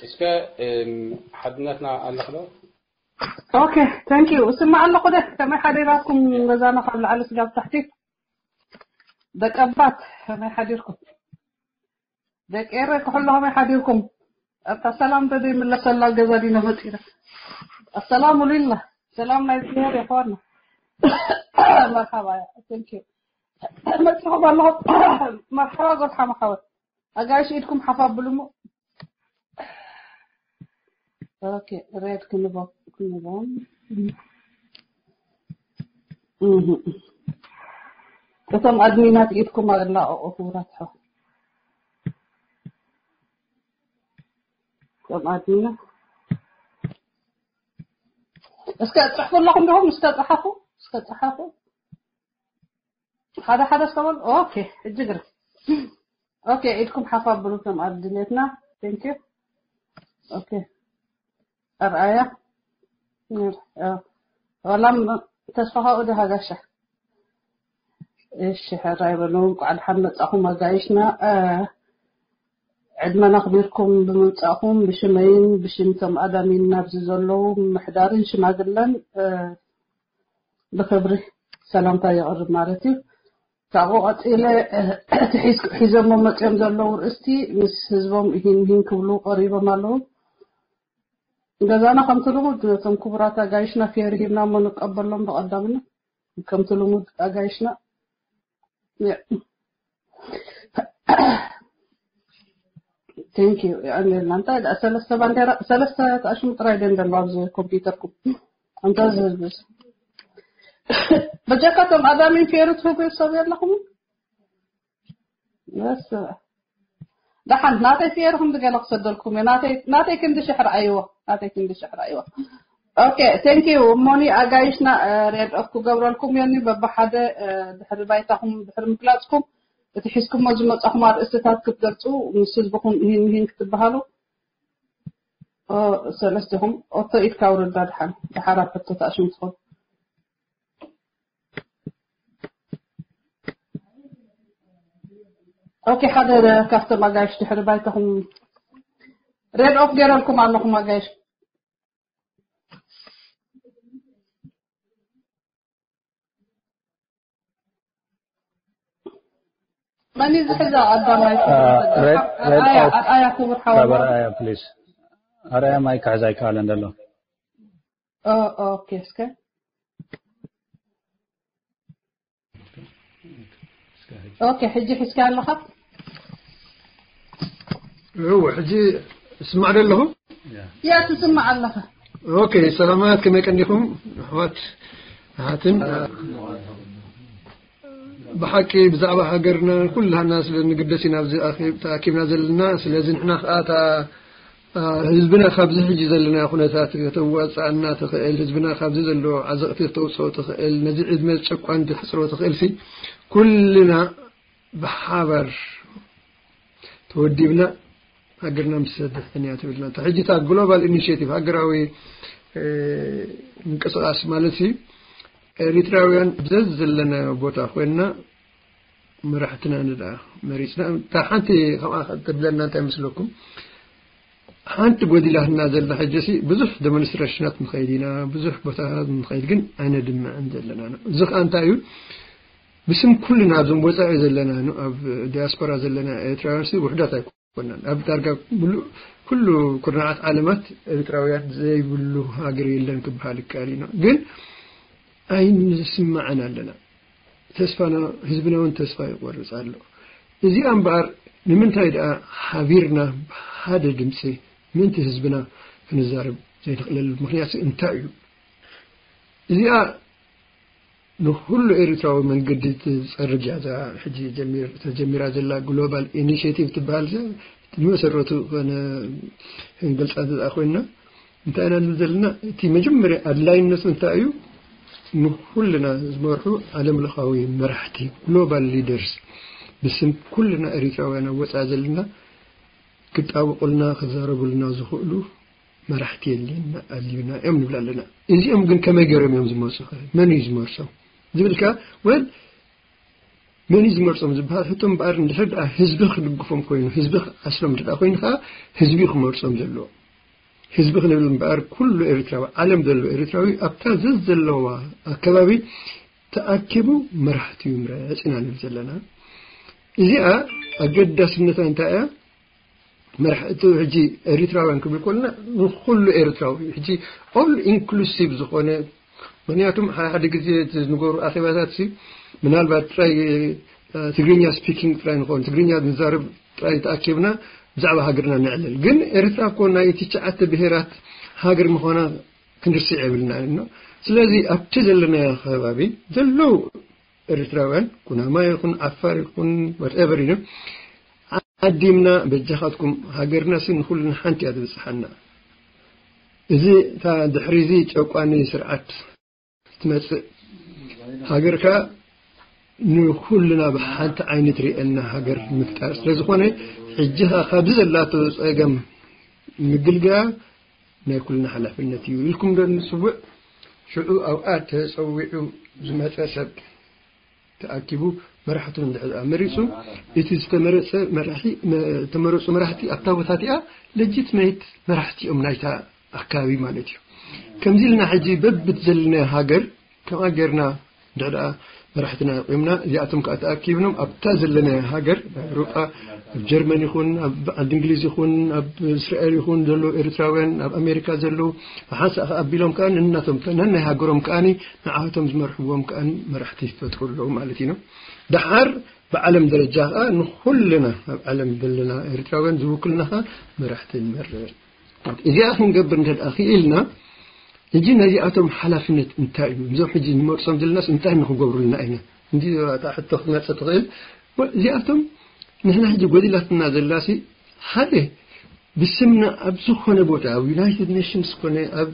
እስከ እም፣ ሓድነትና ኣለኽዶ? ኦኬ፣ ታንክ ዩ። እስማዕ ኣለኹ ደ ከመይ ሓዲራትኩም? ገዛና ካብ ላዕሊ ስጋብ ታሕቲ ደቀባት ከመይ ሓዲርኩም? ደቂ ኤረ ክሕሎ ከመይ ሓዲርኩም? ኣብታ ሰላም ተደይ ምለሰላ ገዛ ዲና መፂና። ኣሰላሙ ሊላ ሰላም ናይ እግዚኣብሔር ይኾና። መርሓባ ያ ታንክ ዩ። መፅኹም ኣለኹ። መርሓባ ጎርሓ መሓወት ኣጋይሽ ኢድኩም ሓፍ ኣብሉ እሞ። ኦኬ፣ ሬድ ክንቦ ክንቦ። እህ። እቶም ኣድሚናት ኢድኩም ኣለቀቁ ክቡራት ኣሕዋት። እቶም ኣድሚናት እስከ ጽሕፉ ኣለኹም ዲኹም? እስከ ጸሓፉ፣ እስከ ጸሓፉ። ሓደ ሓደ እስከ በሉ። ኦኬ፣ እጅግር ኦኬ፣ ኢድኩም ሓፍ ኣብሉ እቶም ኣድሚናትና። ታንክ ዩ። ኦኬ፣ ኣርኣያ። ዋላም ተስፋ ካብኡ ዶ ሃጋሻ? እሺ፣ ሕራይ በሉ። እንኳዕ ደሓን መጻኹም ኣጋይሽና። እ፣ ዕድመና ኣኽቢርኩም ብምምጻእኩም ብሽመይን ብሽም እቶም ኣዳሚን ናብዚ ዘለዉ ምምሕዳርን ሽማግለን፣ እ፣ ብኽብሪ ሰላምታ የቕርብ ማለት እዩ። ካብኡ ቀጺለ፣ እ፣ እቲ ሒዝ-፣ ሒዞሞ መጺኦም ዘለዉ ርእስቲ ምስ ህዝቦም እሂን ምሂን ክብሉ ቀሪቦም ኣለዉ። ገዛና ከምቲ ልሙድ ነቶም ክቡራት ኣጋይሽና ፌር ሂብና እሞ ንቀበሎም ብቐዳምነት። ከምቲ ልሙድ ኣጋይሽና። ያ። ታንክ ዩ። የቐንየልና። እንታይ ደኣ ሰለስተ ባንዴራ፣ ሰለስተ ተኣሽሙ ጥራይ ደን ደሎ ኣብዚ ኮምፒውተርኩም። እንታይ ዝህዝብስ? በጃካ እቶም ኣዳሚን ፌሩ ትህቡ ሰብ የለኹም? በስ። ደሓን ናተይ ፌርኹም ዝገለ ክሰደልኩም እየ። ናተይ፣ ናተይ ክንዲ ሽሕ ረኣይዎ። ናተይ ክንዲ ሽሕ ረኣይዎ። ኦኬ፣ ታንክ ዩ። እሞኒ ኣጋይሽና፣ እ፣ ሬድ ኦፍ ክገብረልኩም እዮኒ። በብሓደ፣ እ፣ ድሕሪ ባይታኹም፣ ድሕሪ ምግላጽኩም፣ እቲ ሒዝኩሞ ዝመጻኹም ኣርእስትታት ክትገልጹ፣ ምስ ህዝብኹም እሂን ምሂን ክትበሃሉ፣ ኦ፣ ሰለስቲኹም፣ ኦቶ ኢድካ ውርዳ ደሓን። ደሓር ኣብ ሕቶ ተኣሽሙ ትኾን። ኦኬ፣ ሓደ ካብቶም ኣጋይሽ ድሕሪ ባይታኹም ሬድ ኦፍ ገይረልኩም ኣለኹም ኣጋይሽ። መን እዩ ዝሕዛ ቀዳማይ? አ፣ ሬድ፣ ሬድ ኣርኣያ፣ ኦፍ ኣርኣያ ክቡር ካብ ሓወና። ኣርኣያ ፕሊዝ። ኣርኣያ ማይክ ክሕዝ ኣይከኣለን ዘሎ። ኦ፣ ኦኬ፣ እስከ። ኦኬ፣ ሕጂ ሒዝካ ኣለኻ? እወ፣ ሕጂ እስማዕ ዶ ኣለኹ? ያ፣ ትስማዕ ኣለኻ። ኦኬ፣ ሰላማት፣ ከመይ ቀኒኹም ኣሕዋት ኣሓትን? ብሓቂ ብዛዕባ ሃገርና ኩላህና ስለ ንግደስ ኢና ኣብዚ ኣኺብ-፣ ተኣኪብና ዘለና። ስለዚ ንሕና ከኣ እታ፣ አ፣ ህዝብና ካብዚ ሕጂ ዘለና ኩነታት ከተዋጽኣና ትኽእል፣ ህዝብና ካብዚ ዘለዎ ዓዘቕቲ ከተውጽኦ ትኽእል፣ ነዚ ዕድመ ጨቋን ተሕጽሮ ትኽእል ሲ ኩልና ብሓባር ተወዲብና ሃገርና ምስ ተድሕን እያ ትብልና። እታ ሕጂ እታ ግሎባል ኢኒሼቲቭ ሃገራዊ፣ እ፣ ምንቅስቃስ ማለት ሲ ኤሪትራውያን ዘዝ ዘለናዮ ቦታ ኮይንና መራሕትና ንድኣ መሪጽና። እታ ሓንቲ ከምኣ ትብለና እንታይ መስለኩም? ሓንቲ ጎዲላትና ዘላ ሕጂ ሲ ብዙሕ ደሞንስትሬሽናት ንኸይድ ኢና፣ ብዙሕ ቦታታት ንኸይድ ግን ኣይነድምዕን ዘለና ነው። እዚ ከኣ እንታይ እዩ? ብስም ኩልና እዞም ወጻኢ ዘለና ነው፣ ኣብ ዲያስፖራ ዘለና ኤርትራውያን ሲ ውሕዳት ኣይኮናን። ኣብ ዳርጋ ሙሉእ ኩሉ ኩርናዓት ዓለማት ኤርትራውያን ዘይብሉ ሃገር የለን ክበሃል ይከኣል እዩ ነው። ግን ኣይንስማዕን ኣለና። ተስፋና፣ ህዝብና እውን ተስፋ ይቆርጽ ኣሎ። እዚኣ እምበኣር ንምንታይ ደኣ ሓቢርና ብሓደ ድምጺ ምእንቲ ህዝብና ክንዛረብ ዘይንኽእለሉ ምኽንያት እንታይ እዩ? እዚኣ ንኹሉ ኤርትራዊ መንገዲ ትጸርግ እያ። እዛ ሕጂ ጀሚር-፣ ተጀሚራ ዘላ ግሎባል ኢኒሼቲቭ ትበሃል ዘ-፣ እቲ መሰረቱ ኮነ ክንገልጻ እንተ ደኣ ኮይንና፣ እንታይ ኢና ንብል ዘለና? እቲ መጀመርያ ኣድላይነቱ እንታይ እዩ? ንኹልና ዝመርሑ ዓለም ለኻዊ መራሕቲ፣ ግሎባል ሊደርስ፣ ብስም ኩልና ኤሪትራውያን ኣብ ወጻኢ ዘለና ክጣበቑልና፣ ክዛረቡልና ዝኽእሉ መራሕቲ የድልየና፣ ኣድልዩና እዮም ንብል ኣለና። እዚኦም ግን ከመይ ገይሮም እዮም ዝመጹ ኸ? መን እዩ ዝመርሶም? ዝብል ከኣ፣ ወል፣ መን እዩ ዝመርጾም ዝበሃል ሕቶ እምበኣር፣ እንድሕር ደኣ ህዝቢ ክድግፎም ኮይኑ፣ ህዝቢ ክዓስሎም እንተ ደኣ ኮይኑ ከኣ፣ ህዝቢ እዩ ክመርጾም ዘለዎ። ህዝቢ ክንብል እምበኣር፣ ኩሉ ኤርትራዊ፣ ዓለም ዘሎ ኤርትራዊ ኣብታ ዘዘለዋ ኣከባቢ ተኣኪቡ መራሕቲ ይምረጽ ኢና ንብል ዘለና። እዚኣ ኣገዳስነታ እንታይ እያ? መራሕ-፣ እቲ ሕጂ ኤሪትራውያን ክብል ከለና ንኹሉ ኤርትራዊ እዩ። ሕጂ ኦል ኢንክሉሲቭ ዝኾነ፣ ምኽንያቱም ሓደ ሓደ ግዜ እቲ ዝንገሩ ኣኼባታት ሲ ምናልባት ጥራይ፣ እ፣ ትግርኛ ስፒኪንግ ጥራይ ንኾን፣ ትግርኛ ንዛረብ ጥራይ ተኣኪብና ብዛዕባ ሃገርና ነዕልል። ግን ኤርትራ እኮ ናይ ትሽዓተ ብሄራት ሃገር ምዃና ክንርስዕ የብልና ኢና። ስለዚ ኣብቲ ዘለናዮ ከባቢ ዘለዉ ኤርትራውያን፣ ኩናማ ይኹን ዓፋር ይኹን ዋትኤቨር እዩ፣ ዓዲምና በጃኻትኩም፣ ሃገርና ሲ ንኹልና ሓንቲ እያ ትብጽሓና። እዚ እታ ድሕሪ እዚ ጨቋኒ ስርዓት ትመጽእ ሃገርካ ንኹልና ብሓንቲ ዓይኒ ትርእየና ሃገር ምፍጣር ስለ ዝኾነ፣ ሕጂ ኸኣ ካብዚ ዘላቶ ጸገም ምግልጋ ናይ ኩልና ሓላፍነት እዩ ኢልኩም ዶ ንጽውዕ? ሽዑ ኣብኣ ተጸዊዑ ዝመጸ ሰብ ተኣኪቡ መራሕቱ እንድሕር ደኣ መሪጹ፣ እቲ ዝተመረጸ መራሒ፣ መ-፣ ዝተመረጹ መራሕቲ ኣብታ ቦታ እቲኣ ለጂትሜት መራሕቲ እዮም ናይታ ኣካባቢ ማለት እዩ። ከምዚ ኢልና ሕጂ በብት ዘለና ሃገር ከምኣ ጌርና እንድሕር ደኣ መራሕትና ኣቑምና፣ እዚኣቶም ከኣ ተኣኪብኖም ኣብታ ዘለና ሃገር፣ ኣብ ኤውሮጳ፣ ኣብ ጀርመን ይኹን፣ ኣብ ዓዲ እንግሊዝ ይኹን፣ ኣብ እስራኤል ይኹን ዘለዉ ኤርትራውያን፣ ኣብ ኣሜሪካ ዘለዉ፣ ብሓንሳእ ከኣ ኣቢሎም ከኣ ነናቶም፣ ነናይ ሃገሮም ከኣ ንዓቶም ዝመርሕዎም ከኣ መራሕቲ ይፈጥሩ ኣለዉ ማለት እዩ። ደሓር ብዓለም ደረጃ ከኣ ንኹልና ኣብ ዓለም ዘለና ኤርትራውያን ዝውክልና ከኣ መራሕቲ ንመርጽ። እዚኣ ክንገብር እንተ ደኣ ክኢልና፣ ሕጂ ነዚኣቶም ሓላፍነት እንታይ እዩ? እዞም ሕጂ ንመርጾም ዘለናስ እንታይ ንክገብሩልና ኢና? እንዲ እታ ሕቶ ክትመጽእ ትኽእል። ወ-፣ እዚኣቶም ንሕና ሕጂ ጎዲላትና ዘላሲ ሓደ ብስምና ኣብ ዝኾነ ቦታ፣ ኣብ ዩናይትድ ኔሽንስ ኮነ፣ ኣብ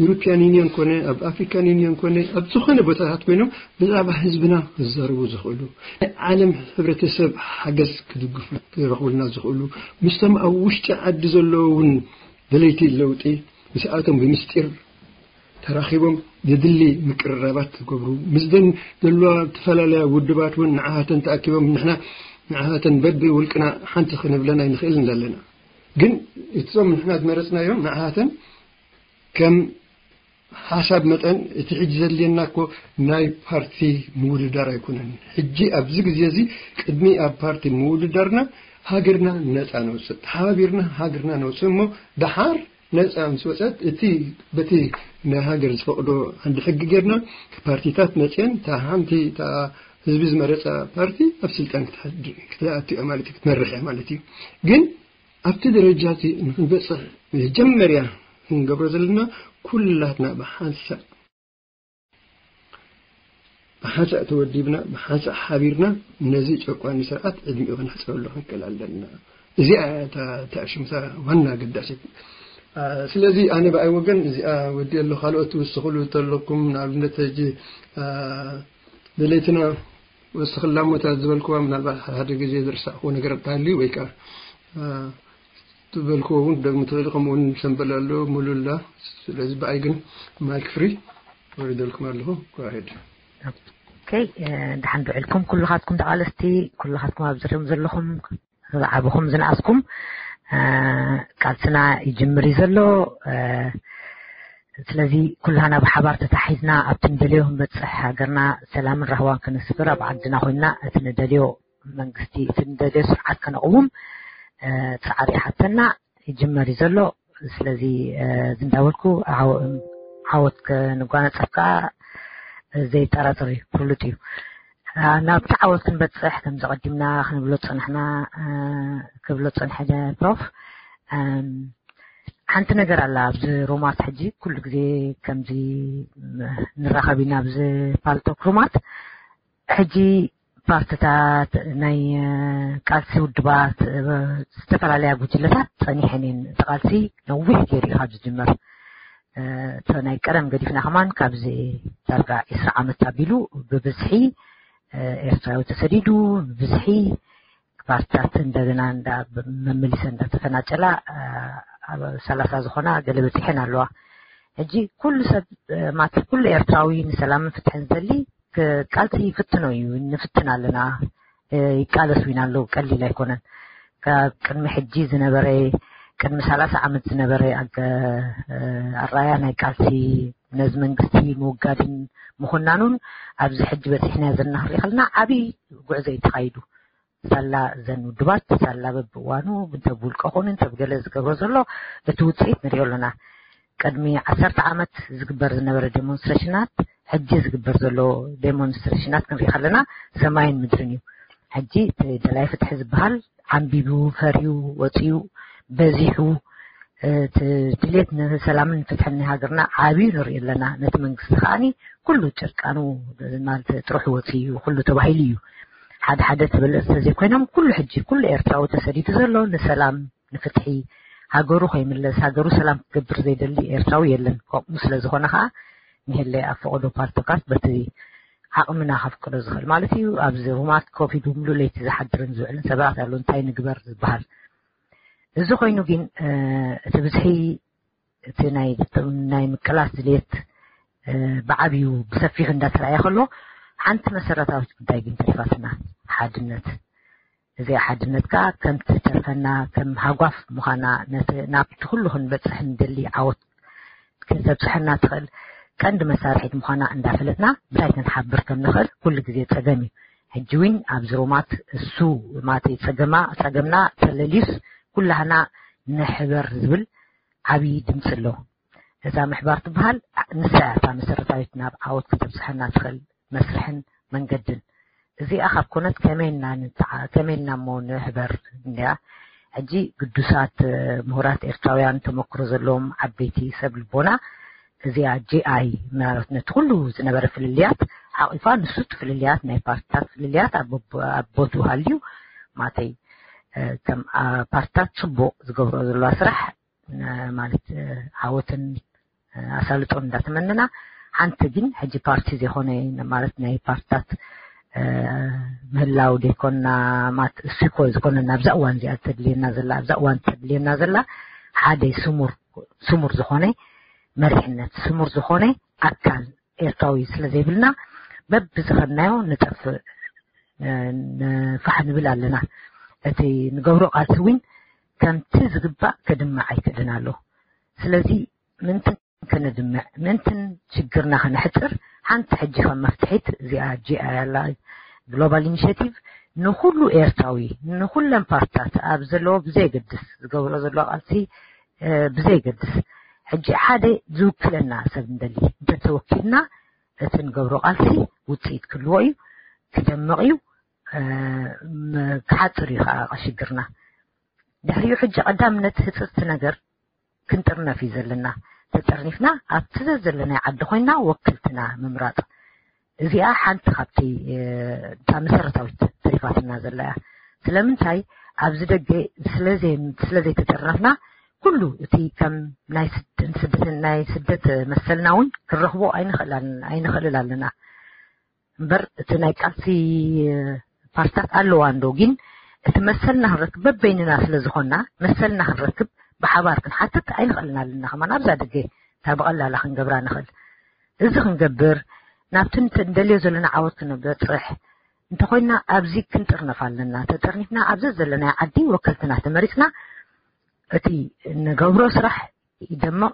ዩሮፒያን ዩኒየን ኮነ፣ ኣብ ኣፍሪካን ዩኒየን ኮነ፣ ኣብ ዝኾነ ቦታታት ኮይኖም ብዛዕባ ህዝብና ክዛረቡ ዝኽእሉ፣ ናይ ዓለም ሕብረተሰብ ሓገዝ ክድግፉ፣ ክረኽቡልና ዝኽእሉ፣ ምስቶም ኣብ ውሽጢ ዓዲ ዘለዉ እውን ደለይቲ ለውጢ ምስኣቶም ብምስጢር ተራኺቦም ዘድሊ ምቅርራባት ክገብሩ፣ ምስደን ዘለዋ ዝተፈላለያ ውድባት እውን ንዓሃተን ተኣኪቦም ንሕና ንዓሃተን በቢ ውልቅና ሓንቲ ክንብለን ኣይንኽእልን ዘለና። ግን እቶም ንሕና ዝመረጽናዮም ንዓሃተን ከም ሓሳብ መጠን እቲ ሕጂ ዘድልየና እኮ ናይ ፓርቲ ምውድዳር ኣይኮነን። ሕጂ ኣብዚ ግዜ እዚ ቅድሚ ኣብ ፓርቲ ምውድዳርና ሃገርና ነጻ ነውጽእ፣ ተሓባቢርና ሃገርና ነውጽእ እሞ ደሓር ነጻ ምስ ወጸት እቲ በቲ ናይ ሃገር ዝፈቕዶ ዓንዲ ሕጊ ጌርና ፓርቲታት መጽየን እታ ሓንቲ እታ ህዝቢ ዝመረጻ ፓርቲ ኣብ ስልጣን ክትሓድር ክትኣቱ እያ ማለት እዩ፣ ክትመርሕ እያ ማለት እዩ። ግን ኣብቲ ደረጃ እቲ ንክንበጽሕ መጀመርያ ክንገብሮ ዘለና ኩላትና ብሓንሳእ ብሓንሳእ ተወዲብና ብሓንሳእ ሓቢርና ነዚ ጨቋኒ ስርዓት ዕድሚኡ ክነሕጽረሉ ክንክእል ኣለና። እዚኣ እያ እታ እታ ሽምታ ዋና ኣገዳሲት። አ፣ ስለዚ ኣነ ብኣይ ወገን እዚኣ ወዲእ ኣሎ። ካልኦት ትውስኽሉ እንተለኩም ንኣብነት ሕጂ፣ አ፣ ደለይትና ወስኽላ ሞታ ዝበልክዋ ምናልባት ሓደ ሓደ ግዜ ዝረሳዕክዎ ነገር እንተሃልዩ ወይ ከዓ፣ አ፣ ዝበልክዎ እውን ክደግሙ ትኽእሉ፣ ከምኡ እውን ሰምበል ኣሎ፣ ሙሉ ኣላ። ስለዚ ብኣይ ግን ማይክ ፍሪ ወሪደልኩም ኣለኹ። Go ahead። ኦኬ፣ እ፣ ደሓን ውዒልኩም ኩልኻትኩም ተቓለስቲ፣ ኩልኻትኩም ኣብዚ ርም ዘለኹም፣ ዝዓበኹም ዝነኣስኩም፣ እ፣ ቃልስና ይጅምር እዩ ዘሎ። እ፣ ስለዚ ኩላና ብሓባር ተታሒዝና ኣብቲ ንደልዮ ክንበጽሕ፣ ሃገርና ሰላምን ራህዋን ክነስፍር፣ ኣብ ዓድና ኮይንና እቲ ንደልዮ መንግስቲ፣ እቲ ንደልዮ ስርዓት ከነቕውም፣ እ፣ ጻዕሪ ይሓተና፣ ይጅመር እዩ ዘሎ። ስለዚ፣ እ፣ እዚ እንዳበልኩ ዓወ-፣ ዓወት ክንጓነጸፍ ከኣ ዘይጠራጠር እዩ፣ ፍሉጥ እዩ። እ፣ ናብቲ ዓወት ክንበጽሕ ከምዚ ቀዲምና ክንብሎ ጸንሕና፣ እ፣ ክብሎ ጸንሐ ፕሮፍ፣ እም፣ ሓንቲ ነገር ኣላ ኣብዚ ሩማት ሕጂ ኩሉ ግዜ ከምዚ ንራኸብ ኢና ኣብዚ ፓልቶክ ሩማት። ሕጂ ፓርትታት ናይ፣ እ፣ ቃልሲ ውድባት፣ እ፣ ዝተፈላለያ ጉጅለታት ጸኒሐን እየን። እቲ ቃልሲ ነዊሕ ገይሩ እዩ ካብ ዝጅመር። እ፣ እቲ ናይ ቀደም ገዲፍና ከማን ካብዚ ዳርጋ ዕስራ ዓመት ኣቢሉ ብብዝሒ፣ እ፣ ኤርትራዊ ተሰዲዱ፣ ብብዝሒ ፓርትታት እንደገና እንዳ መመሊሰ እንዳተፈናጨላ፣ እ፣ ኣብ ሰላሳ ዝኾና ገለ በጺሐን ኣለዋ። ሕጂ ኩሉ ሰብ፣ እ፣ ማለት ኩሉ ኤርትራዊ ንሰላምን ፍትሕን ዝደሊ ቃልሲ ይፍትኖ እዩ፣ ንፍትን ኣለና። ይቃለስ ዊና ኣለዉ፣ ቀሊል ኣይኮነን። ካብ ቅድሚ ሕጂ ዝነበረ፣ ቅድሚ ሰላሳ ዓመት ዝነበረ ኣራያ ናይ ቃልሲ፣ ነዚ መንግስቲ ምውጋድን ምኹናኑን ኣብዚ ሕጂ በፂሕና ዘለና ክንርኢ ከለና ዓብዪ ጉዕዞ እዩ ተኻይዱ። ሳላ እዘን ውድባት ሳላ በብእዋኑ እንተ ብውልቀ ኮኑ እንተ ብገለ ዝገብሮ ዘሎ እቲ ውፅኢት ንሪኦ ኣለና። ቅድሚ ዓሰርተ ዓመት ዝግበር ዝነበረ ዴሞንስትሬሽናት፣ ሕጂ ዝግበር ዘሎ ዴሞንስትሬሽናት ክንርኢ ከለና ሰማይን ምድርን እዩ። ሕጂ እቲ ደላይ ፍትሒ ዝበሃል ዓንቢቡ፣ ፈርዩ፣ ወፂኡ፣ በዚሑ፣ እቲ ድሌት ንሰላምን ፍትሕን ናይ ሃገርና ዓብዩ ንርኢ ኣለና። ነቲ መንግስቲ ከዓኒ ኩሉ ጭርቃኑ ማለት ጥርሑ ወፂኡ እዩ፣ ኩሉ ተባሂሉ እዩ። ሓደ ሓደ ተበለፅቲ ዘይኮይኖም ኩሉ ሕጂ ኩሉ ኤርትራዊ ተሰዲዱ ዘሎ ንሰላም ንፍትሒ ሃገሩ ከይምለስ ሃገሩ ሰላም ክገብር ዘይደሊ ኤርትራዊ የለን። ከምኡ ስለ ዝኾነ ከዓ ንሄለ ኣብ ፈቐዶ ፓርቶካት በቲ ዓቕምና ከፍቅዶ ዝኽእል ማለት እዩ። ኣብዚ ሩማት ኮፍ ኢሉ ሙሉእ ለይቲ ዝሓድርን ዝውዕልን ሰባት ኣሎ እንታይ ንግበር ዝበሃል። እዚ ኮይኑ ግን እቲ ብዝሒ እቲ ናይ ናይ ምቅላስ ድሌት ብዓብዩ ብሰፊሑ እንዳተረኣየ ከሎ ሓንቲ መሰረታዊት ጉዳይ ግን ተሪፋትና ሓድነት። እዚኣ ሓድነት ከዓ ከም ትተርፈና ከም ሃጓፍ ምዃና ናብቲ ኩሉ ክንበፅሕ ንደሊ ዓወት ክትበፅሐና ትኽእል ቀንዲ መሳርሒት ምዃና እንዳፈለጥና ብታይ ክንሓብር ከም ንኽእል ኩሉ ግዜ ፀገም እዩ። ሕጂ እውን ኣብዚ ሮማት እሱ ማተይ ፀገማ ፀገምና ተለልዩስ ኩላህና ንሕበር ዝብል ዓብዪ ድምፂ ኣሎ። እዛ ምሕባር ትበሃል ንሳ እያ እታ መሰረታዊት ናብ ዓወት ክተብፅሐና ትኽእል መስርሕን መንገድን። እዚኣ ካብ ኮነት ከመይና ንተዓ- ከመይና እሞ ንሕበር እንዲያ። ሕጂ ግዱሳት ምሁራት ኤርትራውያን ተመክሮ ዘለዎም ዓበይቲ ሰብ ልቦና እዚኣ ጂኣይ ማለት ነቲ ኩሉ ዝነበረ ፍልልያት ሓቂፋ ንሱ እቲ ፍልልያት ናይ ፓርትታት ፍልልያት ኣብ ቦትኡ ሃልዩ ማተይ ከም ፓርትታት ፅቡቕ ዝገብሮ ዘለዋ ስራሕ ማለት ዓወትን ኣሳልጦን እንዳተመነና ሓንቲ ግን ሕጂ ፓርቲ ዘይኮነ ማለት ናይ ፓርትታት ምህላው ዘይኮና ማት እሱ ይኮ ዝኾነ ናብዛ እዋን እዚኣ ተድልየና ዘላ ኣብዛ እዋን ተድልየና ዘላ ሓደ ስሙር ስሙር ዝኾነ መሪሕነት ስሙር ዝኾነ ኣካል ኤርትራዊ ስለ ዘይብልና በብዝኸድናዮ ንጠፍእ ንፋሕ ንብል ኣለና። እቲ ንገብሮ ቃልሲ እውን ከምቲ ዝግባእ ክድማዕ ኣይክእልን ኣሎ። ስለዚ ምንትን ከነድምዕ ምንትን ሽግርና ከነሕፅር ሓንቲ ሕጂ ከም መፍትሒት እዚኣ ጂኣይ ኣላ ግሎባል ኢኒሽቲቭ ንኩሉ ኤርትራዊ ንኩለን ፓርትታት ኣብ ዘለዎ ብዘየገድስ ዝገብሮ ዘለዎ ቃልሲ ብዘየገድስ ሕጂ ሓደ ዝውክለና ሰብ ንደሊ እንተተወኪልና እቲ ንገብሮ ቃልሲ ውፅኢት ክህልዎ እዩ፣ ክደምቕ እዩ፣ ክሓፅር እዩ ከዓ ሽግርና። ድሕሪኡ ሕጂ ቀዳምነት ህፅፅቲ ነገር ክንጥርነፍ እዩ ዘለና። ተጠርኒፍና ኣብቲ ዘዘለናይ ዓዲ ኮይና ወክልትና ምምራፅ። እዚኣ ሓንቲ ካብቲ እታ መሰረታዊት ተሪፋትና ዘላ እያ። ስለምንታይ ኣብዚ ደገ ስለዘይተጠርነፍና ኩሉ እቲ ከም ናይ ስደትን ናይ ስደት መሰልና እውን ክንረኽቦ ኣይንኽእል ኣለና። እምበር እቲ ናይ ቃልሲ ፓርትታት ኣለዋ እንዶ ግን እቲ መሰልና ክንረክብ በበይንና ስለ ዝኾንና መሰልና ክንረክብ ብሓባር ክንሓትት ኣይንኽእልን ኣለና። ከማን ኣብዛ ደገ እታ ብቐላላ ክንገብራ ንኽእል። እዚ ክንገብር ናብቲ ንደልዮ ዘለና ዓወት ክንበፅሕ እንተኮይና ኣብዚ ክንጥርነፍ ኣለና። ተጠርኒፍና ኣብዚ ዘለናዮ ዓዲ ወከልትና ተመሪፅና እቲ ንገብሮ ስራሕ ይደምቕ፣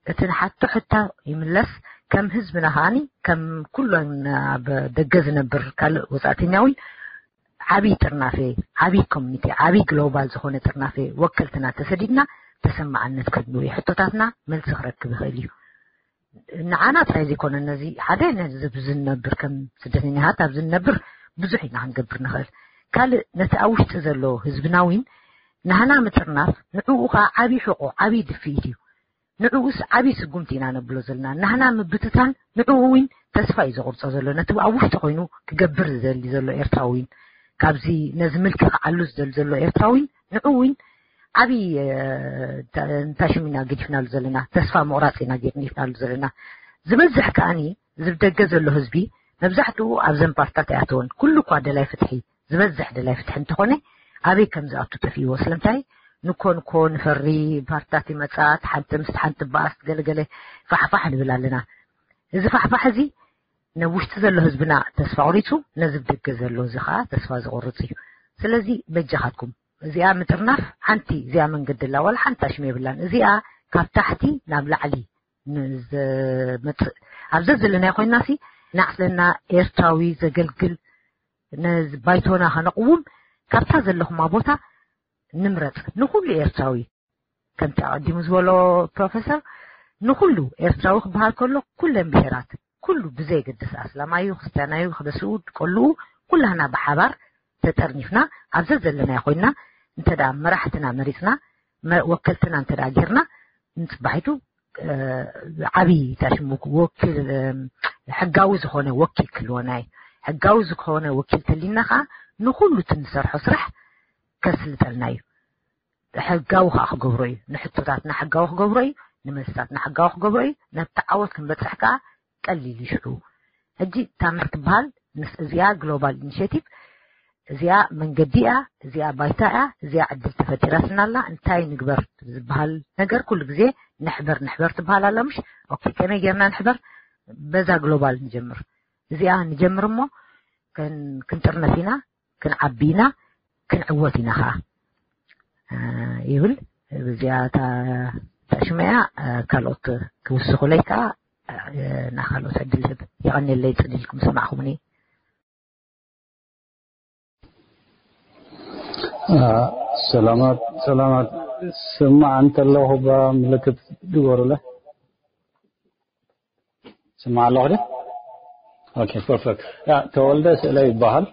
እቲ ንሓቶ ሕቶ ይምለስ፣ ከም ህዝብና ከዓኒ ከም ኩሎም ኣብ ደገ ዝነብር ካልእ ወፃእተኛ እውን ዓብዪ ጥርናፌ፣ ዓብዪ ኮሚኒቲ፣ ዓብዪ ግሎባል ዝኾነ ጥርናፌ ወከልትና ተሰዲድና ተሰማዕነት ክህልዎ እዩ። ሕቶታትና መልሲ ክረክብ ይኽእል እዩ። ንዓና ጥራይ ዘይኮነ ነዚ ሓደ ነዚ ዝነብር ከም ስደተኛታት ኣብዚ ንነብር ብዙሕ ኢና ክንገብር ንኽእል። ካልእ ነቲ ኣብ ውሽጢ ዘሎ ህዝብና እውን ናህና ምጥርናፍ ንዕኡ ከዓ ዓብዪ ሕቆ ዓብዪ ድፍኢት እዩ። ንዕኡስ ዓብዪ ስጉምቲ ኢና ነብሎ ዘለና። ናህና ምብትታን ንዕኡ እውን ተስፋ እዩ ዘቑርጾ ዘሎ። ነቲ ኣብ ውሽጢ ኮይኑ ክገብር ዝደሊ ዘሎ ኤርትራዊ እውን ካብዚ ነዚ ምልኪ ክዓሉ ዝደሊ ዘሎ ኤርትራዊ እውን ንዕኡ እውን ዓብዪ እንታይ ሽም ኢና ገዲፍናሉ ዘለና፣ ተስፋ ምቑራፅ ኢና ገዲፍናሉ ዘለና። ዝበዝሕ ከዓኒ ዝብደገ ዘሎ ህዝቢ መብዛሕትኡ ኣብዘን ፓርትታት ኣይኣተወን። ኩሉ እኳ ደላይ ፍትሒ ዝበዝሕ ደላይ ፍትሒ እንተኾነ ኣበይ ከም ዝኣቱ ጠፊእዎ። ስለምንታይ ንኮ ንኮ ንፈሪ ፓርትታት ይመፃት ሓንቲ ምስ ሓንቲ በኣስ ገለገለ ፋሕፋሕ ንብል ኣለና። እዚ ፋሕፋሕ እዚ ናብ ውሽጢ ዘሎ ህዝብና ተስፋ ቁሪፁ፣ ነዚ ብደገ ዘሎ እዚ ከዓ ተስፋ ዝቆርፅ እዩ። ስለዚ በጃኻትኩም እዚኣ ምጥርናፍ ሓንቲ እዚኣ መንገዲ ኣላ፣ ዋላ ሓንቲ ኣሽም የብላን። እዚኣ ካብ ታሕቲ ናብ ላዕሊ ንዘመፅእ፣ ኣብዘ ዘለና ኮይና ሲ ናዕስለና ኤርትራዊ ዘገልግል ነዚ ባይቶና ከነቕውም ካብታ ዘለኹማ ቦታ ንምረፅ። ንኹሉ ኤርትራዊ ከምቲ ኣቐዲሙ ዝበሎ ፕሮፌሰር፣ ንኹሉ ኤርትራዊ ክበሃል ከሎ ኩለን ብሄራት፣ ኩሉ ብዘየገድስ ኣስላማዩ፣ ክርስትያናዩ፣ ክደስኡ፣ ቆልኡ፣ ኩላህና ብሓባር ተጠርኒፍና ኣብዘ ዘለናዮ ኮይና እንተ ደኣ መራሕትና መሪፅና፣ መ- ወከልትና እንተ ደኣ ጌርና ንፅባሒቱ ዓብይ ታሽሙ ወኪል ሕጋዊ ዝኾነ ወኪል ክልወናይ ሕጋዊ ዝኾነ ወኪል ተሊና ከዓ ንኩሉ ትንሰርሖ ስራሕ ከስልጠልና እዩ። ሕጋዊ ከዓ ክገብሮ እዩ። ንሕቶታትና ሕጋዊ ክገብሮ እዩ። ንመልስታትና ሕጋዊ ክገብሮ እዩ። ነብቲ ዓወት ክንበፅሕ ከዓ ቀሊል ይሽዑ። ሕጂ ታምር ትበሃል ምስ እዚኣ ግሎባል ኢኒሽቲቭ እዚኣ መንገዲ እያ፣ እዚኣ ባይታ እያ፣ እዚኣ ዕድል ተፈጢራትናላ። እንታይ ንግበር ዝበሃል ነገር ኩሉ ግዜ ንሕበር ንሕበር ትበሃል ኣላ። ምሽ ኦኬ፣ ከመይ ጌርና ንሕበር? በዛ ግሎባል ንጀምር። እዚኣ ንጀምር እሞ ክንጥርነፍ ኢና፣ ክንዓቢ ኢና፣ ክንዕወት ኢና ኸዓ ይብል። እዚኣ ታሽመያ ካልኦት ክውስኹለይ ከዓ ናካልኦት ዕድል ህብ። የቐንየለይ ፅን ኢልኩም ሰማዕኹምኒ። ሰላማት ሰላማት። ስማዕ እንተለኹ ባ ምልክት ግበሩለ። ስማዕ ኣለኹ ደ? ኦኬ፣ ፐርፌክት። ያ ተወልደ ስእለ ይበሃል።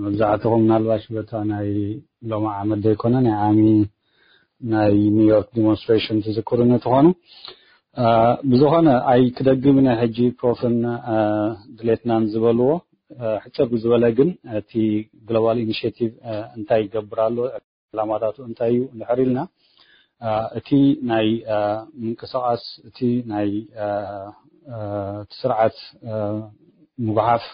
መብዛሕትኹም ምናልባሽ በታ ናይ ሎማ ዓመት ዘይኮነ ናይ ዓሚ ናይ ኒውዮርክ ዲሞንስትሬሽን ትዝክሩኒ ትኾኑ። ብዝኾነ ኣይ ክደግም ናይ ሕጂ ፕሮፍን ድሌትናን ዝበልዎ ሕፅር ብዝበለ ግን እቲ ግሎባል ኢኒሽቲቭ እንታይ ይገብር ኣሎ፣ ዕላማታቱ እንታይ እዩ እንድሕር ኢልና እቲ ናይ ምንቅስቃስ እቲ ናይ እቲ ስርዓት ምጉሓፍ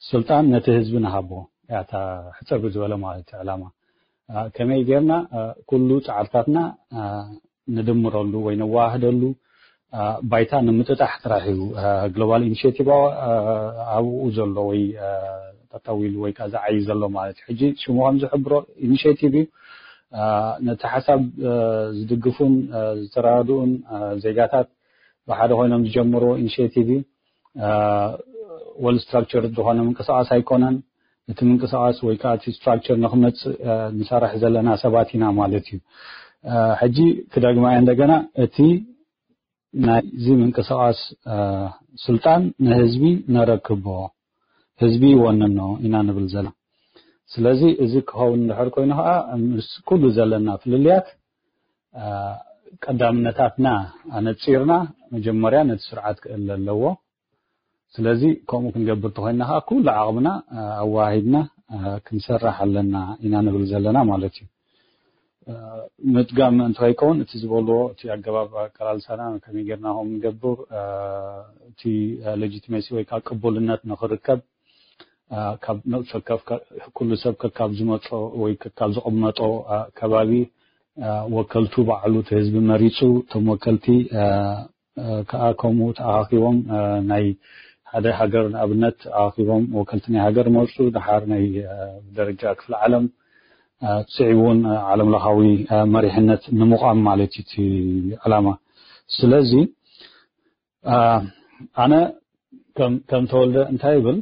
ስልጣን ነቲ ህዝቢ ንሃቦ ያታ ሕፅር ብዝበለ ማለት ዕላማ ከመይ ጌርና ኩሉ ፃዕርታትና ንድምረሉ ወይ ነዋህደሉ ባይታ ንምጥጣሕ ጥራሕ እዩ። ግሎባል ኢኒሽቲቭ ኣብኡ ዘሎ ወይ ጠጠው ኢሉ ወይ ከዓ ዝዓይ ዘሎ ማለት እዩ። ሕጂ ሽሙ ከም ዝሕብሮ ኢኒሽቲቭ እዩ። ነቲ ሓሳብ ዝድግፉን ዝተራድኡን ዜጋታት ብሓደ ኮይኖም ዝጀምርዎ ኢኒሽቲቭ እዩ። ወል ስትራክቸር ዝኾነ ምንቅስቃስ ኣይኮነን። እቲ ምንቅስቃስ ወይ ከዓ እቲ ስትራክቸር ንክመፅእ ንሰርሕ ዘለና ሰባት ኢና ማለት እዩ። ሕጂ ክደግማ እየ እንደገና፣ እቲ ናይዚ ምንቅስቃስ ስልጣን ንህዝቢ ነረክቦ፣ ህዝቢ ይወንኖ ኢና ንብል ዘለና። ስለዚ እዚ ክኸውን እንድሕር ኮይኑ ከዓ ምስ ኩሉ ዘለና ፍልልያት ቀዳምነታትና ኣነፂርና መጀመርያ ነቲ ስርዓት ክእለ ኣለዎ። ስለዚ ከምኡ ክንገብር ተኮይና ከዓ ኩሉ ዓቕምና ኣዋሂድና ክንሰርሕ ኣለና ኢና ንብል ዘለና ማለት እዩ። ምድጋም እንተከይከውን እቲ ዝበልዎ እቲ ኣገባብ ኣቀላልሳና ከመይ ጌርና ከም ንገብር እቲ ሌጂቲሜሲ ወይ ከዓ ቅቡልነት ንክርከብ ካብ ነብሲ ወከፍ ኩሉ ሰብ ከካብ ዝመጾ ወይ ከካብ ዝቕመጦ ከባቢ ወከልቱ ባዕሉ እቲ ህዝቢ መሪፁ እቶም ወከልቲ ከዓ ከምኡ ተኣኻኪቦም ናይ ሓደ ሃገር ንኣብነት ተኣኻኪቦም ወከልቲ ናይ ሃገር መርፁ ድሓር ናይ ደረጃ ክፍለ ዓለም ስዒቡ እውን ዓለም ለኻዊ መሪሕነት ንምቋም ማለት እዩ እቲ ዕላማ። ስለዚ ኣነ ከም ተወልደ እንታይ ይብል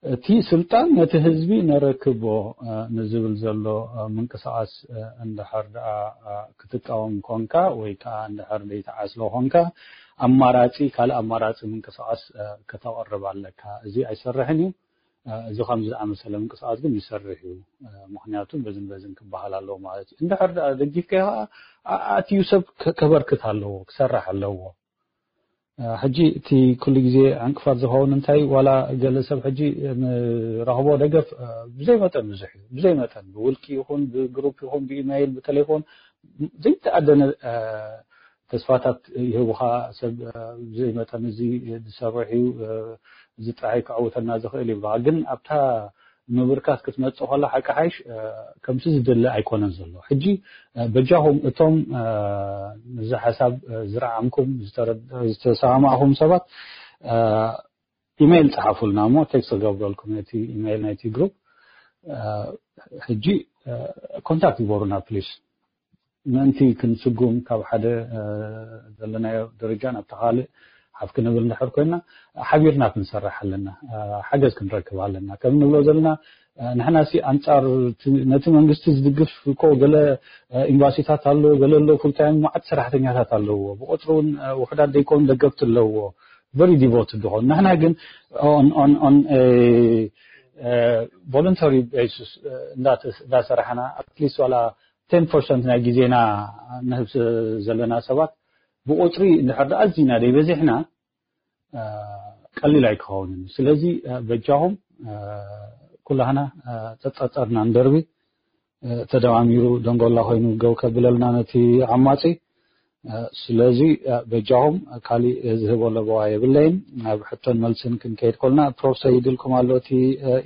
እቲ ስልጣን ነቲ ህዝቢ ነረክቦ ንዝብል ዘሎ ምንቅስቃስ እንድሕር ደኣ ክትቃወም ኮንካ ወይ ከዓ እንድሕር ዘይትዓስሎ ኮንካ ኣማራፂ ካልእ ኣማራፂ ምንቅስቃስ ከተቕርብ ኣለካ። እዚ ኣይሰርሕን እዩ። እዚ ከምዚ ዝኣመሰለ ምንቅስቃስ ግን ይሰርሕ እዩ። ምክንያቱ በዝን በዝን ክበሃል ኣለዎ ማለት እዩ። እንድሕር ደኣ ደጊፍካዮ ከዓ ኣትዩ ሰብ ከበርክት ኣለዎ፣ ክሰርሕ ኣለዎ። ሕጂ እቲ ኩሉ ግዜ ዕንቅፋት ዝኸውን እንታይ ዋላ ገለ ሰብ ሕጂ ንረኽቦ ደገፍ ብዘይ መጠን ብዙሕ እዩ። ብዘይ መጠን ብውልቂ ይኹን ብግሩፕ ይኹን ብኢሜይል ብቴሌፎን ዘይተኣደነ ተስፋታት ይህቡኻ። ሰብ ብዘይ መጠን እዚ ዝሰርሕ እዩ፣ እዚ ጥራይ ክዕውተልና ዝኽእል ይብሉኻ። ግን ኣብታ ምብርካት ክትመጽእ ከላ ሓቂ ሓይሽ ከምቲ ዝድለ ኣይኮነን ዘሎ። ሕጂ በጃኹም እቶም ነዚ ሓሳብ ዝረዓምኩም ዝተሰማማዕኹም ሰባት ኢሜይል ጸሓፉልና እሞ ቴክስት ክገብረልኩም ነቲ ኢሜይል ናይቲ ግሩፕ። ሕጂ ኮንታክት ይበሩና ፕሊስ። ምእንቲ ክንስጉም ካብ ሓደ ዘለናዮ ደረጃ ናብቲ ካልእ ሓፍ ክንብል እንድሕር ኮይና ሓቢርና ክንሰርሕ ኣለና። ሓገዝ ክንረክብ ኣለና። ከም ንብሎ ዘለና ንሕና ሲ ኣንጻር ነቲ መንግስቲ ዝድግፍ እኮ ገለ ኤምባሲታት ኣሎ፣ ገለ ኣሎ፣ ፉልታይም መዓት ሰራሕተኛታት ኣለዎ። ብቆጽሪ እውን ውሕዳት ዘይኮኑ ደገፍቲ ኣለዎ። ቨሪ ዲቮትድ ዝኾኑ። ንሕና ግን ኦን ኦን ኦን ቮለንተሪ ቤሲስ እንዳሰራሕና ኣትሊስት ዋላ ቴን ፐርሰንት ናይ ግዜና ንህብ ዘለና ሰባት ብቆጽሪ እንድሕር ደኣ ኣዚና ደይ በዚሕና ቀሊል ኣይክኸውንን። ስለዚ በጃኹም ኩላህና ጸጸርና እንደርቢ፣ ተደማሚሩ ደንጎላ ኮይኑ ገው ከብለልና ነቲ ዓማጺ። ስለዚ በጃኹም ካሊእ ዝህቦ ለበዋ የብለይን። ናብ ሕቶን መልስን ክንከይድ ኮልና ፕሮፍ ሰይድ ኢልኩም ኣሎ እቲ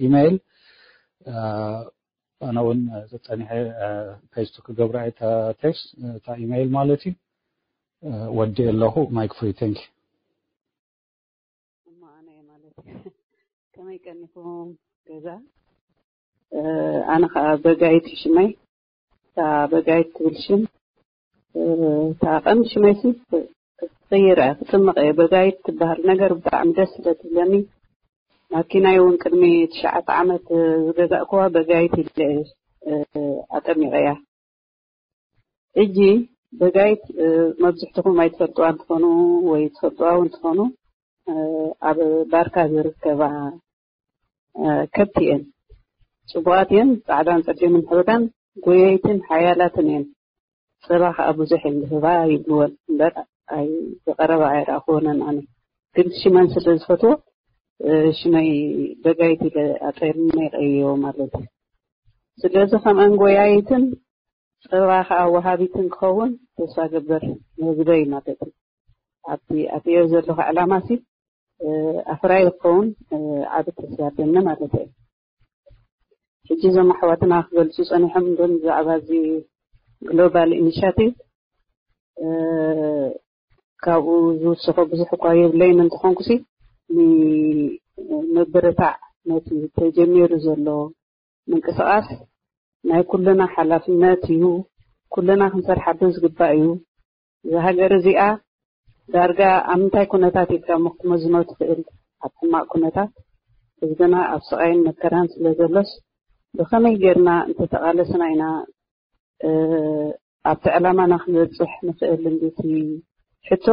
ኢሜይል። ኣነ እውን ጸኒሐ ፔስቱ ክገብራ እየ እታ ቴክስት፣ እታ ኢሜይል ማለት እዩ። ወዲ ኣለኹ። ማይክ ፍሪ። ቴንክ ዩ። እሞ ኣነ እየ ማለት እዩ። ከመይ ቀኒኹም ገዛ? ኣነ ከዓ በጋይት ሽመይ፣ እታ በጋይት ትብል ሽም፣ እታ ቀንዲ ሽመይ ሲ ትቕይር እያ፣ ትፅምቕ እየ። በጋይት ትበሃል ነገር ብጣዕሚ ደስ ስለ ትብለኒ፣ ማኪናይ እውን ቅድሚ ትሽዓተ ዓመት ዝገዛእኩዋ በጋይት ኢለ እየ ኣጠሚቐያ። ሕጂ በጋይት መብዝሕትኹም ኣይትፈልጥዋ እንትኾኑ ወይ ትፈልጥዋ እውን እንትኾኑ፣ ኣብ ባርካ ዝርከባ ከብቲ እየን። ፅቡቓት እየን፣ ፃዕዳን ፀሊምን ሕብረን ጎየይትን ሓያላትን እየን። ፀባ ከዓ ብዙሕ እየን ዝህባ ይብልወን እምበር፣ ኣይ ብቐረባ ኣይረኣኽወንን ኣነ። ግን ሽመን ስለ ዝፈትዎ ሽመይ በጋይት ኢለ ኣፀይርኒ ቀይዮ ማለት እዩ። ስለዚ ከምአን ጎያይትን ፀባ ከዓ ወሃቢትን ክኸውን ተስፋ ገብር ንህዝበይ ማለት እዩ። ኣብቲ ኣትዮ ዘለኹ ዕላማ ሲ ኣፍራይ ክኸውን ዓቢ ተስፋ ኣለኒ ማለት እዩ። ሕጂ እዞም ኣሕዋትና ክገልፁ ፀኒሖም እንደም ብዛዕባ እዚ ግሎባል ኢኒሽቲቭ ካብኡ ዝውስኾ ብዙሕ እኳ የብለይን እንተኾንኩሲ ንምብርታዕ ነቲ ተጀሚሩ ዘሎ ምንቅስቃስ ናይ ኩልና ሓላፍነት እዩ። ኩልና ክንሰርሓሉ ዝግባእ እዩ። እዛ ሃገር እዚኣ ዳርጋ ኣብ ምንታይ ኩነታት ኢልካ እሞ ክትመዝኖ ትኽእል? ኣብ ሕማቕ ኩነታት ህዝብና ኣብ ስቓይን መከራን ስለ ዘሎስ ብኸመይ ጌርና እንተተቓለስና ኢና ኣብቲ ዕላማና ክንበፅሕ ንኽእል እንዲቲ ሕቶ።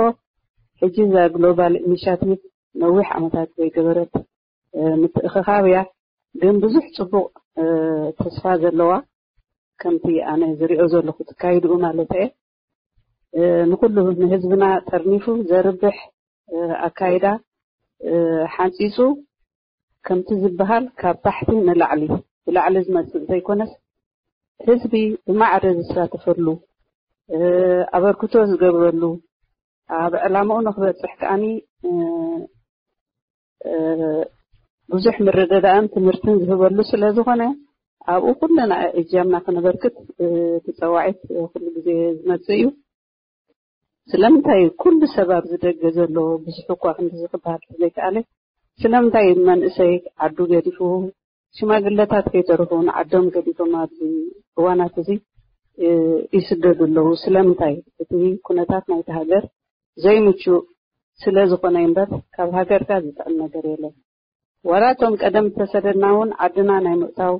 ሕጂ እዛ ግሎባል ኢኒሽቲቭ ነዊሕ ዓመታት ዘይገበረት ምትእኽኻብ እያ፣ ግን ብዙሕ ፅቡቕ ተስፋ ዘለዋ ከምቲ ኣነ ዝሪኦ ዘለኹ ትካይድኡ ማለት እየ። ንኩሉ ንህዝብና ጠርኒፉ ዘርብሕ ኣካይዳ ሓንፂፁ ከምቲ ዝበሃል ካብ ታሕቲ ንላዕሊ ብላዕሊ ዝመፅእ ዘይኮነስ ህዝቢ ብማዕረ ዝሳተፈሉ ኣበርክቶ ዝገብረሉ ኣብ ዕላምኡ ንክበፅሕ ከዓኒ ብዙሕ ምርድዳእን ትምህርትን ዝህበሉ ስለ ዝኾነ ኣብኡ ኩልና እጃምና ክነበርክት እቲ ፀዋዒት ኩሉ ግዜ ዝመፅእ እዩ። ስለምንታይ ኩሉ ሰብ ኣብዚ ደገ ዘሎ ብዙሕ እኳ ክንድዚ ክበሃል ዘይከኣለ ስለምንታይ መንእሰይ ዓዱ ገዲፉ ሽማግለታት ከይተርፉ ንዓዶም ገዲፎም ኣብዚ እዋናት እዚ ይስደዱ ኣለዉ? ስለምንታይ? እቲ ኩነታት ናይቲ ሃገር ዘይምቹእ ስለ ዝኾነ እምበር ካብ ሃገርካ ዝጥዕም ነገር የለን። ዋላ እቶም ቀደም ዝተሰደድና እውን ዓድና ናይ ምእታው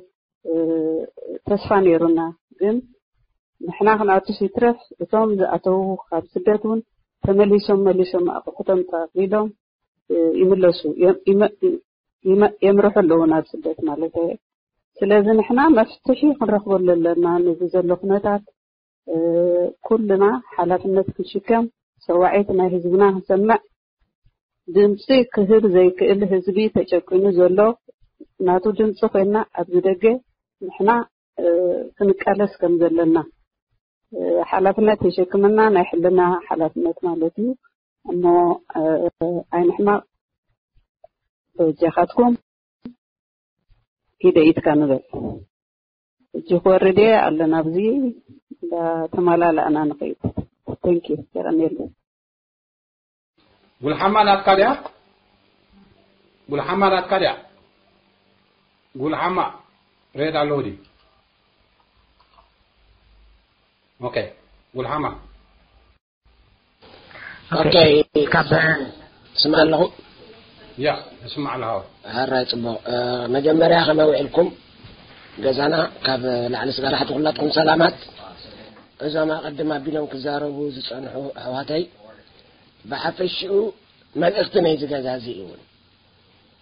ተስፋ ነይሩና፣ ግን ንሕና ክንኣቱስ ይትረፍ እቶም ዝኣተዉ ካብ ስደት እውን ተመሊሶም መሊሶም ኣቑሑቶም ጠቕሊሎም ይምለሱ የምርሑ ኣለዉ ናብ ስደት ማለት እየ። ስለዚ ንሕና መፍትሒ ክንረኽበሉ ኣለና ነዚ ዘሎ ኩነታት ኩልና ሓላፍነት ክንሽከም ሰዋዒት ናይ ህዝብና ክንሰምዕ ድምፂ ክህብ ዘይክእል ህዝቢ ተጨቂኑ ዘሎ ናቱ ድምፂ ኮይና ኣብዚ ደገ ንሕና ክንቃለስ ከም ዘለና ሓላፍነት የሸክመና ናይ ሕልና ሓላፍነት ማለት እዩ። እሞ ኣይንሕማቕ በጃኻትኩም ኪደ ኢትካ ንበል። እጂ ክወርድ እየ ኣለና ኣብዚ እንዳተመላለእና ንኸይድ። Thank you። የቐንየልና። ጉልሓማ ናትካ ድያ? ጉልሓማ ናትካ ድያ? ጉልሓማ ሬድ ኣለዎ ድዩ? ኦኬ፣ ጉልሓማ። ኦኬ፣ ካብ ስምዕ ኣለኹ። ያ፣ እስምዕ ኣለኹ። ሕራይ ጽቡቕ። እ፣ መጀመርያ ከመይ ውዒልኩም? ገዛና ካብ ላዕሊ ስጋር ሓቲ ኩላትኩም ሰላማት። እዞም ኣቐድም ኣቢሎም ክዛረቡ ዝጸንሑ ኣሕዋተይ፣ ብሓፈሽኡ መልእኽቲ ናይዚ ገዛ እዚ እውን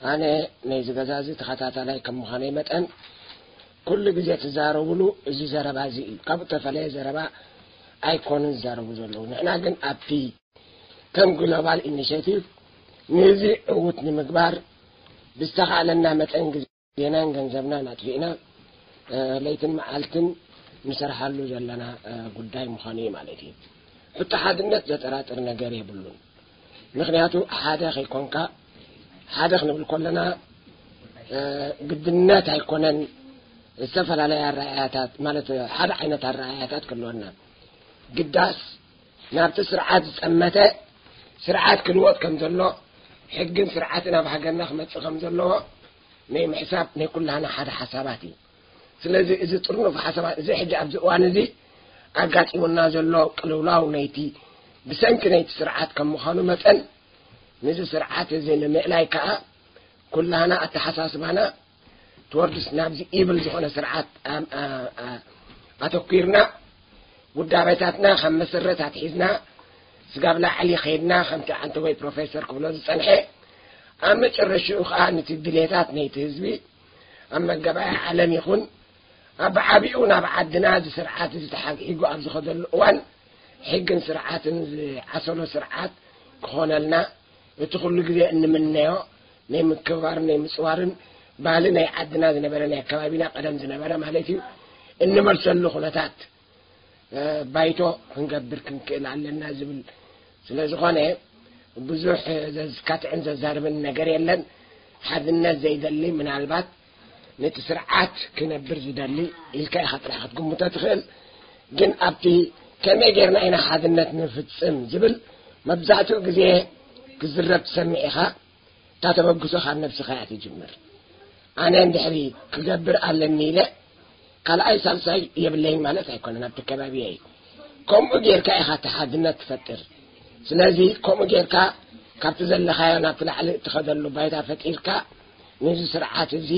ኣነ ናይዚ ገዛ እዚ ተኸታታላይ ከም ምዃነይ መጠን፣ ኩሉ ግዜ ትዛረቡሉ እዚ ዘረባ እዚ እዩ። ካብኡ ተፈለየ ዘረባ ኣይኮኑን ዝዛረቡ ዘለዉ። ንሕና ግን ኣብቲ ከም ግሎባል ኢኒሼቲቭ ነዚ ዕዉት ንምግባር ብዝተኻእለና መጠን ግዜናን ገንዘብናን ኣጥፊእና፣ እ፣ ለይትን መዓልትን ንሰርሓሉ ዘለና፣ እ፣ ጉዳይ ምዃኑ እዩ ማለት እዩ። ሕቶ ሓድነት ዘጠራጥር ነገር የብሉን። ምኽንያቱ ሓደ ከይኮንካ፣ ሓደ ክንብል ከለና፣ እ፣ ግድነት ኣይኮነን ዝተፈላለየ ኣረኣእያታት፣ ማለት ሓደ ዓይነት ኣረኣእያታት ክህልወና። ግዳስ ናብቲ ስርዓት ዝጸመተ ስርዓት ክልወጥ ከም ዘሎ፣ ሕግን ስርዓትን ኣብ ሃገርና ክመጽእ ከም ዘለዎ ናይ ምሕሳብ ናይ ኩላህና ሓደ ሓሳባት እዩ። ስለዚ እዚ ጥርኑፍ ሓሳባት እዚ ሕጂ ኣብዚ እዋን እዚ ኣጋጢሙና ዘሎ ቅልውላው ናይቲ ብሰንኪ ናይቲ ስርዓት ከም ምዃኑ መጠን፣ ነዚ ስርዓት እዚ ንምእላይ ከኣ ኩላህና ኣተሓሳስባና ትወርድስ ናብዚ ኢብል ዝኾነ ስርዓት ኣም-፣ ኣ-፣ ኣ-፣ ኣተኲርና፣ ውዳቤታትና ካብ መሰረት ኣትሒዝና ስጋብ ላዕሊ ኸይድና፣ ከምቲ ዓንተቦይ ፕሮፌሰር ክብሎ ዝጸንሐ፣ ኣብ መጨረሽኡ ኸኣ ነቲ ድሌታት ናይቲ ህዝቢ ኣብ መገባእያ ዓለም ይኹን ኣብ ዓቢኡ ናብ ዓድና እዚ ስርዓት እዚ ተሓግሒጉ ኣብ ዝኸደሉ እዋን፣ ሕግን ስርዓትን ዝዓሰሎ ስርዓት ክኾነልና፣ እቲ ኩሉ ግዜ እንምነዮ ናይ ምክብባርን ናይ ምጽዋርን ባህሊ ናይ ዓድና ዝነበረ፣ ናይ ኣከባቢና ቀደም ዝነበረ ማለት እዩ፣ እንመልሰሉ ኩነታት፣ እ፣ ባይቶ ክንገብር ክንክእል ኣለና ዝብል ስለ ዝኾነ፣ ብዙሕ ዘዝካትዕን ዘዛርብን ነገር የለን። ሓድነት ዘይደሊ፣ ምናልባት ነቲ ስርዓት ክነብር ዝደሊ ኢልካ ኢኻ ጥራሕ ክትግምቶ ትኽእል። ግን ኣብቲ ከመይ ጌርና ኢና ሓድነት ንፍጽም ዝብል መብዛሕትኡ ግዜ ክዝረብ ትሰምዕ ኢኻ። እታ ተበግሶ ካብ ነብስኻ እያ ትጅምር። ኣነ እንድሕሪ ክገብር ኣለኒ ኢለ ካልኣይ ሳልሳይ የብለይን ማለት ኣይኮነን፣ ኣብቲ ከባቢ እየ። ከምኡ ጌርካ ኢኻ እቲ ሓድነት ትፈጥር። ስለዚ ከምኡ ጌርካ ካብቲ ዘለኻዮ ናብቲ ላዕሊ እትኸደሉ ባይታ ፈጢርካ፣ ነዚ ስርዓት እዚ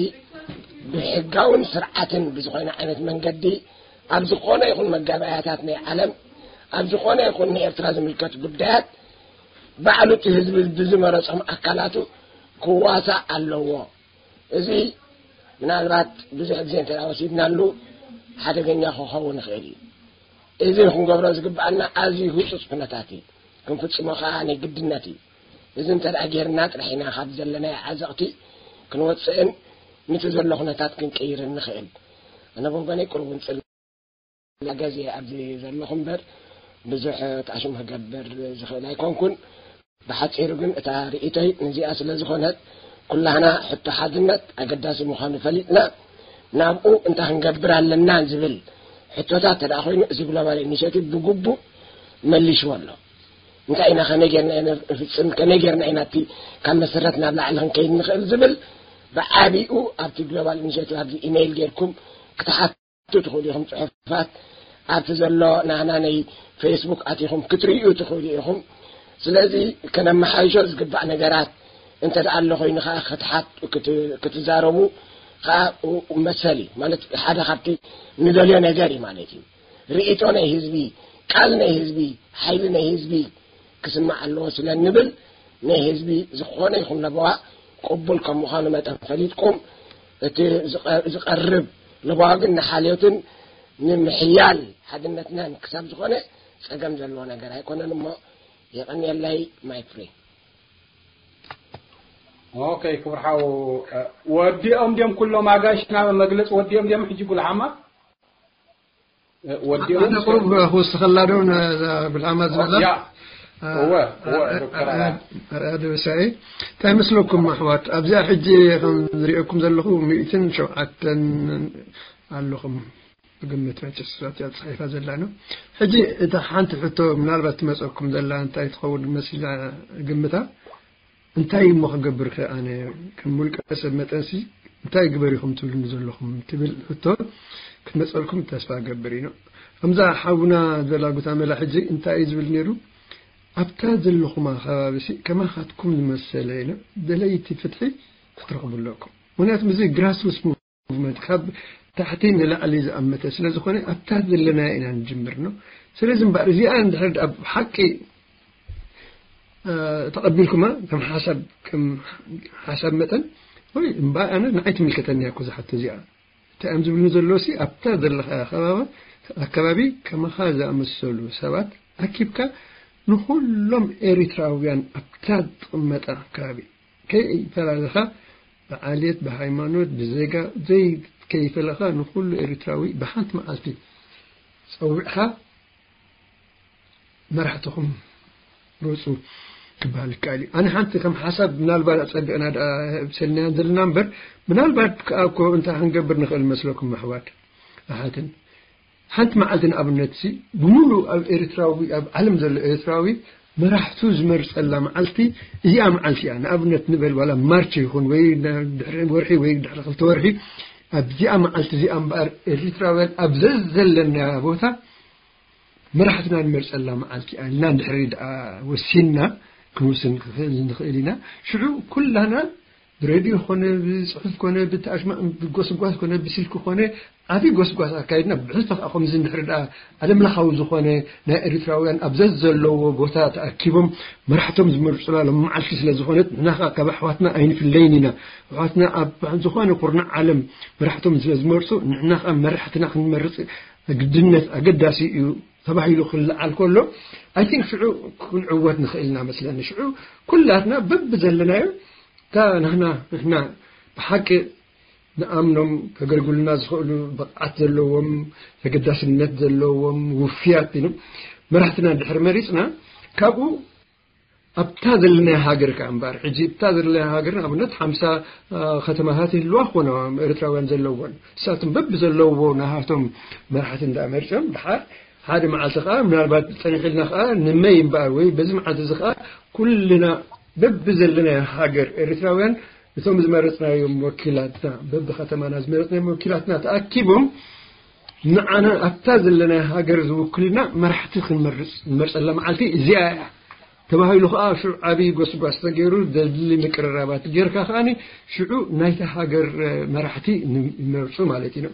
ብሕጋውን ስርዓትን ብዝኾነ ዓይነት መንገዲ ኣብ ዝኾነ ይኹን መጋባእያታት ናይ ዓለም፣ ኣብ ዝኾነ ይኹን ንኤርትራ ዝምልከት ጉዳያት ባዕሉ እቲ ህዝቢ ብዝመረጾም ኣካላቱ ክዋሳእ ኣለዎ። እዚ ምናልባት ብዙሕ ግዜ እንተ ደኣ ወሲድናሉ ሓደገኛ ክኸውን ይኽእል እዩ። እዚ ክንገብሮ ዝግብኣና ኣዝዩ ህጹጽ ኩነታት እዩ። ክንፍጽሞ ከኣ ናይ ግድነት እዩ። እዚ እንተ ደኣ ጌርና ጥራሕ ኢና ካብ ዘለናዮ ዓዘቕቲ ክንወጽእን ነቲ ዘሎ ኩነታት ክንቅይርን ንኽእል። ኣነ ብወገነይ ቁሩብ እንጽል ገዜ ኣብዚ ዘለኹ እምበር ብዙሕ ጣሽም ክገብር ዝኽእል ኣይኮንኩን። ብሓጺሩ ግን እታ ርእይቶይ ነዚኣ ስለ ዝኾነት፣ ኩላህና ሕቶ ሓድነት ኣገዳሲ ምዃኑ ፈሊጥና፣ ናብኡ እንታይ ክንገብር ኣለና ዝብል ሕቶታት እንተ ደኣ ኮይኑ፣ እዚ ግሎባል ኢኒሼቲቭ ብግቡእ መሊሽዎ ኣሎ። እንታይ ኢና፣ ከመይ ጌርና ኢና ንፍጽም፣ ከመይ ጌርና ኢና እቲ ካብ መሰረት ናብ ላዕሊ ክንከይድ ንኽእል ዝብል ብዓቢኡ ኣብቲ ግሎባል ኢኒሼቲቭ ኣብዚ ኢሜይል ጌርኩም ክትሓቱ ትኽእሉ ኢኹም። ጽሑፋት ኣብቲ ዘሎ ናህና ናይ ፌስቡክ ኣቲኹም ክትርእዩ ትኽእሉ ኢኹም። ስለዚ ከነመሓይሾ ዝግባእ ነገራት እንተ ደኣ ኣሎ ኮይኑ ከኣ ክትሓት-፣ ክት-፣ ክትዛረቡ ከኣ መሰል እዩ። ማለት ሓደ ካብቲ ንደልዮ ነገር እዩ ማለት እዩ። ርእይቶ ናይ ህዝቢ፣ ቃል ናይ ህዝቢ፣ ሓይሊ ናይ ህዝቢ ክስማዕ ኣለዎ ስለ እንብል፣ ናይ ህዝቢ ዝኾነ ይኹን ለበዋ ቅቡል ከም ምዃኑ መጠን ፈሊጥኩም፣ እቲ ዝቐ-፣ ዝቐርብ ለበዋ ግን ንሓልዮትን ንምሕያል ሓድነትናን ክሳብ ዝኾነ ጸገም ዘለዎ ነገር ኣይኮነን እሞ፣ የቐንየለይ። ማይክ ፍሪ። ኦኬ፣ ክቡር ሓው፣ እ፣ ወዲኦም ድዮም ኩሎም ኣጋይሽና መግለጺ ወዲኦም ድዮም? ሕጂ ጉልሓማ፣ እ፣ ወዲኦም ኣነ ቁሩብ ክውስኸላ ዶ ነዛ ጉልሓማ ዝበላ? ያ፣ እ፣ እወ፣ እወ፣ እ፣ ዶክተር እ፣ ኣርኣያ። ኣርኣያ ደበሳኤ። እንታይ መስለኩም ኣሕዋት? ኣብዚኣ ሕጂ ከም ዝሪኦኩም ዘለኹ ሚእትን ሸውዓተን ኣለኹም። ግምት መቸስ እያ ተጻሒፋ ዘላ ነው። ሕጂ እታ ሓንቲ ሕቶ ምናልባት ትመጸኩም ዘላ እንታይ ትኸውን መሲላ ግምታ? እንታይ እሞ ክገብር ከ ኣነ ከም ውልቀ ሰብ መጠንሲ እንታይ ግበር ኢኹም ትብሉኒ ዘለኹም ትብል ሕቶ ክትመጸልኩም ተስፋ ገብር እዩ። ከምዛ ሓውና ዘላጉታ መላ ሕጂ እንታይ እዩ ዝብል ነይሩ? ኣብታ ዘለኹማ ከባቢ ሲ ከማኻትኩም ዝመሰለ ኢለ ደለይቲ ፍትሒ ክትረኽቡ ኣለኩም። ምክንያቱም እዚ ግራስሩትስ ሙቭመንት ካብ ታሕቲ ንላዕሊ ዝኣመተ ስለ ዝኾነ ኣብታ ዘለና ኢና ንጅምር ነው። ስለዚ እምበኣር እዚኣ እንድሕር ኣብ ሓቂ ተቐቢልኩማ ከም ሓሳብ ከም ሓሳብ መጠን ወይ እምበኣር ኣነ ንዓይ ትምልከተኒ እያ እኮ ዝሓቶ እዚኣ እንታይ እዮም ዝብሉ ዘለዉ ሲ ኣብታ ዘለኻ ከባቢ ኣካባቢ ከማኻ ዝኣመሰሉ ሰባት ኣኪብካ ንኹሎም ኤሪትራውያን ኣብታ ዝቕመጣ ከባቢ ከይፈላለኻ ብዓሌት ብሃይማኖት ብዜጋ ዘይከይፈለኻ ንኹሉ ኤሪትራዊ ብሓንቲ መዓልቲ ጸዊዕኻ መራሕትኹም ርፁ ክበሃል ይከኣል እዩ። ኣነ ሓንቲ ከም ሓሳብ ምናልባት ኣፀቢቕና ደኣ ሰልናያን ዘለና እምበር ምናልባት ከዓ እኮ እንታይ ክንገብር ንኽእል መስለኩም ኣሕዋት ኣሓትን ሓንቲ መዓልቲ ንኣብነት ሲ ብምሉእ ኣብ ኤርትራዊ ኣብ ዓለም ዘሎ ኤርትራዊ መራሕቱ ዝመርፀላ መዓልቲ እዚኣ መዓልቲ እያ። ንኣብነት ንበል ዋላ ማርች ይኹን ወይ ድሕሪ ወርሒ ወይ ድሕሪ ክልተ ወርሒ ኣብዚኣ መዓልቲ እዚኣ እምበኣር ኤርትራውያን ኣብ ዘዘለና ቦታ መራሕትና ንመርፀላ መዓልቲ እያ ኢልና እንድሕሪ ደኣ ወሲንና ክንውስን ክኽእል ንኽእል ኢና። ሽዑ ኩላና ብሬድዮ ኮነ ብፅሑፍ ኮነ ብተኣሽማ ብጎስጓስ ኮነ ብስልኪ ኮነ ዓብዪ ጎስጓስ ኣካይድና ብሕዝቶ ከዓ ከምዚ እንድሕሪ ደኣ ዓለም ለኻዊ ዝኾነ ናይ ኤርትራውያን ኣብ ዘዘለዎ ቦታ ተኣኪቦም መራሕቶም ዝመርፁላ ሎም መዓልቲ ስለ ዝኾነት ንሕና ከዓ ካብ ኣሕዋትና ኣይንፍለይን ኢና። ኣሕዋትና ኣብ ዝኾነ ኩርናዕ ዓለም መራሕቶም ስለ ዝመርፁ ንሕና ከዓ መራሕትና ክንመርፅ ግድነት ኣገዳሲ እዩ ተባሂሉ ክለዓል ከሎ ኣይ ቲንክ ሽዑ ክንዕወት ንኽእል ኢና መስለኒ። ሽዑ ኩላትና በብዘለናዮ እታ ንሕና ንሕና ብሓቂ ንኣምኖም ከገልግሉና ዝኽእሉ ብቕዓት ዘለዎም ተገዳስነት ዘለዎም ውፍያት ኢሉ መራሕትና እንድሕር መሪፅና ካብኡ ኣብታ ዘለናያ ሃገር ከዓ እምበኣር ሕጂ እታ ዘለናያ ሃገር ንኣብነት ሓምሳ ከተማታት ይህልዋ ክኾና ኤርትራውያን ዘለዎን እሳቶም በብዘለዎ ናሃቶም መራሕቲ እንዳመርፅም ድሓር ሓደ መዓልቲ ከዓ ምናልባት ፀኒሕልና ከዓ ንመይ እምበኣር ወይ በዚ መዓልቲ እዚ ከዓ ኩልና በብዘለናዮ ሃገር ኤርትራውያን እቶም ዝመረፅናዮም ወኪላትና በብከተማና ዝመረፅናዮም ወኪላትና ተኣኪቦም ንዓና ኣብታ ዘለናዮ ሃገር ዝውክልና መራሕቲ ክንመርፅ ንመርፀላ መዓልቲ እዚኣ እያ ተባሂሉ ከዓ ሽዑ ዓብዪ ጎስጓስ ተገይሩ ዘድሊ ምቅርራባት ጌርካ ከዓ ሽዑ ናይታ ሃገር መራሕቲ ይመርፁ ማለት እዩ።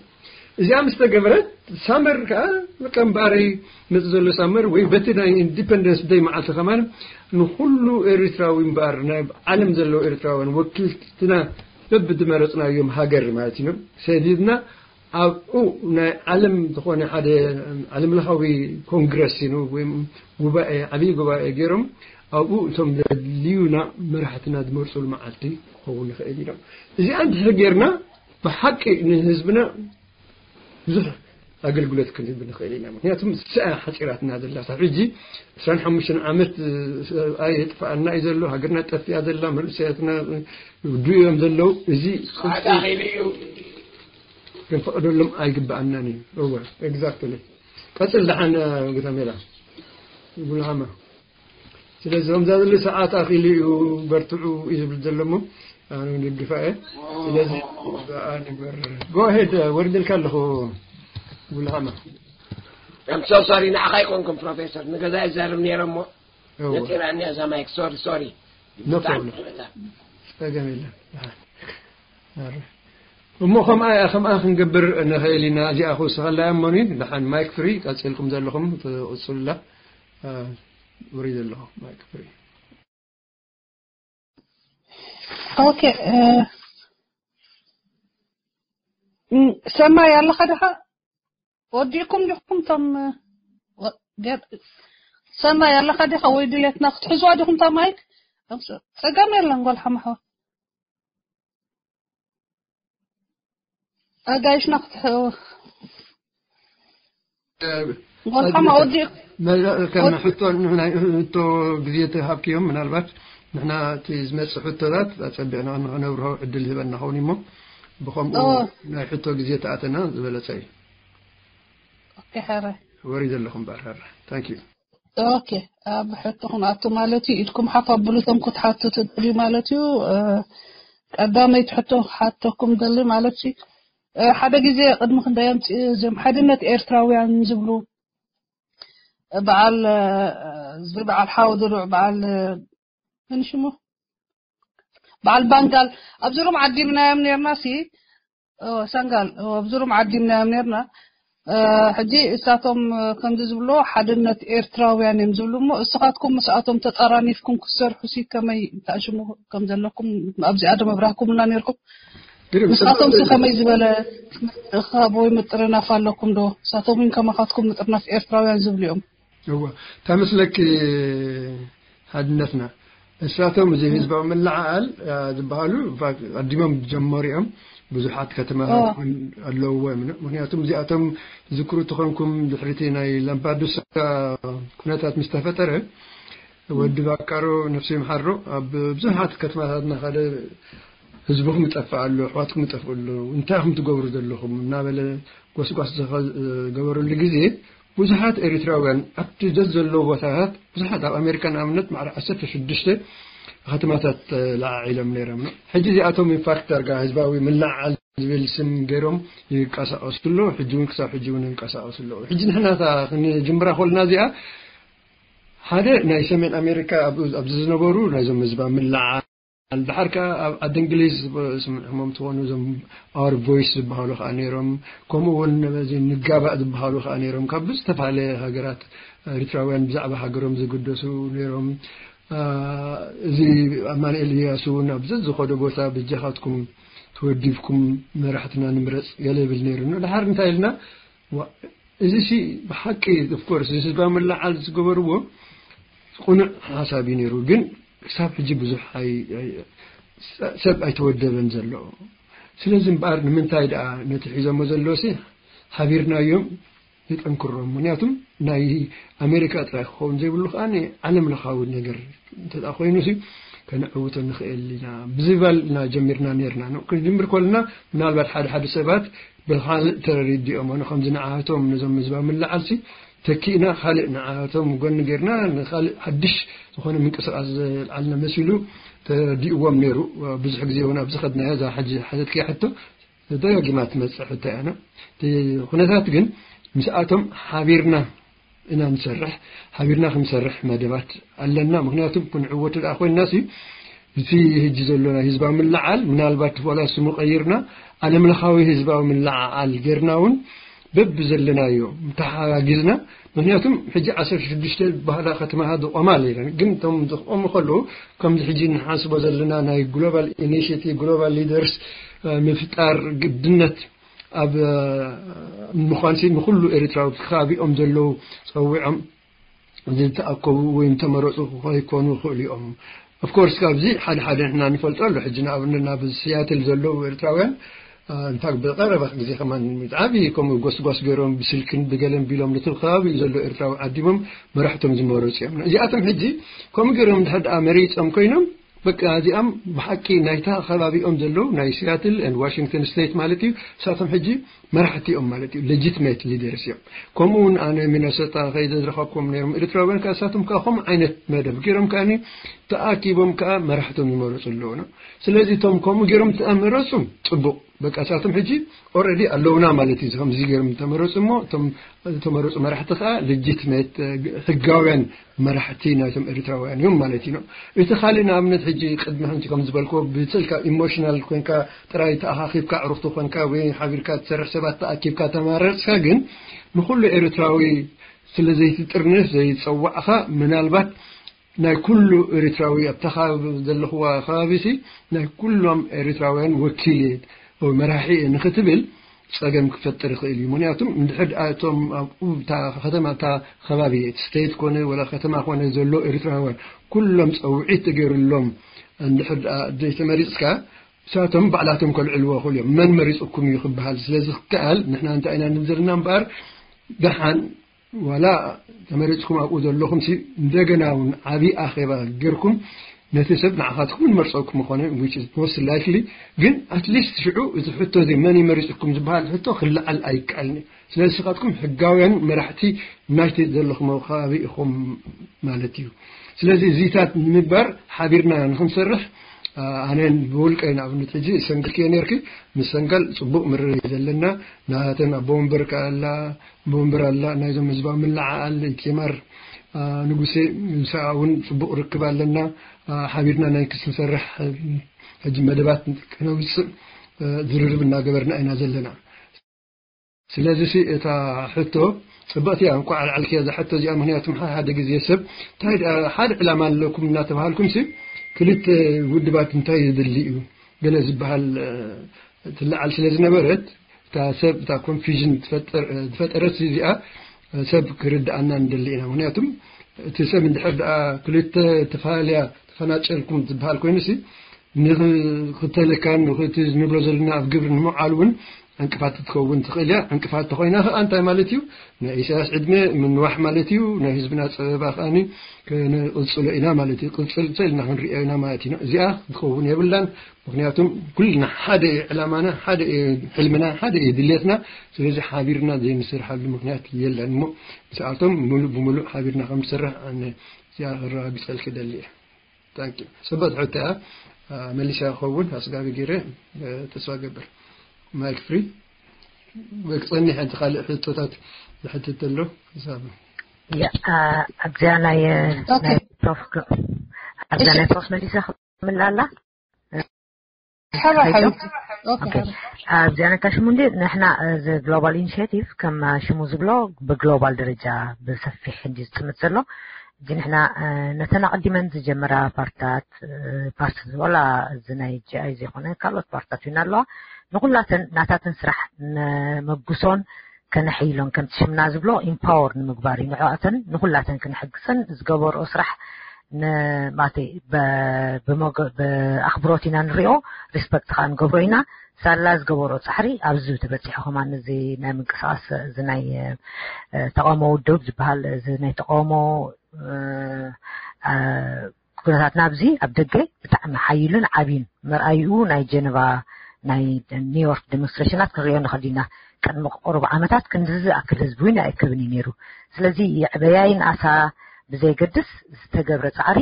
እዚኣ ምስ ተገበረት ሳመር ከዓ በቃ እምበኣረይ መፅ ዘሎ ሳመር ወይ በቲ ናይ ኢንዲፐንደንስ ደይ መዓልቲ ከማን ንኩሉ ኤርትራዊ እምበኣር ናይ ዓለም ዘለዉ ኤርትራውያን ወኪልትና በብዝመረፅናዮም ሃገር ማለት እዩ ሰዲድና ኣብኡ ናይ ዓለም ዝኾነ ሓደ ዓለም ለኻዊ ኮንግረስ እዩ ወይ ጉባኤ ዓብዪ ጉባኤ ገይሮም ኣብኡ እቶም ዘድልዩና መራሕትና ዝመርፁሉ መዓልቲ ክኸውን ይኽእል ኢሎም እዚኣ እንድሕር ጌርና ብሓቂ ንህዝብና ብዙሕ ኣገልግሎት ክንህብ ንኽእል ኢና ምክንያቱም ሰኣ ሓፂራትና ዘላ ሳብ ሕጂ ዕስራን ሓሙሽተን ዓመት ሰብኣይ የጥፍኣና እዩ ዘሎ ሃገርና ጠፊኣ ዘላ መንእሰያትና ውዱ እዮም ዘለዉ እዚ ክንፈቕደሎም ኣይግበኣናን እዩ እወ ኤግዛክትሊ ቀፅል ደሓን ግተሜላ ጉልሃማ ስለዚ ከምዛ ዘሎ ሰዓት ኣኺሉ እዩ በርትዑ እዩ ዝብል ዘሎ እሞ ኣነ እውን ይድግፋ እየ ስለዚ ንግበር ጎሄድ ወሪደልካ ኣለኹ ጉልሃማ I'm so sorry ንዓኻ ኣይኮንኩም ፕሮፌሰር ንገዛ ይዛረብ ነይረ እሞ ነፂና እኒኣ እዛ ማይክ ሶሪ ሶሪ No problem. ጸገም የለን እሞ ከምኣ ከምኣ ክንገብር ንኽእል ኢና እዚኣ ክውስኸላ እያ እሞኒ ደሓን ማይክ ፍሪ ቀፂልኩም ዘለኹም ትቕፅሉላ ወሪ ዘለኹ ማይክ ፍሪ ኦኬ ሰማይ ኣለኻ ድኻ ወዲእኩም ዲኹም ቶም ሰማይ ኣለኻ ዲኻ ወይ ድሌትና ክትሕዝዋ ዲኹም ታ ማይክ ፀገም የለን ጓል ሓማሕዋ ኣጋይሽና ክትሕ ጓል ሓማ ወዲእኩም ከም ሕቶ ሕቶ ግዜ ተሃብክዮም ምናልባት ንሕና እቲ ዝመፅእ ሕቶታት ኣፀቢቕና ንክነብርሆ ዕድል ህበና ኸውን እሞ ብኸምኡ ናይ ሕቶ ግዜ ተኣተና ዝበለፀ እዩ ኦኬ ሕረ ወሪ ዘለኹም በኣር ሕረ ታንክ ዩ ኦኬ፣ ኣብ ሕቶ ክንኣቱ ማለት እዩ። ኢድኩም ሓፍ ኣብሉ፣ እቶም ክትሓቱ ትደልዩ ማለት እዩ። እ፣ ቀዳመይቲ ሕቶ ክሓተኩም ደሊ ማለት እዩ። እ፣ ሓደ ግዜ ቅድሚ ክንደይ ኣምፂኡ እዞም ሓድነት ኤርትራውያን ዝብሉ፣ እ፣ በዓል፣ እ፣ እዚ በዓል ሓወ ድሩዕ፣ በዓል፣ እ፣ ምን ሽሙ? በዓል ባንጋል፣ ኣብዚ ሩም ዓዲምናዮም ነርና ሲ፣ ኦ፣ ሰንጋል፣ ኦ፣ ኣብዚ ሩም ዓዲምናዮም ነርና። እ፣ ሕጂ እሳቶም፣ እ፣ ከምዚ ዝብሎ ሓድነት ኤርትራውያን እዮም ዝብሉ እሞ፣ እስኻትኩም ምስኣቶም ተጣራኒፍኩም ክትሰርሑ ሲ ከመይ ትኣሽሙ ከም ዘለኩም ኣብዚኣ ዶ መብራህኩምና ነርኩም? ግርም ንስኻቶም ሲ ጽቡቅ። ከመይ ዝበለ ምትእኽኻብ ወይ ምጥርናፍ ኣለኩም ዶ? እሳቶም እውን ከማኻትኩም ምጥርናፍ ኤርትራውያን ዝብሉ እዮም። እወ፣ ተመስለኪ ሓድነትና። እሳቶም እዚ ህዝባዊ ምልዓዓል፣ አ፣ ዝበሃሉ፣ ፋ-፣ ቀዲሞም ጀመሩ እዮም። ብዙሓት ከተማታት ኦ። እውን ኣለውዎ እዮም። ምክንያቱም እዚኣቶም ዝክሩ ተኾንኩም ድሕሪቲ ናይ ላምፓዱሳ ኩነታት ምስ ተፈጠረ፣ ወዲ ባቃሮ ነፍሱ ይምሓሮ ኣብ ብዙሓት ከተማታት እናኸደ ህዝብኹም ይጠፍእ ኣሎ፣ ኣሕዋትኩም ይጠፍኡ ኣለዉ፣ እንታይ ኢኹም ትገብሩ ዘለኹም እናበለ ጎስጓስ ዝኸ-፣ ዝገበረሉ ግዜ ብዙሓት ኤሪትራውያን ኣብቲ ዘዘለዉ ቦታታት ብዙሓት ኣብ ኣሜሪካ ንኣብነት ማዕረ ዓሰርተ ሽዱሽተ ከተማታት ለዓዒሎም ነይሮም። ሕጂ እዚኣቶም ኢንፋክት ዳርጋ ህዝባዊ ምልዓዓል ዝብል ስም ገይሮም ይንቀሳቐሱ ኣለዉ። ሕጂ እውን ክሳብ ሕጂ እውን ይንቀሳቐሱ ኣለዉ። ሕጂ ንሕና እታ ክንጅምራ ከለና እዚኣ ሓደ ናይ ሰሜን ኣሜሪካ ኣብ-፣ ኣብዚ ዝነበሩ ናይዞም ህዝባ ምልዓዓል፣ ድሓር ከኣ ኣብ ዓዲ እንግሊዝ ስምዕሞም ትኾኑ እዞም ኣወር ቮይስ ዝበሃሉ ከኣ ነይሮም። ከምኡ እውን ነዚ ንጋባእ ዝበሃሉ ከኣ ነይሮም። ካብ ዝተፈላለየ ሃገራት ኤሪትራውያን ብዛዕባ ሃገሮም ዝግደሱ ነይሮም። አ፣ እዚ ኣማኑኤል እያሱ እውን ኣብ ዘዝኸዶ ቦታ በጃኻትኩም ተወዲብኩም መራሕትና ንምረጽ ገለ ይብል ነይሩ። ድሓር እንታይ ኢልና? ዋ፣ እዚ ሲ ብሓቂ፣ ኦፍ ኮርስ፣ እዚ ህዝባዊ ምልዓል ዝገበርዎ ቅኑዕ ሓሳብ እዩ ነይሩ፣ ግን ክሳብ ሕጂ ብዙሕ ኣይ-፣ ኣይ-፣ ሰብ ኣይተወደበን ዘሎ። ስለዚ እምበኣር ንምንታይ ደኣ ነቲ ሒዞሞ ዘለዉ ሲ ሓቢርናዮም የጠንክሮም። ምክንያቱም ናይ ኣሜሪካ ጥራይ ክኸውን ዘይብሉ ከኣ ናይ ዓለም ለኻዊ ነገር እንተ ደኣ ኮይኑ ሲ ከነዕውቶ ንኽእል ኢና ብዝባል ኢና ጀሚርና ነርና። ን-፣ ክንጅምር ከለና ምናልባት ሓደ ሓደ ሰባት ብኻልእ ተረዲኦም፣ ኣነ ከምዚ ንዓቶም ነዞም ህዝባዊ ምልዓል ሲ ተኪእና ካልእ ንዓቶም ጎኒ ጌርና ንኻልእ ሓድሽ ዝኾነ ምንቅስቃስ ዘልዓልና መሲሉ ተረዲእዎም ነይሩ። ብዙሕ ግዜ እውን ኣብዚ ኸድናዮ እዛ ሕጂ ሓተትክያ ሕቶ ደጋጊማ ትመጽእ ሕቶ እያ። እቲ ኩነታት ግን ምስኣቶም ሓቢርና ኢና ንሰርሕ፣ ሓቢርና ክንሰርሕ መደባት ኣለና። ምክንያቱም ክንዕወት ደኣ ኮይንና ሲ እቲ ሕጂ ዘሎ ናይ ህዝባዊ ምልዓል ምናልባት ዋላ ስሙ ቀይርና ዓለም ለኻዊ ህዝባዊ ምልዓዓል ጌርና እውን በብዘለናዮ ተሓጋጊዝና፣ ምክንያቱም ሕጂ ዓሰርተ ሽዱሽተ ዝበሃላ ከተማታት ዝቆማ ኣለየን። ግን እቶም ዝቆሙ ከለዉ ከምዚ ሕጂ ንሓስቦ ዘለና ናይ ግሎባል ኢኒሽቲቭ፣ ግሎባል ሊደርስ፣ እ፣ ምፍጣር ግድነት ኣብ፣ እ፣ ምዃንሲ ንኹሉ ኤርትራዊ ከባቢኦም ዘለዉ ጸዊዖም ዝተኣከቡ ወይ ዝተመረጹ ክኾ-፣ ክኾኑ ይኽእሉ እዮም። ኦፍኮርስ ካብዚ ሓደ ሓደ ንሕና ንፈልጦ ኣሎ። ሕጂ ንኣብነት ናብ ሲያትል ዘለዉ ኤርትራውያን፣ እ፣ እንታይ ብቐረባ ግዜ ከማን ዓቢ ከምኡ ጎስጓስ ገይሮም ብስልክን ብገለን ቢሎም ነቲ ከባቢ ዘሎ ኤርትራዊ ዓዲሞም መራሕቶም ዝመረጹ እዮም። እዚኣቶም ሕጂ ከምኡ ገይሮም እንድሕር ደኣ መሪጾም ኮይኖም በቃ እዚኣም ብሓቂ ናይታ ከባቢኦም ዘለዉ ናይ ሲያትል ኤንድ ዋሽንግተን ስቴት ማለት እዩ። ንሳቶም ሕጂ መራሕቲ እዮም ማለት እዩ። ሌጂትሜት ሊደርስ እዮም። ከምኡ እውን ኣነ ሚነሶታ ከይደ ዝረኸብኩም ነይሮም ኤርትራውያን ከኣ ንሳቶም ከኣ ከምኡ ዓይነት መደብ ገይሮም ከኣ ተኣኪቦም ከኣ መራሕቶም ይመረጹ ኣለዉ ነው። ስለዚ እቶም ከምኡ ገይሮም ተመረጹ ጽቡቕ። በቃ ንሳቶም ሕጂ ኦልሬዲ ኣለውና ማለት እዩ። ከምዚ ገይሮም ተመረጹ እሞ እቶም ዝተመረጹ መራሕቲ ከኣ ሌጂትሜት፣ እ፣ ሕጋውያን መራሕቲ ናይቶም ኤርትራውያን እዮም ማለት እዩ። እቲ ካልእ ንኣብነት ሕጂ ቅድሚ ሕጂ ከም ዝበልክዎ ብስልካ ኢሞሽናል ኮንካ ጥራይ ተኣኻኺብካ ኣዕሩኽቲ ኮንካ ወይ ሓቢርካ ትሰርሕ ሰባት ተኣኪብካ ተመረጽካ ግን ንኹሉ ኤርትራዊ ስለ ዘይትጥርንፍ ዘይጸዋዕኻ ምናልባት ናይ ኩሉ ኤርትራዊ ኣብታ ከባቢ ዘለኽዋ ከባቢ ሲ ናይ ኩሎም ኤርትራውያን ወኪል እየ ወይ መራሒ እየ ንኽትብል ጸገም ክፈጥር ይኽእል እዩ። ምክንያቱም እንድሕር ደኣ እቶም ኣብኡ እታ ከተማ እታ ከባቢ እቲ ስቴት ኮነ ወላ ከተማ ኮነ ዘሎ ኤርትራውያን ኩሎም ጸውዒት ተገይሩሎም እንድሕር ደኣ ዘይተመሪጽካ ንሳቶም ባዕላቶም ከልዕልዎ ይኽእሉ እዮም። መን መሪጹኩም እዩ ክበሃል ስለ ዝከኣል ንሕና እንታይ ኢና ንብል ዘለና እምበኣር ደሓን ዋላ ተመሪጽኩም ኣብኡ ዘለኹም ሲ እንደገና እውን ዓቢ ኣኼባ ጌርኩም ነቲ ሰብ ንዓኻትኩም ንመርፀኩም ምኾነ፣ which is most likely። ግን ኣትሊስት ሽዑ እዚ ሕቶ እዚ መን ይመሪፅኩም ዝበሃል ሕቶ ክለዓል ኣይከኣልን እዩ። ስለዚ ንስኻትኩም ሕጋውያን መራሕቲ ናይቲ ዘለኹም ከባቢ ኢኹም ማለት እዩ። ስለዚ እዚታት ንምግባር ሓቢርና ንክንሰርሕ፣ ኣነ ብውልቀይ ንኣብነት ሕጂ ሰንገልክዮ ነርኪ፣ ምስ ሰንጋል ፅቡቕ ምርርይ ዘለና፣ ናተን ኣቦ ወንበር ከኣላ፣ ኣቦ ወንበር ኣላ፣ ናይዞም ህዝባዊ ምልዓል ኢቴማር ንጉሴ፣ ምስኣ እውን ፅቡቕ ርክብ ኣለና። ሓቢርና ናይ ክስንሰርሕ ሕጂ መደባት ክነውፅእ ዝርርብ እናገበርና ኢና ዘለና። ስለዚ እታ ሕቶ ፅብቕቲ እያ፣ እንኳዕ ኣልዓልክያ እዛ ሕቶ እዚኣ። ምክንያቱ ሓደ ግዜ ሰብ እንታይ ሓደ ዕላማ ኣለኩም እናተባሃልኩም ሲ ክልተ ውድባት እንታይ ዝድሊ እዩ ገለ ዝበሃል ትለዓል ስለ ዝነበረት፣ እታ ሰብ እታ ኮንፊዥን ዝፈጠረት እዚኣ ሰብ ክርድኣና ንደሊ ኢና። ምክንያቱም እቲ ሰብ እንድሕር ደኣ ክልተ ተፈላለያ ተፈናጨልኩም ዝበሃል ኮይኑ ሲ ንክተልካን ንክቲ ንብሎ ዘለና ኣብ ግብሪ ንምውዓል እውን ዕንቅፋት ትኸውን ትኽእል እያ። ዕንቅፋት ተኮይና ከዓ እንታይ ማለት እዩ? ናይ ኢሳያስ ዕድመ ምንዋሕ ማለት እዩ። ናይ ህዝብና ፀበባ ከዓ ክንቕፅሎ ኢና ማለት እዩ። ቅፅል ኢልና ክንሪኦ ኢና ማለት እዩ። እዚኣ ክትኸውን የብላን። ምክንያቱም ኩልና ሓደ እዩ ዕላማና፣ ሓደ እዩ ሕልምና፣ ሓደ እዩ ድሌትና። ስለዚ ሓቢርና ዘይንሰርሓሉ ምክንያት የለን እሞ ምስኣቶም ሙሉእ ብሙሉእ ሓቢርና ከም ንሰርሕ ኣነ እዚኣ ክረጋግፀልክ ደሊ እየ። ታንኪ። ፅብቕቲ ሕቶ እያ። መሊሳ ክኸውን ኣስጋቢ ገይረ ተስፋ ገብር። ማይክ ፍሪ። ወይ ክፀኒሕ ሓንቲ ካልእ ሕቶታት ዝሕትት ዘሎ ክሳብ ኣብዚኣ ናይ ናይ ፕሮፍ ኣብዚኣ ናይ ፕሮፍ መሊሳ ክምልኣላ። ኣብዚኣ ነታ ሽሙ እንዲ ንሕና እዚ ግሎባል ኢኒሽቲቭ ከም ሽሙ ዝብሎ ብግሎባል ደረጃ ብሰፊሕ ሕጂ ዝጥምት ዘሎ። እዚ ንሕና ነተን ኣቐዲመን ዝጀመራ ፓርትታት፣ ፓርቲ ዝወላ እዚ ናይ ጂኣይ ዘይኮነ ካልኦት ፓርትታት እውን ኣለዋ። ንኹላተን ናታተን ስራሕ ነመጉሶን ከነሐይሎን ከምቲ ሽምና ዝብሎ ኢምፓወር ንምግባር እዩ። ንዕኣተን ንኹላተን ክንሕግሰን ዝገበርኦ ስራሕ ንማተይ ብኣኽብሮት ኢና ንሪኦ፣ ሪስፐክት ከዓ ንገብሮ ኢና። ሳላ ዝገበሮ ፃሕሪ ኣብዚ ተበፂሑ ከማን እዚ ናይ ምንቅስቃስ እዚ ናይ ተቃውሞ ውድብ ዝበሃል እዚ ናይ ተቃውሞ ኩነታትና ኣብዚ ኣብ ደገ ብጣዕሚ ሓይሉን ዓብዩን መርኣይኡ ናይ ጀነቫ ናይ ኒውዮርክ ዴሞንስትሬሽናት ክንሪኦ ንኽእል ኢና። ቅድሚ ቁሩብ ዓመታት ክንድዚ ዝኣክል ህዝቢ እውን ኣይእከብን እዩ ነይሩ። ስለዚ ይዕበያ ይንኣሳ ብዘይገድስ ዝተገብረ ፃዕሪ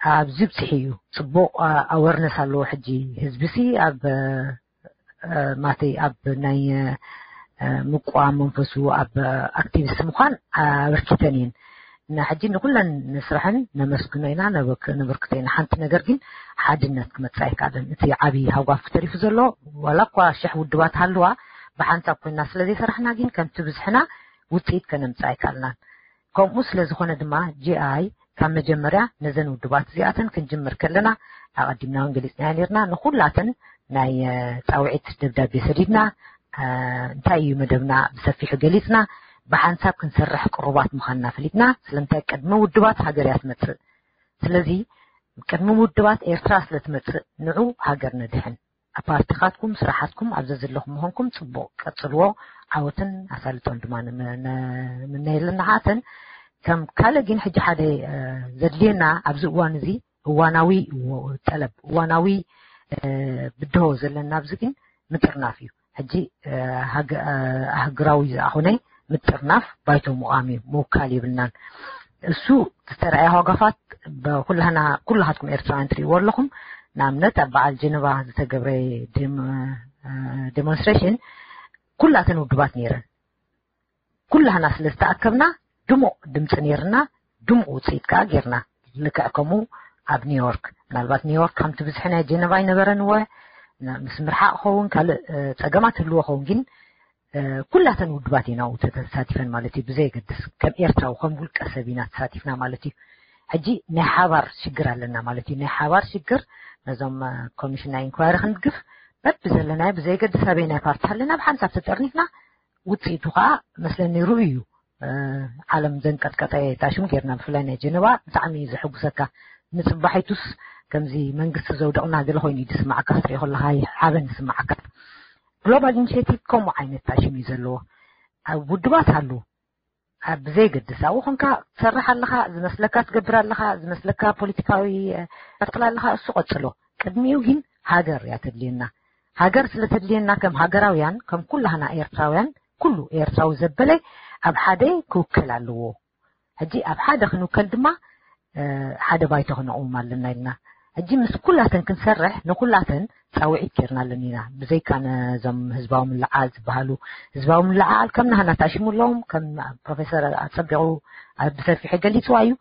ኣብዚ ብፅሒ እዩ። ፅቡቕ ኣወርነስ ኣለዎ። ሕጂ ህዝቢ ሲ ኣብ ማተይ ኣብ ናይ ምቋም መንፈሱ ኣብ ኣክቲቪስት ምዃን ኣበርኪተን እየን። እና ሕጂ ንኩለን ንስራሕን ነመስግኖ ኢና፣ ነብርክቶ ኢና። ሓንቲ ነገር ግን ሓድነት ክመፅእ ኣይከኣለን። እቲ ዓብዪ ሃጓፍ ተሪፉ ዘሎ ዋላ እኳ ሽሕ ውድባት ሃልዋ ብሓንሳብ ኮይና ስለዘይሰራሕና ግን ከምቲ ብዝሕና ውፅኢት ከነምፅእ ኣይከኣልናን። ከምኡ ስለ ዝኾነ ድማ ጂኣይ ካብ መጀመርያ ነዘን ውድባት እዚኣተን ክንጅምር ከለና ኣቐዲምና እውን ገሊፅናዮ ነርና። ንኹላተን ናይ ፃውዒት ደብዳቤ ሰዲድና፣ እንታይ እዩ መደብና ብሰፊሑ ገሊፅና፣ ብሓንሳብ ክንሰርሕ ቅሩባት ምዃንና ፈሊጥና። ስለምንታይ ቅድሚ ውድባት ሃገር እያ ትመፅእ። ስለዚ ቅድሚ ውድባት ኤርትራ ስለ ትመፅእ ንዑ ሃገር ነድሕን። ፓርቲኻትኩም ስራሓትኩም ኣብ ዘዘለኹም ምዃንኩም ፅቡቕ ቀፅልዎ። ዓወትን ኣሳልጦን ድማ ንምነየለን ንዓተን። ከም ካልእ ግን ሕጂ ሓደ ዘድልየና ኣብዚ እዋን እዚ እዋናዊ ጠለብ እዋናዊ ብድሆ ዘለና ኣብዚ ግን ምጥርናፍ እዩ። ሕጂ ኣህግራዊ ዝኣኾነ ምጥርናፍ ባይቶ ምቋም እዩ። ምውካል የብልናን። እሱ ዝተረኣየ ሃጓፋት ኩላህና ኩላኻትኩም ኤርትራውያን ትርእይዎ ኣለኹም። ንኣብነት ኣብ በዓል ጀነቫ ዝተገብረ ዴሞንስትሬሽን ኩላተን ውድባት ነይረን። ኩላህና ስለ ዝተኣከብና ድሙቕ ድምፂ ነይርና፣ ድሙቕ ውፅኢት ከዓ ጌርና። ልክዕ ከምኡ ኣብ ኒውዮርክ፣ ምናልባት ኒውዮርክ ከምቲ ብዝሒ ናይ ጀነቫ ኣይነበረን እወ፣ ምስ ምርሓቕ ኸውን ካልእ ፀገማት ህልዎ ኸውን ግን ኩላተን ውድባት ኢና ተሳቲፈን ማለት እዩ። ብዘየገድስ ከም ኤርትራዊ ከም ውልቀ ሰብ ኢና ተሳቲፍና ማለት እዩ። ሕጂ ናይ ሓባር ሽግር ኣለና ማለት እዩ። ናይ ሓባር ሽግር ነዞም ኮሚሽን ናይ ኢንኳሪ ክንድግፍ በቢ ዘለናዮ ብዘየገድስ ኣበይ ናይ ፓርቲ ኣለና ብሓንሳብ ተጠርኒፍና ውፅኢቱ ከዓ መስለኒ ርኡ እዩ። ዓለም ዘንቀጥቀጠ ታሽሙ ጌርና ብፍላይ ናይ ጀነባ ብጣዕሚ እዩ ዘሐጉሰካ። ንፅባሒቱስ ከምዚ መንግስቲ ዘውደቕና ገለ ኮይኑ እዩ ዝስማዓካ ክትሪኦ ከለካ ሓበን ዝስማዓካ። ግሎባል ኢኒሽቲቭ ከምኡ ዓይነት ታሽም እዩ ዘለዎ። ኣብ ውድባት ኣሉ ኣብ ብዘይገድስ ኣብኡ ኮንካ ትሰርሕ ኣለኻ፣ ዝመስለካ ትገብር ኣለኻ፣ ዝመስለካ ፖለቲካዊ፣ እ፣ ትቕል ኣለኻ፣ እሱ ቀጽሎ። ቅድሚኡ ግን ሃገር እያ ተድልየና። ሃገር ስለ ተድልየና ከም ሃገራውያን፣ ከም ኩላህና ኤርትራውያን፣ ኩሉ ኤርትራዊ ዘበለ ኣብ ሓደ ክውከል ኣለዎ። ሕጂ ኣብ ሓደ ክንውከል ድማ፣ እ፣ ሓደ ባይቶ ክነቕውም ኣለና ኢልና። ሕጂ ምስ ኩላተን ክንሰርሕ ንኩላተን ጻውዒት ጌርናለን ኢና። ብዘይካ ነዞም ህዝባዊ ምልዓል ዝበሃሉ፣ ህዝባዊ ምልዓል ከም ናህና ታሽሙ ኣለዎም፣ ከም ፕሮፌሰር ኣጸቢቑ ኣብ ብሰፊሑ ገሊጽዋ እዩ።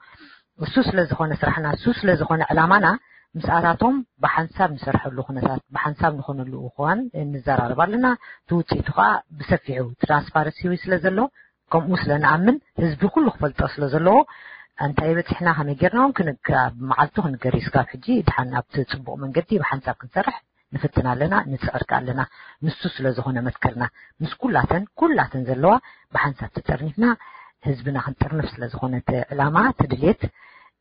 እሱ ስለ ዝኾነ ስራሕና፣ እሱ ስለ ዝኾነ ዕላማና፣ ምስኣታቶም ብሓንሳብ ንሰርሐሉ ኩነታት፣ ብሓንሳብ ንኾነሉ እዋን ንዘራረብ ኣለና። እቲ ውጽኢቱ ከዓ ብሰፊሑ ትራንስፓረንሲ ስለ ዘሎ፣ ከምኡ ስለ ንኣምን፣ ህዝቢ ኩሉ ክፈልጦ ስለ ዘለዎ፣ እንታይ በጺሕና፣ ከመይ ጌርና እውን ክን-፣ ክ-፣ ኣብ መዓልቱ ክንገር እዩ። ስጋብ ሕጂ ድሓን ኣብቲ ጽቡቕ መንገዲ ብሓንሳብ ክንሰርሕ ንፍትን ኣለና፣ ንጽዕር ከኣ ኣለና። ንሱ ስለ ዝኾነ መትከልና፣ ምስ ኩላተን፣ ኩላተን ዘለዋ ብሓንሳብ ተጠርኒፍና፣ ህዝብና ክንጥርንፍ ስለ ዝኾነ እቲ ዕላማ፣ እቲ ድሌት፣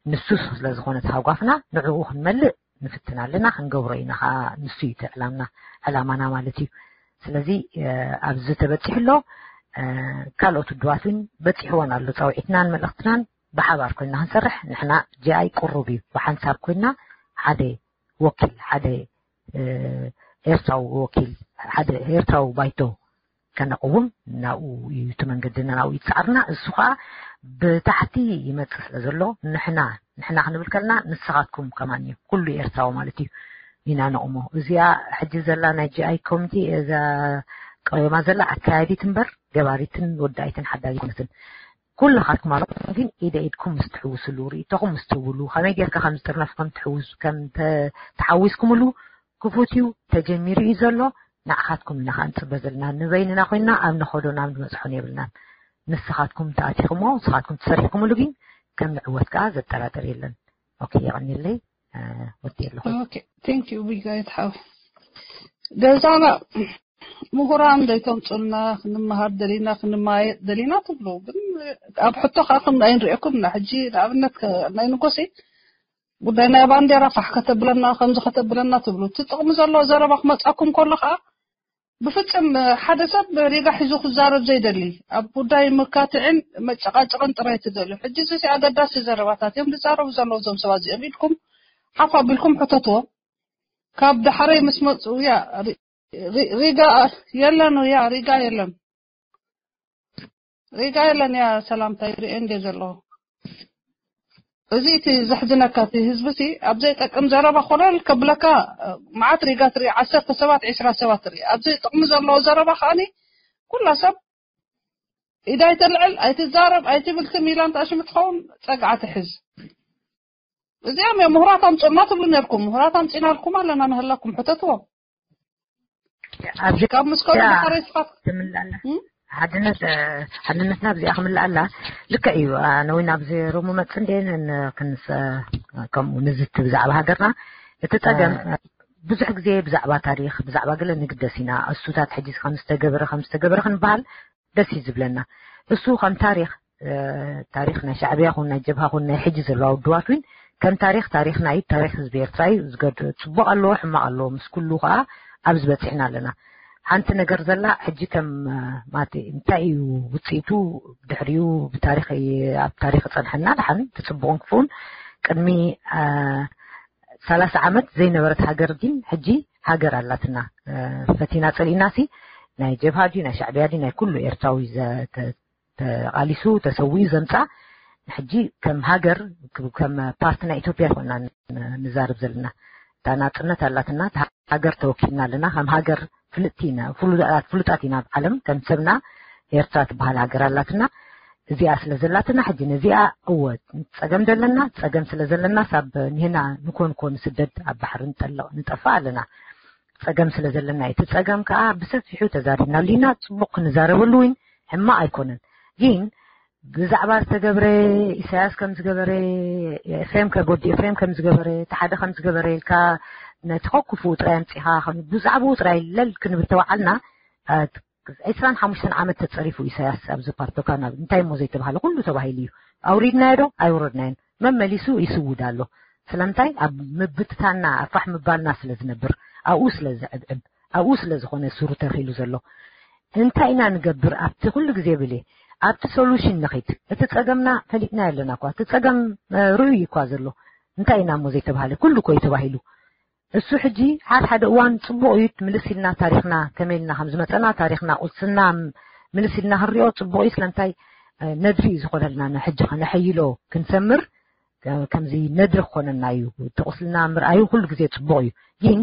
ንሱ ስለ ዝኾነ ተሃጓፍና፣ ንዕኡ ክንመልእ ንፍትን ኣለና፣ ክንገብሮ ኢና ኸዓ። ንሱ እዩ እቲ ዕላምና፣ ዕላማና ማለት እዩ። ስለዚ፣ እ፣ ኣብዚ ተበጺሑ ኣሎ። እ፣ ካልኦት ውድባት እውን በጺሕወን ኣሎ። ጻውዒትናን መልእኽትናን ብሓባር ኮይና ክንሰርሕ፣ ንሕና ጂ ኣይ ቅሩብ እዩ። ብሓንሳብ ኮይና ሓደ ወኪል፣ ሓደ፣ እ፣ ኤርትራዊ ወኪል፣ ሓደ ኤርትራዊ ባይቶ ከነቕውም ናብኡ እዩ እቲ መንገድና፣ ናብኡ እዩ ጻዕርና። እሱ ኸኣ ብታሕቲ ይመጽእ ስለ ዘሎ፣ ንሕና፣ ንሕና ክንብል ከለና ንስኻትኩም ከማን እዩ፣ ኩሉ ኤርትራዊ ማለት እዩ፣ ኢና ነቕሞ። እዚኣ ሕጂ ዘላ ናይ ጂ ኣይ ኮሚቴ፣ እዛ ቀሪባ ዘላ ኣካያዲት እምበር ገባሪትን ወዳኢትን ሓዳጊት ኣይኮነትን። ኩልኻትኩም ኣለኹም ግን ኢደ ኢድኩም ምስ ትሕውስሉ፣ ርእይቶኹም ምስ ትህብሉ፣ ከመይ ጌርካ ከም ዝጥርነፍ ከም ትሕውስ-፣ ከም ተ-፣ ተሓዊስኩምሉ ክፉት እዩ፣ ተጀሚሩ እዩ ዘሎ። ንዓኻትኩም ኢና ከኣ ንጽበ ዘለና። ንበይንና ኮይንና ኣብ ንኸዶ ናብ ንበጽሖን የብልናን። ንስኻትኩም ተኣቲኹሞ፣ ንስኻትኩም ተሰሪሕኩምሉ ግን ከም ንዕወት ከኣ ዘጠራጥር የለን። ኦኬ፣ የቐንየለይ። እ፣ ወዲ ኣለኹ። ኦኬ፣ ቴንክ ዩ ብጋይት ሓው። ገዛና ምሁራን ዘይተምጹልና፣ ክንመሃር ደሊና፣ ክንማየጥ ደሊና ትብሉ። ግን ኣብ ሕቶ ከኣ ከም ኣይንሪኤኩም ኢና። ሕጂ ንኣብነት ከ-፣ ናይ ንጎሲ ጉዳይ ናይ ባንዴራ ፋሕ ከተብለና፣ ከምዚ ከተብለና ትብሉ። እቲ ጥቕሚ ዘለዎ ዘረባ ክመጻኩም ከሎ ከኣ ብፍጽም ሓደ ሰብ ሪጋ ሒዙ ክዛረብ ዘይደሊ፣ ኣብ ጉዳይ መካትዕን መጨቃጨቅን ጥራይ ትደልዩ። ሕጂ እዚ ኣገዳሲ ዘረባታት እዮም ዝዛረቡ ዘለዉ እዞም ሰባት እዚኦም ኢልኩም ሓፍ ኣቢልኩም ሕተትዎም። ካብ ዳሕረይ ምስ መጹ፣ ያ፣ ሪ-፣ ሪ-፣ ሪጋ የለን፣ ያ፣ ሪጋ የለን። ሪጋ የለን፣ ያ፣ ሰላምታ ይርእየ እንደ ዘለኹ። እዚ እቲ ዘሕዝነካ፣ እቲ ህዝቢ ሲ ኣብ ዘይጠቅም ዘረባ ኮለል ከብለካ፣ መዓት ሪጋ ትርኢ፣ ዓሰርተ ሰባት፣ ዒስራ ሰባት ትርኢ። ኣብዚ ጥቕሚ ዘለዎ ዘረባ ከኣኒ ኩላ ሰብ ኢዳ ኣይተልዕል፣ ኣይትዛረብ፣ ኣይትብል፣ ትም ኢላ እንተ ኣሽሙ ትኸውን ጸግዓ ትሕዝ። እዚኦም እዮም ምሁራት ኣምጽኡልና ትብሉ ነርኩም። ምሁራት ኣምጺናልኩም ኣለና፣ ንህላኩም ሕተትዎም። ኣብዚ ካብ ምስ ከዱ ያ፣ ብሓሬ ስፋት ትምልኣላ። እም? ሓድነት፣ እ፣ ሓድነትና ኣብዚኣ ክምልኣላ። ልክዕ እዩ። ኣነ እውን ኣብዚ ሮም መጽ እንደ ን-፣ ክንስ-፣ ከምኡ ንዝቲ ብዛዕባ ሃገርና። እቲ ጸገም፣ እ። ብዙሕ ግዜ ብዛዕባ ታሪኽ፣ ብዛዕባ ገለ ንግደስ ኢና። እሱታት ሕጂ ከም ዝተገበረ፣ ከም ዝተገበረ ክንበሃል ደስ እዩ ዝብለና። እሱ ከም ታሪኽ፣ እ፣ ታሪኽ ናይ ሻዕብያ ኹን ናይ ጀብሃ ኹን ናይ ሕጂ ዘለዋ ውድባት እውን ከም ታሪኽ፣ ታሪኽና እዩ፣ ታሪኽ ህዝቢ ኤርትራ እዩ። ዝገድ-፣ ጽቡቕ ኣለዎ፣ ሕማቕ ኣለዎ። ምስ ኩሉ ኸኣ ኣብዚ በጺሕና ኣለና። ሓንቲ ነገር ዘላ ሕጂ ከም፣ እ፣ ማለተይ እንታይ እዩ ውጽኢቱ፣ ድሕሪኡ ብታሪኽ ይ-፣ ኣብ ታሪኽ ይጸንሐና። ደሓን እቲ ጽቡቕን ክፉኡን ቅድሚ፣ እ፣ ሰላሳ ዓመት ዘይነበረት ሃገር ግን ሕጂ ሃገር ኣላትና። እ፣ ፈቲና ጸሊእናሲ ናይ ጀብሃ ድዩ፣ ናይ ሻዕብያ ድዩ፣ ናይ ኩሉ ኤርትራዊ ዘ-፣ ተ-፣ ተቓሊሱ ተሰዊኡ ዘምጻ፣ ሕጂ ከም ሃገር፣ ከም ፓርት ናይ ኢትዮጵያ ኮይና ን-፣ ንዛረብ ዘለና። እታ ናጽነት ኣላትና፣ እታ ሃገር ተወኪልና ኣለና። ከም ሃገር ፍልጥቲ ኢና፣ ፍሉጣት፣ ፍሉጣት ኢና ኣብ ዓለም። ከም ሰብና ኤርትራ ትበሃል ሃገር ኣላትና። እዚኣ ስለ ዘላትና፣ ሕጂ ነዚኣ እወ ጸገም ዘለና፣ ጸገም ስለ ዘለና፣ ሳብ ኒህና ንኮንኮ ንስደድ ኣብ ባሕሪ ንጠልቕ፣ ንጠፍእ ኣለና። ጸገም ስለ ዘለና፣ እቲ ጸገም ከኣ ብሰፊሑ ተዛሪብናሉ ኢና። ጽቡቕ ክንዛረበሉ እውን ሕማቕ ኣይኮነን። ግን ብዛዕባ ዝተገብረ፣ ኢሳያስ ከም ዝገበረ፣ ኤፍሬም ከጎዲ፣ ኤፍሬም ከም ዝገበረ፣ እቲ ሓደ ከም ዝገበረ ኢልካ ነቲ ከኩፍኡ ጥራይ ኣምጺኻ፣ ከም ብዛዕባኡ ጥራይ ለል ክንብል ተባዓልና፣ እ፣ ዕስራን ሓሙሽተን ዓመት ተጸሪፉ ኢሳያስ ኣብዚ ፓርቶካ ናብ እንታይ እሞ ዘይተባህለ ኩሉ ተባሂሉ እዩ። ኣውሪድናዮ ዶ? ኣይወረድናዮን። መመሊሱ ይስውድ ኣሎ። ስለምንታይ? ኣብ ምብትታንና፣ ኣብ ፋሕ ምባልና ስለ ዝነብር፣ ኣብኡ ስለ ዝዕብዕብ፣ ኣብኡ ስለ ዝኾነ ሱሩ ተኺሉ ዘሎ። እንታይ ኢና ንገብር? ኣብቲ ኩሉ ግዜ ብለ፣ ኣብቲ ሶሉሽን ንኺድ። እቲ ጸገምና ፈሊጥና ኣለና እኳ። እቲ ጸገም እ፣ ርኡይ እኳ ዘሎ። እንታይ ኢና እሞ ዘይተባህለ? ኩሉ እኮ እዩ ተባሂሉ። እሱ ሕጂ ሓደ ሓደ እዋን ጽቡቕ እዩ። ምልስ ኢልና ታሪኽና ከመይ ኢልና ከም ዝመጸና፣ ታሪኽና ቁልስና ም-፣ ምልስ ኢልና ክንሪኦ ጽቡቕ እዩ። ስለምንታይ እ፣ ነድሪ እዩ ዝኾነልና ንሕጂ ከነሐይሎ ክንሰምር እ፣ ከምዚ ነድሪ ክኾነና እዩ። እቲ ቁስልና ምርኣዩ ኩሉ ግዜ ጽቡቕ እዩ። ግን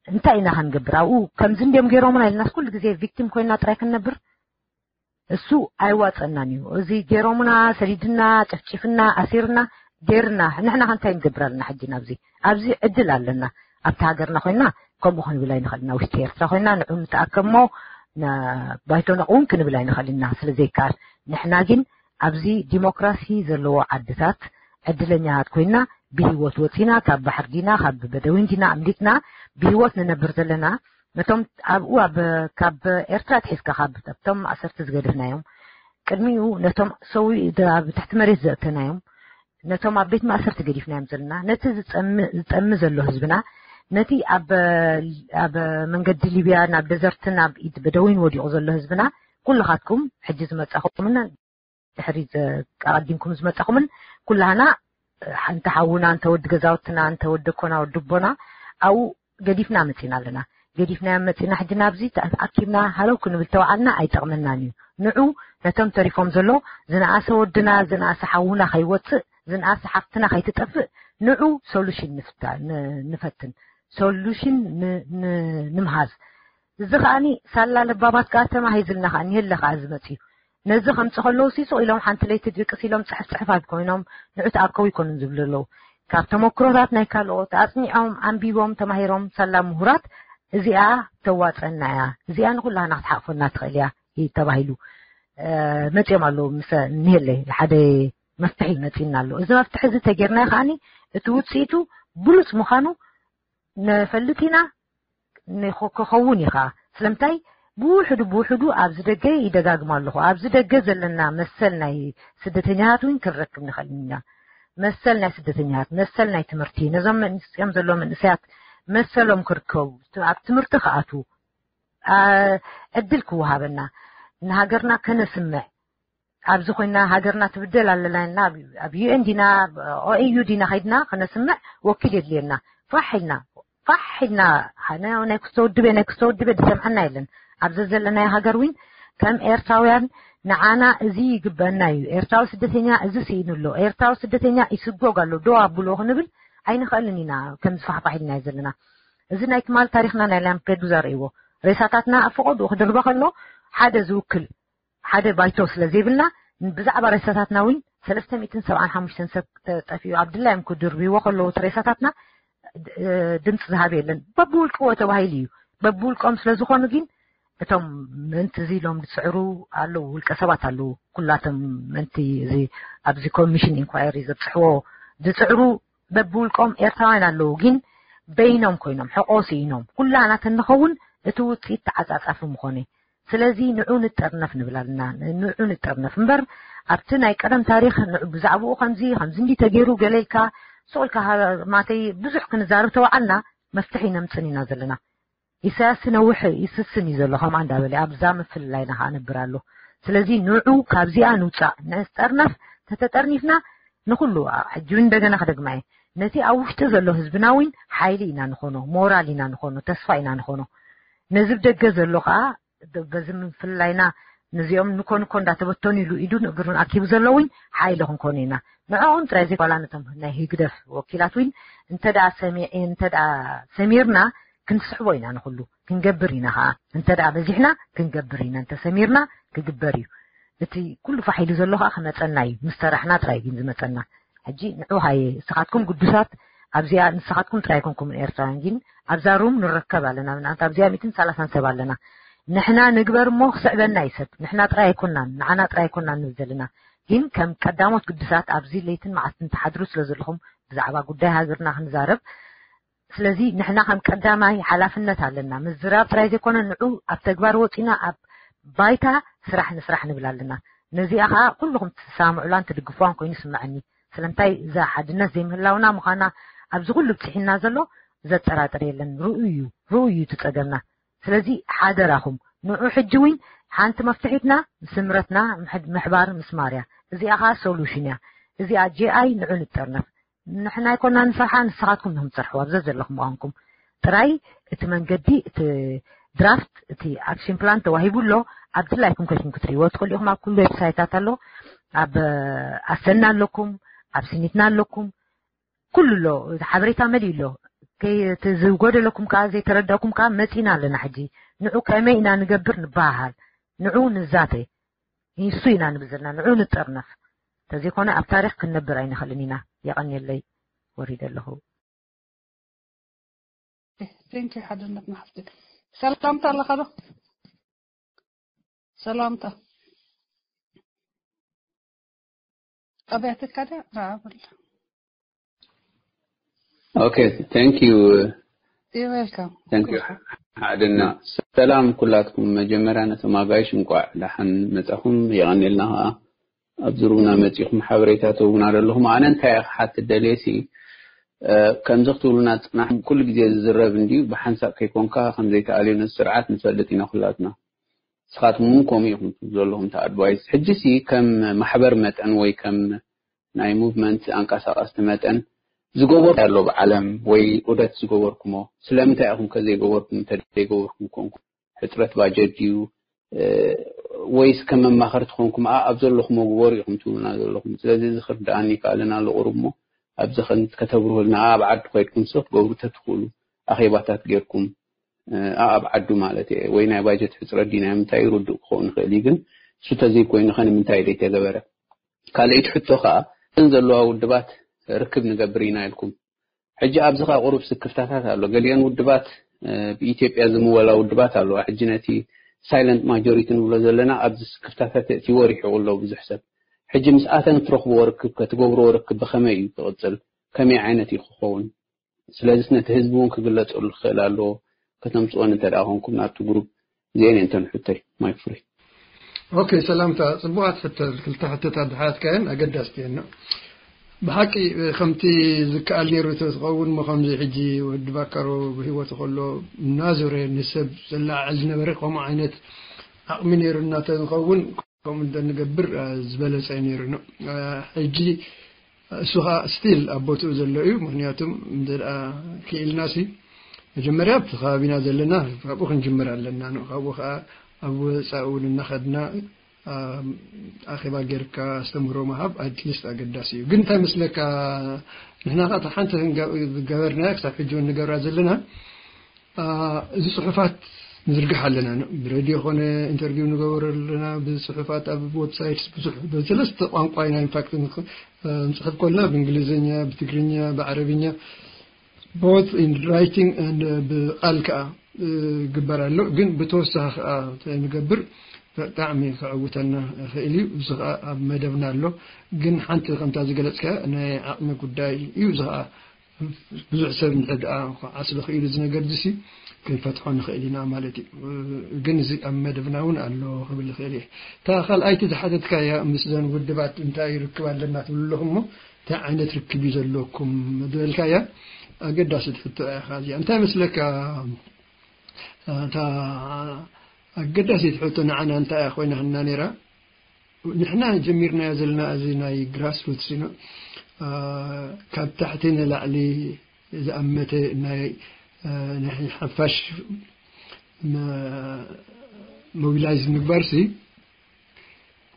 እንታይ ኢና ክንገብር? ኣብኡ ከምዚ እንዲዮም ገይሮምና ኢልናስ ኩሉ ግዜ ቪክቲም ኮይና ጥራይ ክንነብር? እሱ ኣይዋጸናን እዩ። እዚ ገይሮምና፣ ሰዲድና፣ ጨፍጪፍና፣ ኣሲርና፣ ገይርና፣ ንሕና ከ እንታይ ንገብር ኣለና ሕጂ ናብዚ? ኣብዚ ዕድል ኣለና። ኣብቲ ሃገርና ኮይና ከምኡ ክንብል ኣይንኽእል ኢና። ውሽጢ ኤርትራ ኮይና ንዑ ንተኣከብ እሞ ና-፣ ባይቶ ነቕውም ክንብል ኣይንኽእል ኢና ስለ ዘይከኣል። ንሕና ግን ኣብዚ ዲሞክራሲ ዘለዎ ዓድታት ዕድለኛታት ኮይና ብህይወት ወጺና ካብ ባሕር ዲና ካብ በደዊን ዲና ኣምሊጥና ብህይወት ንነብር ዘለና ነቶም ኣብኡ ኣብ ካብ ኤርትራ ትሒዝካ ካብ ኣብቶም ማእሰርቲ ዝገድፍናዮም ቅድሚኡ ነቶም ሰው ኣብ ትሕቲ መሬት ዘእተናዮም ነቶም ኣብ ቤት ማእሰርቲ ገዲፍናዮም ዘለና ነቲ ዝጸም-፣ ዝጠሚ ዘሎ ህዝብና ነቲ ኣብ ኣብ መንገዲ ሊብያ ናብ ደዘርትን ኣብ ኢድ በደዊን ወዲቑ ዘሎ ህዝብና ኩልኻትኩም ሕጂ ዝመጻኹምና ድሕሪ ዘ-፣ ኣቐዲምኩም ዝመጻኹምን ኩላህና ሓንቲ ሓውና እንተ ወዲ ገዛውትና እንተ ወዲ ኮና ወዲ ቦና ኣብኡ ገዲፍና መጺና ኣለና። ገዲፍናዮም መጺና ሕጂ ናብዚ ተኣኪብና ሃለው ክንብል ተወዓልና ኣይጠቕመናን እዩ። ንዑ ነቶም ተሪፎም ዘሎ ዝነኣሰ ወድና ዝነኣሰ ሓውና ከይወጽእ ዝነኣሰ ሓፍትና ከይትጠፍእ ንዑ ሶሉሽን ንፍታ ን-፣ ንፈትን ሶሉሽን ን-፣ ን-፣ ንምሃዝ እዚ ከኣኒ ሳላ ለባባት ከኣ ተማሂዝልና ከኣ ኒህለ ከኣ ዝመጽ እዩ። ነዚ ከምጽ ከለዉ ሲሱቕ ኢሎም ሓንቲ ለይቲ ድቅስ ኢሎም ጽሕፍ ጽሕፍ ኣብ ኮይኖም ንዑ ተኣከቡ ይኮኑን ዝብሉ ኣለዉ። ካብ ተመክሮታት ናይ ካልኦት ኣጽኒዖም፣ ኣንቢቦም፣ ተማሂሮም ሳላ ምሁራት እዚኣ ተዋጸና እያ፣ እዚኣ ንኹላህና ክትሓቕፈና ትኽእል እያ እዩ ተባሂሉ። እ፣ መጺኦም ኣለዉ ምስ ኒህለ ሓደ መፍትሒ መጺና ኣሎ። እዚ መፍትሒ እዚ ተጌርናዮ ከኣኒ እቲ ውጽኢቱ ብሉጽ ምዃኑ ንፈልጥ ኢና ንኸ-፣ ክኸውን እዩ ኸዓ። ስለምንታይ ብውሕዱ ብውሕዱ ኣብዚ ደገ ይደጋግም ኣለኹ። ኣብዚ ደገ ዘለና መሰል ናይ ስደተኛታት እውን ክንረክብ ንኽእል ኢና። መሰል ናይ ስደተኛታት፣ መሰል ናይ ትምህርቲ፣ ነዞም መንስኦም ዘለዉ መንእሰያት መሰሎም ክርከቡ፣ ት-፣ ኣብ ትምህርቲ ክኣትዉ፣ ኣ-፣ ዕድል ክወሃበና፣ ንሃገርና ከነስምዕ፣ ኣብዚ ኮይና ሃገርና ትብደል ኣለና ኢልና ኣብ፣ ኣብ ዩ ኤን ዲና፣ ኣብ ኦ ኤ ዩ ዲና ከይድና ከነስምዕ ወኪል የድልየና። ፋሕ ኢልና፣ ፋሕ ኢልና፣ ኣነ ናይ ክስተ ውድብ እየ፣ ናይ ክስተ ውድብ እየ፣ ዝሰምዐና የለን። ኣብዚ ዘለናዮ ሃገር እውን ከም ኤርትራውያን ንዓና እዚ ይግበአና እዩ። ኤርትራዊ ስደተኛ እዚ ስኢኑ ኣሎ። ኤርትራዊ ስደተኛ ይስጎግ ኣሎ። ደው ኣብሎ ክንብል ኣይንኽእልን ኢና። ከም ዝፋሕፋሕ ኢልና እዩ ዘለና። እዚ ናይ ትማል ታሪኽና ናይ ላምፔዱዛ ርእይዎ። ሬሳታትና ኣብ ፈቐድኡ ክድርበ ከሎ ሓደ ዝውክል ሓደ ባይቶ ስለ ዘይብልና ብዛዕባ ሬሳታትና እውን ሰለስተ ሚእትን ሰብዓን ሓሙሽተን ሰብ ተጠፊኡ ኣብ ድላዮም ክድርብይዎ ከለዉ እቲ ሬሳታትና እ፣ ድምፂ ዝሃብ የለን። በብውልቅዎ ተባሂሉ እዩ። በብውልቆም ስለ ዝኾኑ ግን እቶም ምእንቲ እዚ ኢሎም ዝፅዕሩ ኣለዉ፣ ውልቀ ሰባት ኣለዉ። ኩላቶም ምእንቲ እዚ ኣብዚ ኮሚሽን ኢንኳየሪ ዘብፅሕዎ ዝፅዕሩ በብውልቆም ኤርትራውያን ኣለዉ፣ ግን በይኖም ኮይኖም ሕቆ ስኢኖም ኩላና ተንኸውን እቲ ውፅኢት ተዓፃፃፊ ምኾነ። ስለዚ ንዑ ንጠርነፍ ንብል ኣለና፣ ንዑ ንጠርነፍ እምበር ኣብቲ ናይ ቀደም ታሪኽ ንዑ ብዛዕባኡ ከምዚ ከምዚ እንዲ ተገይሩ ገለ ኢልካ ሱቕ ኢልካ ሃ-፣ ማተይ ብዙሕ ክንዛረብ ተወዓልና መፍትሒ ነምፅን ኢና ዘለና። ኢሳያስ ነውሕ ይስስን እዩ ዘሎ ከምኣ እንዳበለ ኣብዛ ምፍልላይና ከዓ ነብር ኣሎ። ስለዚ ንዑ ካብዚኣ ንውፃእ፣ ንጠርነፍ፣ ተተጠርኒፍና ንኩሉ ኣ-፣ ሕጂ እውን እንደገና ክደግማ እየ። ነቲ ኣብ ውሽጢ ዘሎ ህዝብና እውን ሓይሊ ኢና ንኾኖ፣ ሞራል ኢና ንኾኖ፣ ተስፋ ኢና ንኾኖ። ነዚ ብደገ ዘሎ ከዓ ደ-፣ በዚ ምፍልላይና ነዚኦም ንኮ ንኮ እንዳተበተኑ ኢሉ ኢዱን እግሩን ኣኪቡ ዘሎ እውን ሓይሊ ክንኮኑ ኢና። ንዕኦም ጥራይ ዘይኮላ ነቶም ናይ ህግደፍ ወኪላት እውን እንተ ደኣ ሰሚዕ-፣ እንተ ደኣ ሰሚርና ክንስሕቦ ኢና ንኹሉ። ክንገብር ኢና ኸዓ። እንተ ደኣ በዚሕና ክንገብር ኢና። እንተ ሰሚርና ክግበር እዩ። እቲ ኩሉ ፋሕ ኢሉ ዘሎ ኸዓ ክመጸና እዩ። ምስ ሰራሕና ጥራይ ግን ዝመጸና። ሕጂ ንዑ ሃየ፣ ንስኻትኩም ግዱሳት ኣብዚኣ፣ ንስኻትኩም ጥራይ ኣይኮንኩምን ኤርትራውያን፣ ግን ኣብዛ ሩም ንረከብ ኣለና። ንኣብነት ኣብዚኣ ሚእትን ሰላሳን ሰብ ኣለና። ንሕና ንግበር እሞ ክስዕበና እዩ ሰብ። ንሕና ጥራይ ኣይኮናን፣ ንዓና ጥራይ ኣይኮናን ንብል ዘለና። ግን ከም ቀዳሞት ግዱሳት ኣብዚ ለይትን መዓልትን ትሓድሩ ስለ ዘለኹም ብዛዕባ ጉዳይ ሃገርና ክንዛረብ፣ ስለዚ ንሕና ከም ቀዳማይ ሓላፍነት ኣለና። ምዝራብ ጥራይ ዘይኮነ ንዑ ኣብ ተግባር ወጺና ኣብ ባይታ ስራሕ ንስራሕ ንብል ኣለና። ነዚኣ ኸኣ ኩልኹም ትሰማምዑላን ትድግፍዋን ኮይኑ ይስምዓኒ። ስለምንታይ እዛ ሓድነት ዘይምህላውና ምዃና ኣብዚ ኩሉ ብጽሒና ዘሎ ዘጠራጥር የለን። ርኡይ እዩ፣ ርኡይ እዩ እቲ ጸገምና። ስለዚ ሓደራኹም ንዑ ሕጂ እውን ሓንቲ መፍትሒትና ስምረትና ምሕድ- ምሕባር ምስማር እያ። እዚኣ ኸዓ ሶሉሽን እያ። እዚኣ ጄኣይ ንዑ ንጠርነፍ። ንሕና ኣይኮና ንሰርሓ፣ ንስኻትኩም ንኹም ትሰርሕዋ ኣብዘ ዘለኹም ምዃንኩም። ጥራይ እቲ መንገዲ፣ እቲ ድራፍት፣ እቲ ኣክሽን ፕላን ተዋሂቡ ኣሎ። ኣብ ድላይኩም ከይኩም ክትርእይዎ ትኽእሉ ኢኹም። ኣብ ኩሉ ዌብሳይታት ኣሎ። ኣብ ኣሰና ኣለኩም፣ ኣብ ስኒትና ኣለኩም። ኩሉ ኣሎ፣ እቲ ሓበሬታ መሊኡ ኣሎ። ከይ- እቲ ዝጎደለኩም ከዓ ዘይተረዳእኩም ከዓ መፂና ኣለና። ሕጂ ንዑ ከመይ ኢና ንገብር ንበሃሃል፣ ንዑ ንዛተ፣ ንሱ ኢና ንብል ዘለና። ንዑ ንጠርነፍ። ተዘይኮነ ኣብ ታሪክ ክንነብር ኣይንኽእልን ኢና። የቐንየለይ። ወሪደ ኣለኹ። ቴንክ ዩ ሓድነት መሓፍቲ። ሰላምታ ኣለኻ ዶ? ሰላምታ ኣብያተካ ዳ? ራኣ በላ። Okay, thank you. You're welcome. Thank you. ሓድና ሰላም ኩላትኩም። መጀመርያ ነቶም ኣጋይሽ እንቋዕ ደሓን መጻኹም። የቐንየልና ኸዓ ኣብዚ ሩብና መጺኹም ሓበሬታ ትህቡና ዘለኹም። ኣነ እንታይ እየ ክሓትት ደልየ ሲ፣ እ፣ ከምዚ ክትብሉና ጽናሕ ኩሉ ግዜ ዝዝረብ እንድዩ፣ ብሓንሳብ ከይኮንካ ከም ዘይተኣልዮ ነዚ ስርዓት ንፈልጥ ኢና ኩላትና። ንስኻትኩም እውን ከምኡ ኢኹም ትህቡ ዘለኹም እቲ ኣድቫይስ። ሕጂ ሲ ከም ማሕበር መጠን ወይ ከም ናይ ሙቭመንት ኣንቀሳቐስቲ መጠን ዝገበሩ ኣሎ ብዓለም ወይ ዑደት ዝገበርኩሞ፣ ስለምንታይ ኢኹም ከ ዘይገበርኩም? እንተ ዘይገበርኩም ኮንኩም ሕፅረት ባጀት ድዩ፣ እ፣ ወይስ ከም መማኸርቲ ኮንኩም፣ ኣ፣ ኣብ ዘለኹሞ ግበሩ ኢኹም ትብሉና ዘለኹም? ስለዚ እዚ ክርድኣኒ ይከኣልን ኣሎ ቁሩብ እሞ፣ ኣብዚ ከ-፣ ከተብርሁልና፣ ኣ፣ ኣብ ዓዲ ኮይድኩም ሲ ክትገብሩ ተትኽእሉ፣ ኣኼባታት ጌርኩም፣ እ፣ ኣ፣ ኣብ ዓዱ ማለት እየ፣ ወይ ናይ ባጀት ሕፅረት ድዩ ናይ ምንታይ ርዱእ ክኸውን ይኽእል እዩ፣ ግን እሱ ተዘይኮይኑ ከ ንምንታይ ደይተገበረ? ካልኣይቲ ሕቶ ከኣ፣ እተን ዘለዋ ውድባት ርክብ ንገብር ኢና ኢልኩም። ሕጂ ኣብዚ ከኣ ቁሩብ ስክፍታታት ኣሎ። ገሊአን ውድባት፣ እ፣ ብኢትዮጵያ ዝምወላ ውድባት ኣለዋ። ሕጂ ነቲ ሳይለንት ማጆሪቲ ንብሎ ዘለና ኣብዚ ስክፍታታት የእትይዎ ሪሒቑ ኣሎ ብዙሕ ሰብ። ሕጂ ምስኣተን እትረኽብዎ ርክብ ከ፣ ትገብርዎ ርክብ ብኸመይ እዩ ክቕጽል? ከመይ ዓይነት እዩ ክኸውን? ስለዚስ ነቲ ህዝቢ እውን ክግለጸሉ ክኽእል ኣለዎ። ከተምጽኦን እንተ ደኣ ኮንኩም ናብቲ ግሩፕ። እዚአን እየን እተን ሕቶይ። ማይክ ፍሪ። ኦኬ፣ ሰላምታ። ጽቡቓት ሕቶ፣ ክልተ ሕቶታት ዝሓትካየን ኣገዳስቲ እየን። ብሓቂ ከምቲ ዝከኣል ነይሩ ተዝኸውን እሞ ከምዚ ሕጂ ወዲ ባካሮ ብህይወቱ ከሎ እናዞረ ንሰብ ዘለዓዕል ዝነበረ ከምኡ ዓይነት ዓቕሚ ነይሩና ተዝኸውን ከምኡ እንተንገብር፣ አ፣ ዝበለጸ ነይሩ። አ፣ ሕጂ እሱ ኸዓ ስቲል ኣብ ቦትኡ ዘሎ እዩ። ምኽንያቱም እንተ ደኣ ክኢልና ሲ መጀመርያ ኣብቲ ከባቢና ዘለና ካብኡ ክንጅምር ኣለና። ን-፣ ካብኡ ኸዓ ኣብ ወፃኢ እውን እናኸድና፣ አ፣ ኣኼባ ጌርካ ኣስተምህሮ ምሃብ ኣትሊስት ኣገዳሲ እዩ። ግን እንታይ መስለካ፣ ንሕና ኸዓ እታ ሓንቲ ክንገ-፣ ዝገበርናያ ክሳብ ሕጂ እውን ንገብራ ዘለና፣ አ፣ እዚ ጽሑፋት ንዝርግሕ ኣለና። ን-፣ ብሬድዮ ኾነ ኢንተርቪው ንገብር ኣለና፣ ብጽሑፋት ኣብ ዌብሳይትስ ብዙሕ፣ ብሰለስተ ቋንቋ ኢና ኢንፋክት ንኽ-፣ አ፣ ንጽሕፍ ኮልና፣ ብእንግሊዝኛ፣ ብትግርኛ፣ ብዓረብኛ፣ both in writing and ብቃል ከኣ፣ እ፣ ግበር ኣሎ። ግን ብተወሳኺ ከኣ እንታይ ንገብር ብጣዕሚ ከዕውተና ይኽእል እዩ። እዚ ከኣ ኣብ መደብና ኣሎ። ግን ሓንቲ ከምታ ዝገለጽካ ናይ ዓቕሚ ጉዳይ እዩ። እዚ ከኣ ብዙሕ ሰብ እንተ ደኣ ዓስቢ ክኢሉ እዚ ነገር እዚ ሲ ክንፈትሖ ንኽእል ኢና ማለት እዩ። እ፣ ግን እዚ ኣብ መደብና እውን ኣሎ ክብል ይኽእል እየ። እታ ካልኣይቲ ዝሓተትካያ ምስ ዘን ውድባት እንታይ ርክብ ኣለና ትብሉ ኣለኹም እሞ እንታይ ዓይነት ርክብ እዩ ዘለኩም ዝበልካያ ኣገዳሲት ሕቶ እያ። እዚኣ እንታይ መስለካ? እታ ኣገዳሲት ሕቶ ንዓና እንታይ እያ ኮይና ህና ነይራ? ንሕና ጀሚርናዮ ዘለና እዚ ናይ ግራስሩትስ ኢኖ፣ አ፣ ካብ ታሕቲ ንላዕሊ ዝኣመተ ናይ፣ አ፣ ናይ ሓፋሽ መ-፣ ሞቢላይዝ ምግባር ሲ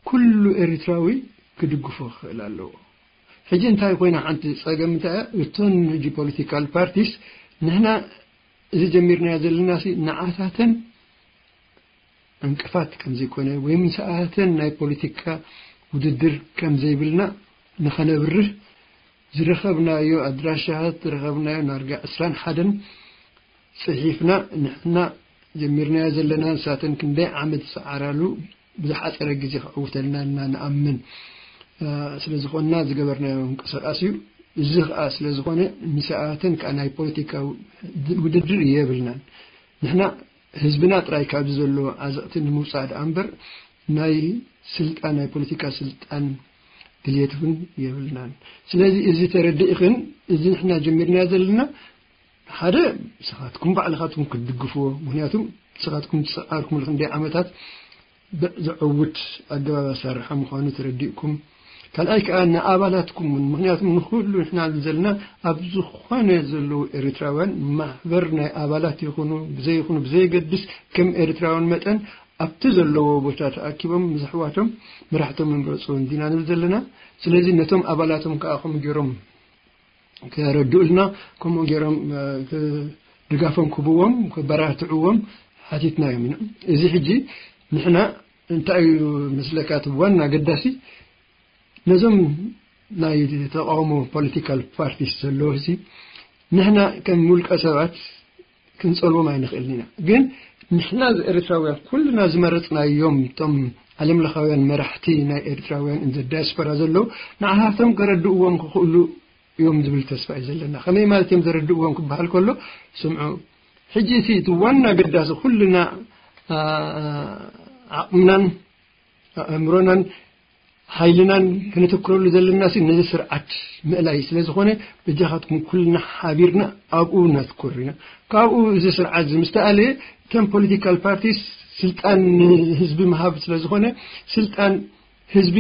ኩሉ ኤርትራዊ ክድግፎ ክኽእል ኣለዎ። ሕጂ እንታይ ኮይና ሓንቲ ጸገም እንታይ እያ? እቶን ሕጂ ፖለቲካል ፓርቲስ ንሕና እዚ ጀሚርናዮ ዘለና ሲ ንዓታተን ዕንቅፋት ከም ዘይኮነ ወይ ምስኣተን ናይ ፖለቲካ ውድድር ከም ዘይብልና ንኸነብርህ ዝረኸብናዮ ኣድራሻታት ዝረኸብናዮ ናርጋ ዕስራን ሓደን ጽሒፍና ንሕና ጀሚርናዮ ዘለና ንሳተን ክንደይ ዓመት ዝሰዓራሉ ብዝሓጸረ ግዜ ክዕውተልና እና ንኣምን። እ፣ ስለ ዝኾንና ዝገበርናዮ ምንቅስቃስ እዩ። እዚ ኸኣ ስለ ዝኾነ ምስኣተን ከኣ ናይ ፖለቲካ ውድድር የብልናን። ንሕና ህዝብና ጥራይ ካብዚ ዘሎ ዓዘቕቲ ንምውጻእ ደኣ እምበር ናይ ስልጣን፣ ናይ ፖለቲካ ስልጣን ድልየት እውን የብልናን። ስለዚ እዚ ተረዲእኽን እዚ ንሕና ጀሚርናዮ ዘለና ሓደ ንስኻትኩም ባዕልኻትኩም ክትድግፍዎ፣ ምኽንያቱም ንስኻትኩም ዝሰዓርኩምሉ ክንደይ ዓመታት ዘዕውት ኣገባብ ኣሰራርሓ ምዃኑ ተረዲእኩም፣ ካልኣይ ከኣ ንኣባላትኩም እውን፣ ምኽንያቱም ንኹሉ ንሕና ዘለና ኣብ ዝኾነ ዘለዉ ኤርትራውያን ማሕበር ናይ ኣባላት ይኹኑ ብዘይኹኑ ብዘየገድስ ከም ኤርትራውያን መጠን ኣብቲ ዘለዎ ቦታ ተኣኪቦም ምስ ኣሕዋቶም መራሕቶም ይምረፁ እንዲና ንብል ዘለና። ስለዚ ነቶም ኣባላቶም ከኣ ከምኡ ገይሮም ከረድኡልና፣ ከምኡ ገይሮም ድጋፎም ክህብዎም ከበራትዕዎም ሓቲትና እዮም ኢና። እዚ ሕጂ ንሕና እንታይ እዩ ምስለካ እቲ ዋና ኣገዳሲ ነዞም ናይ ተቃውሞ ፖለቲካል ፓርቲስ ዘለዉ እዚ ንሕና ከም ውልቀ ሰባት ክንጸልዎም ኣይንኽእልን ኢና። ግን ንሕና ኤርትራውያን ኩልና ዝመረጽናዮም እቶም ዓለም ለኻውያን መራሕቲ ናይ ኤርትራውያን እንደ ዳያስፖራ ዘለዉ ንዓኻቶም ከረድእዎም ክኽእሉ እዮም ዝብል ተስፋ እዩ ዘለና። ከመይ ማለት እዮም ዘረድእዎም ክበሃል ከሎ፣ ስምዑ፣ ሕጂ እቲ እቲ ዋና ኣገዳሲ ኩልና ዓቕምናን ኣእምሮናን ሓይልናን ከነተኩረሉ ዘለና ነዚ ስርዓት ምእላይ ስለ ዝኾነ፣ በጃኻትኩም ኩልና ሓቢርና ኣብኡ ነትኩር ኢና። ካብኡ እዚ ስርዓት እዚ ምስ ተኣለየ፣ እተን ፖለቲካል ፓርቲስ ስልጣን ንህዝቢ ምሃብ ስለ ዝኾነ፣ ስልጣን ህዝቢ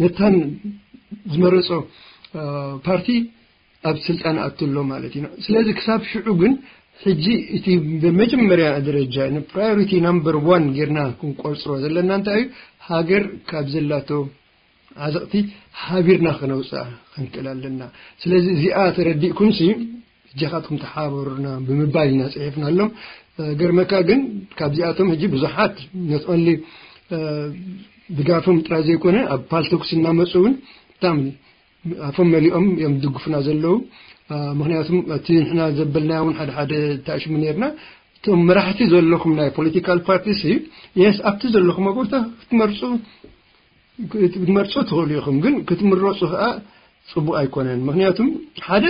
ነታን ዝመረጾ ፓርቲ ኣብ ስልጣን ኣትሎ ማለት እዩ። ስለዚ ክሳብ ሽዑ ግን ሕጂ እቲ ብመጀመርያ ደረጃ ንፕራዮሪቲ ናምበር ዋን ጌርና ክንቆጽሮ ዘለና እንታይ እዩ? ሃገር ካብ ዘላቶ ዓዘቕቲ ሓቢርና ከነውፅኣ ክንክእል ኣለና። ስለዚ እዚኣ ተረዲእኩምሲ እጃኻትኩም ተሓባበሩና ብምባል ኢና ፅሒፍናሎም። ገርመካ ግን ካብዚኣቶም ሕጂ ብዙሓት not only ድጋፎም ጥራይ ዘይኮነ ኣብ ፓልቶክስ እናመፁ እውን ብጣዕሚ ኣፎም መሊኦም እዮም ዝድግፉና ዘለዉ። ምክንያቱም እቲ ንሕና ዘበልናዮ እውን ሓደ ሓደ ተኣሽሙ ነርና። እቶም መራሕቲ ዘለኹም ናይ ፖለቲካል ፓርቲስ የስ ኣብቲ ዘለኹም ቦታ ክትመርፁ ክትመርፁ ትኽእሉ ኢኹም፣ ግን ክትምረፁ ከዓ ፅቡቅ ኣይኮነን። ምክንያቱም ሓደ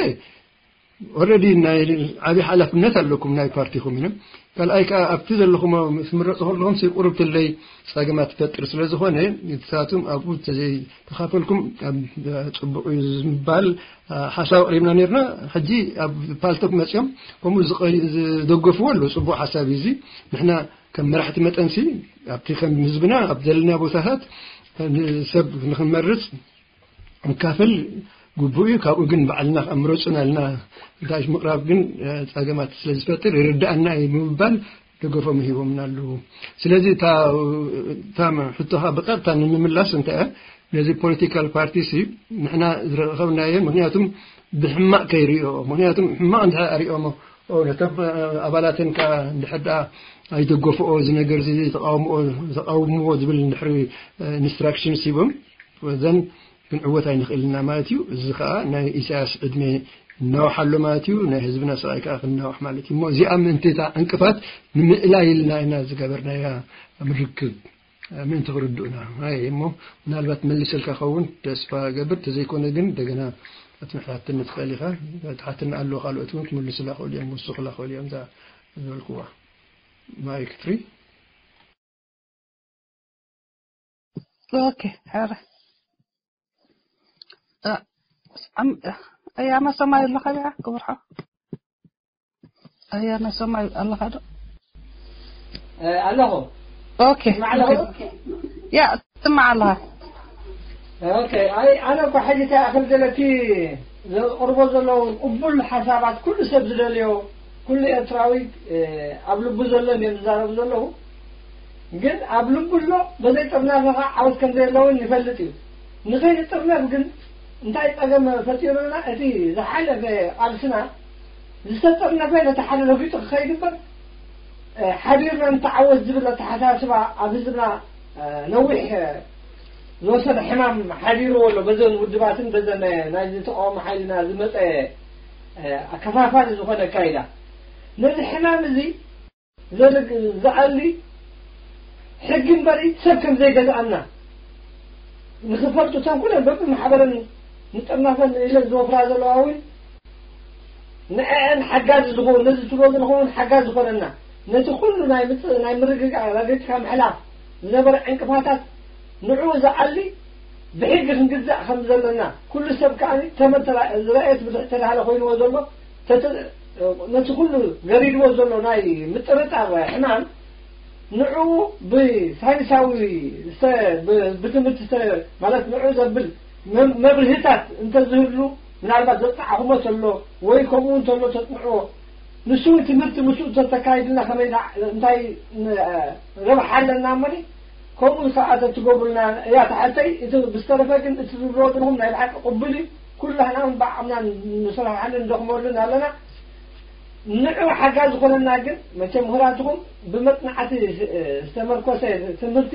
ኦረዲ ናይ ዓብዪ ሓላፍነት ኣለኩም ናይ ፓርቲኹም ኢና። ካልኣይ ከዓ ኣብቲ ዘለኹም ትምረፁ ከለኹም ቁሩብ ትለይ ፀገማት ትፈጥር ስለ ዝኾነ ንሳቶም ኣብኡ ተዘይተኻፈልኩም ፅቡቅ እዩ ዝባል ሓሳብ ኣቅሪብና ነርና። ሕጂ ኣብ ፓልቶክ መፅኦም ከምኡ ዝደገፍዎ ኣለዉ። ፅቡቅ ሓሳብ እዩ እዚ። ንሕና ከም መራሕቲ መጠንሲ ኣብቲ ከም ህዝብና ኣብ ዘለና ቦታታት ሰብ ንክንመርፅ ንካፈል ግቡእ እዩ። ካብኡ ግን ባዕልና ከኣ ምረፁና ኢልና እንታይ ምቕራብ ግን ፀገማት ስለ ዝፈጥር ይርዳኣና እዩ ብምባል ደገፎም ሂቦምና ኣለዉ። ስለዚ እታ ሕቶኻ ብቐጥታ ንምምላስ እንታይ ነዚ ፖለቲካል ፓርቲ ሲ ንሕና ዝረኸብናዮ ምክንያቱም ብሕማቕ ከይሪኦ ምክንያቱም ሕማቕ እንተ ኣሪኦሞ ነቶም ኣባላትን ከኣ እንድሕር ደኣ ኣይደገፍኦ እዚ ነገር እዚ ተቃውምዎ ዝብል እንድሕሪ ኢንስትራክሽን ሲቦም ዘን ክንዕወት ኣይንኽእልና ማለት እዩ። እዚ ከዓ ናይ ኢሳያስ ዕድመ እናውሓሎ ማለት እዩ። ናይ ህዝብና ስቃይ ከዓ ክናውሕ ማለት እዩ። እሞ እዚኣ ምእንቲ እታ ዕንቅፋት ንምእላይ ኢልና ኢና ዝገበርናያ ምርክብ ምእንቲ ክርድኡና ኣይ እሞ ምናልባት መልሰልካ ከውን ተስፋ ገብር ተዘይኮነ ግን እንደገና ክትምሕታትኒ ትኽእል ኢኻ። ትሓትና ኣሎ ካልኦት እውን ክምልሱላ ክእሉ እዮም ውስኹላ ክእሉ እዮም እዛ ዝበልክዋ ማይክ ትሪ ኦኬ ሕረ ኣያና ሰማይ ኣለኻ ያ ክብርሖ ኣያና ሰማይ ኣለኻ ዶ ኣለኹ ኦኬ ያ ትስማዕ ኣለኻ ኦኬ ኣይ ኣነ እኮ ሕጂ እንታይ ኣኽል ዘለቲ ዘቕርቦ ዘለዉ ቅቡል ሓሳባት ኩሉ ሰብ ዝደልዮ ኩሉ ኤርትራዊ ኣብ ልቡ ዘሎ እዮም ዝዛረቡ ዘለዉ ግን ኣብ ልቡ ኣሎ በዘይ ጥርናፈ ከዓ ዓወት ከም ዘየለውን ይፈልጥ እዩ ንኸይንጥርነፍ ግን እንታይ ፀገም ፈጢሩና እቲ ዝሓለፈ ቃልስና ዝተጠርነፈ ነቲ ሓደ ረጊጡ ክኸይድ እምበር ሓቢርና ንተዓወት ዝብል ኣተሓሳስባ ኣብ ህዝብና ነዊሕ ዝወሰደ ሕማም ሓዲርዎ ኣሎ በዘን ውድባትን በዘን ናይዚ ተቃውሞ ሓይልና ዝመፀ ኣከፋፋሊ ዝኾነ ኣካይዳ ነዚ ሕማም እዚ ዘልግ- ዝኣሊ ሕጊ እምበር ሰብ ከም ዘይገዝኣና ንኽፈልጡ እተን ኩለን በብማሕበረን ንጥርናፈን ኢለን ዝወፍራ ዘለዋ እውን ንዐአን ሓጋዚ ዝኾኑ ነዚ ትብሎ ዘለኹም እውን ሓጋዚ ዝኾነና ነቲ ኩሉ ናይ ምጽ- ናይ ምርግጋእ ረገጽካ ምሕላፍ ዝነበረ ዕንቅፋታት ንዕኡ ዝኣሊ ብሕጊ ክንግዛእ ከም ዘለና ኩሉ ሰብ ከዓ ተመን ተራ- ዝረኣየት ብዙሕ ተዳህለ ኮይንዎ ዘሎ ተተ- ነቲ ኩሉ ገሪድዎ ዘሎ ናይ ምጥርጣር ሕማም ንዑ ብሳይንሳዊ ብትምህርቲ ማለት ንዑ ዘብል መብርህታት እንተዝህሉ፣ ምናልባት ዘፅናዕኹሞ ተሎ ወይ ከምኡ እንተሎ ተፅንዕዎ። ንሱ እውን ትምህርቲ ምስኡ ተተካይድና ከመይ እንታይ ረብሓ ኣለና እሞ ከምኡ ከዓ ተትገብሩልና እያ ትሓተይ። እቲ ብዝተረፈ ግን እቲ ዝብልዎ ዘለኹም ናይ ብሓቂ ቅቡል እዩ። ኩላህና እውን ብዓቕምና ንሰርሓሉ ንደኽመሉን ኣለና። ንዑ ሓጋዚ ዝኾነና ግን መቸም ምሁራትኹም ብመፅናዕቲ ዝተመርኮሰ ትምህርቲ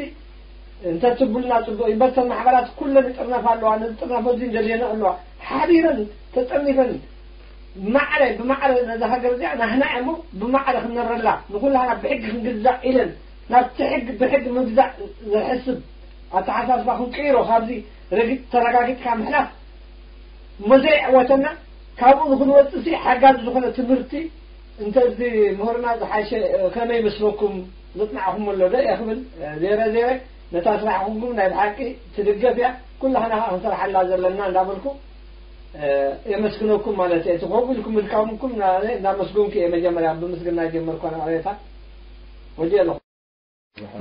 እንተትብሉና ፅቡቕ እዩ። በተን ማሕበራት ኩለን ይጥርነፋ ኣለዋ። ነዚ ጥርነፎ እዚ እንደልየን ኣለዋ። ሓቢረን ተጠርኒፈን ማዕረ ብማዕረ ነዛ ሃገር እዚኣ ናህና እሞ ብማዕረ ክንነብረላ ንኩላህና ብሕጊ ክንግዛእ ኢለን ናብቲ ሕጊ ብሕጊ ምግዛእ ዝሕስብ ኣተሓሳስባ ክንቅይሮ ካብዚ ረጊጥ ተረጋጊጥካ ምሕላፍ እሞ ዘይዕወተና ካብኡ ንክንወፅእ ሓጋዚ ዝኾነ ትምህርቲ እንተዚ ምሁርና ዝሓሸ ከመይ መስለኩም? ዘፅናዕኹም ኣሎ ዶ እየ ክብል ዜረ ዜረ ነታ ስራሕኹም ናይ ብሓቂ ትድገፍ እያ። ኩላህና ከዓ ክንሰርሓላ ዘለና እንዳበልኩ የመስግነኩም ማለት እየ። እቲ ከምኡ ኢልኩም ምድካምኩም እንዳመስገንኩ እየ። መጀመርያ ብምስግና ጀመርኳ ንዕሬታ ወዲ ኣለኹ።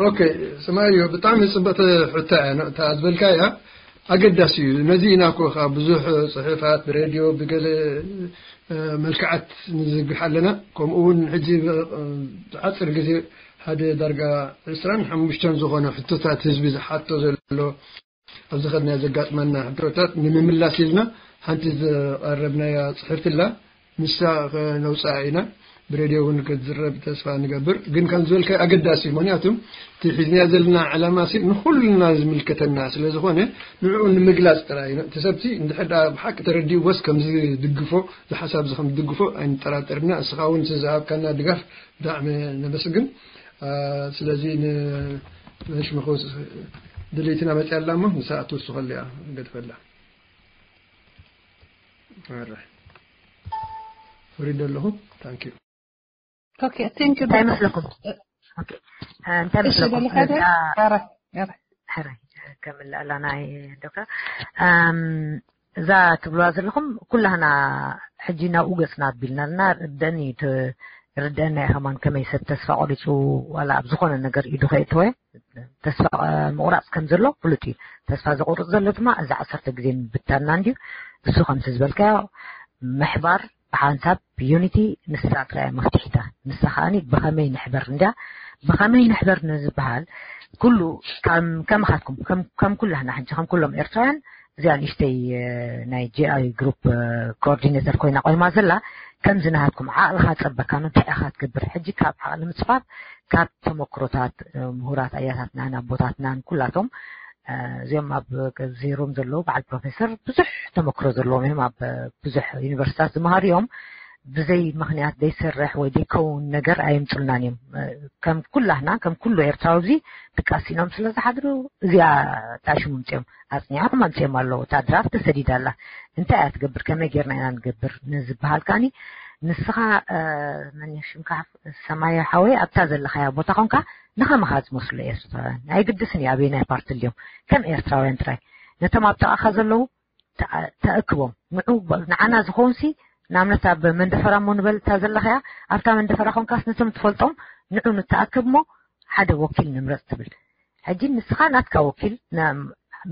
ኦኬ፣ ስማዮ ብጣዕሚ ጽብቕቲ ሕቶ እያ። እታ ዝበልካያ ኣገዳሲ እዩ። ነዚ ኢና እኮ ካብ ብዙሕ ጽሑፋት ብሬድዮ ብገለ መልክዓት ንዝግሕ ኣለና። ከምኡ እውን ሕጂ ብሓፅር ግዜ ሓደ ዳርጋ ዕስራን ሓሙሽተን ዝኾነ ሕቶታት ህዝቢ ዝሓቶ ዘሎ ኣብዚ ከድና ዘጋጥመና ሕቶታት ንምምላስ ኢልና ሓንቲ ዘቐረብናያ ፅሕፍቲ ኣላ። ንሳ ከነውፅኣ ኢና። ብሬድዮ እውን ክትዝረብ ተስፋ ንገብር። ግን ከም ዝበልካዮ ኣገዳሲ እዩ። ምክንያቱ እቲ ሒዝናዮ ዘለና ዕላማ ሲ ንኩልና ዝምልከተና ስለ ዝኾነ ንዕኡ ንምግላፅ ጥራይ እዩ። እቲ ሰብቲ እንድሕር ደኣ ብሓቂ ተረዲእዎስ ከም ዝድግፎ፣ እዚ ሓሳብ እዚ ከም ዝድግፎ ኣይንጠራጠርና። እስኻ እውን እቲ ዝሃብካና ድጋፍ ብጣዕሚ ነመስግን። ስለዚ ንመሽምኹ ድልይትና መፅያ ኣላ እሞ ንሳ ክትውስኸሉ እያ ገድፈላ። ፈሪደ ኣለኹ። ታንክ ዩ። ኦኬ፣ ታንክ ዩ። እንታይ መስለኩም? እንታይ መስለኩም? ሕራይ ከምልኣላ ናይ ዶክተር እዛ ትብልዋ ዘለኹም ኩላህና ሕጂ ናብኡ ገፅና ኣቢልና ኣለና። ርደኒ ርደና ከማን ከመይ ሰብ ተስፋ ቆሪፁ ዋላ ኣብ ዝኾነ ነገር ኢዱ ከየእተወ ተስፋ ምቑራፅ ከም ዘሎ ፍሉጥ እዩ። ተስፋ ዘቑርፅ ዘሎ ድማ እዚ ዓሰርተ ግዜ ምብታንና እንድዩ። እሱ ከምቲ ዝበልካዮ ምሕባር ብሓንሳብ ዩኒቲ ንሳ ጥራይ መፍትሒታ። ንሳ ከዓኒ ብኸመይ ንሕበር እንድያ። ብኸመይ ንሕበር ንዝበሃል ኩሉ ከም ከማኻትኩም ከም ኩላህና ሕጂ ከም ኩሎም ኤርትራውያን እዚኣ ንእሽተይ ናይ ጂ ኣይ ግሩፕ ኮኦርዲኔተር ኮይና ቆይማ ዘላ ከምዚ ናሃትኩም ዓቕልኻ ጸበካ እንታይ ኢኻ ትገብር ሕጂ ካብ ዓቕሊ ምጽፋፍ ካብ ተመክሮታት ምሁራት ኣያታትናን ኣቦታትናን ኩላቶም እዚኦም ኣብ ዜሮም ዘለዉ በዓል ፕሮፌሰር ብዙሕ ተመክሮ ዘለዎም እዮም ኣብ ብዙሕ ዩኒቨርሲታት ዝመሃሩ እዮም ብዘይ ምክንያት ዘይሰርሕ ወይ ዘይከውን ነገር ኣየምፅሉናን እዮም ከም ኩላህና ከም ኩሉ ኤርትራዊ እዚ ድቃስ ኢኖም ስለ ዝሓድሩ እዚኣ ታሽሙ ምፅኦም ኣፅኒዖም ኣምፅኦም ኣለዉ እታ ድራፍት ተሰዲዳ ኣላ እንታይ እያ ትገብር ከመይ ጌርና ኢና ንገብር ንዝበሃል ከዓኒ ንስኻ መን ሽምካ ሰማያዊ ሓወይ ኣብታ ዘለኻያ ቦታ ኮንካ ንኸምኻ ዝመስሉ ኤርትራውያን ኣይግድስን እዩ ኣበየናይ ፓርቲ ድዮም ከም ኤርትራውያን ጥራይ ነቶም ኣብ ጥቓኻ ዘለዉ ተእክቦም ንዑ ንዓና ዝኾንሲ ንኣብነት ኣብ መንደፈራ እሞ ንበል እታ ዘለኻያ ኣብታ መንደፈራ ኮንካስ ነቶም ትፈልጦም ንዑ ንተኣክብ እሞ ሓደ ወኪል ንምረፅ ትብል ሕጂ ንስኻ ናትካ ወኪል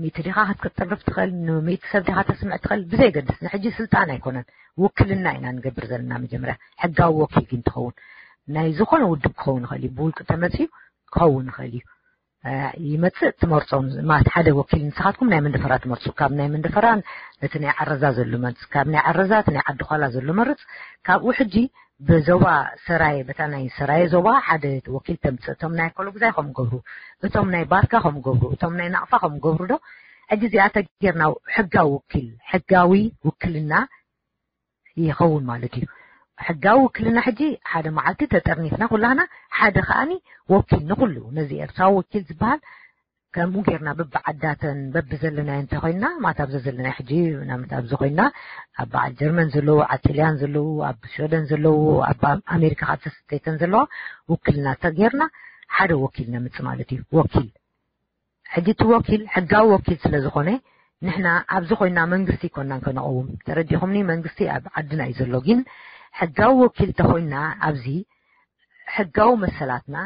ሚእቲ ዲኻ ክትቅርብ ትኽእል፣ ንሚእቲ ሰብ ዲኻ ተስምዕ ትኽእል፣ ብዘየገድስ ንሕጂ ስልጣን ኣይኮነን፣ ውክልና ኢና ንገብር ዘለና። መጀመርያ ሕጋዊ ወኪል ግን ትኸውን ናይ ዝኾነ ውድብ ክኸውን ይኽእል እዩ፣ ብውልቂ ተመፅዩ ክኸውን ይኽእል እዩ። ይመፅእ ትመርፆም ማለት ሓደ ወኪል ንስኻትኩም ናይ መንደፈራ ትመርፁ ካብ ናይ መንደፈራ እቲ ናይ ዓረዛ ዘሎ መርፅ ካብ ናይ ዓረዛ እቲ ናይ ዓዲ ኳላ ዘሎ መርፅ ካብኡ ሕጂ ብዞባ ሰራየ በታ ናይ ሰራየ ዞባ ሓደ ወኪል ተምፅእ እቶም ናይ ኮሎጉዛይ ከም ገብሩ እቶም ናይ ባርካ ከም ገብሩ እቶም ናይ ናቕፋ ከም ገብሩ ዶ ሕጂ እዚኣ ተጌርና ሕጋዊ ውኪል ሕጋዊ ውክልና ይኸውን ማለት እዩ ሕጋዊ ውክልና ሕጂ ሓደ መዓልቲ ተጠርኒፍና ኩላህና ሓደ ከዓኒ ወኪል ንኩሉ ነዚ ኤርትራዊ ወኪል ዝበሃል ከምኡ ጌርና በብዓዳተን በብዘለናዮ እንተኮይንና ማለት ኣብዚ ዘለና ሕጂ ናምት ኣብዚ ኮይንና ኣብ በዓል ጀርመን ዘለዉ ኣብ ጥልያን ዘለዉ ኣብ ሽወደን ዘለዉ ኣብ ኣሜሪካ ካብ ተሰተይተን ዘለዋ ውክልና ተጌርና ሓደ ወኪል ነምፅ ማለት እዩ ወኪል ሕጂ እቲ ወኪል ሕጋዊ ወኪል ስለ ዝኾነ ንሕና ኣብዚ ኮይና መንግስቲ ይኮናን ከነቐውም ተረዲኹምኒ መንግስቲ ኣብ ዓድና እዩ ዘሎ ግን ሕጋዊ ወኪል ተኮይና ኣብዚ ሕጋዊ መሰላትና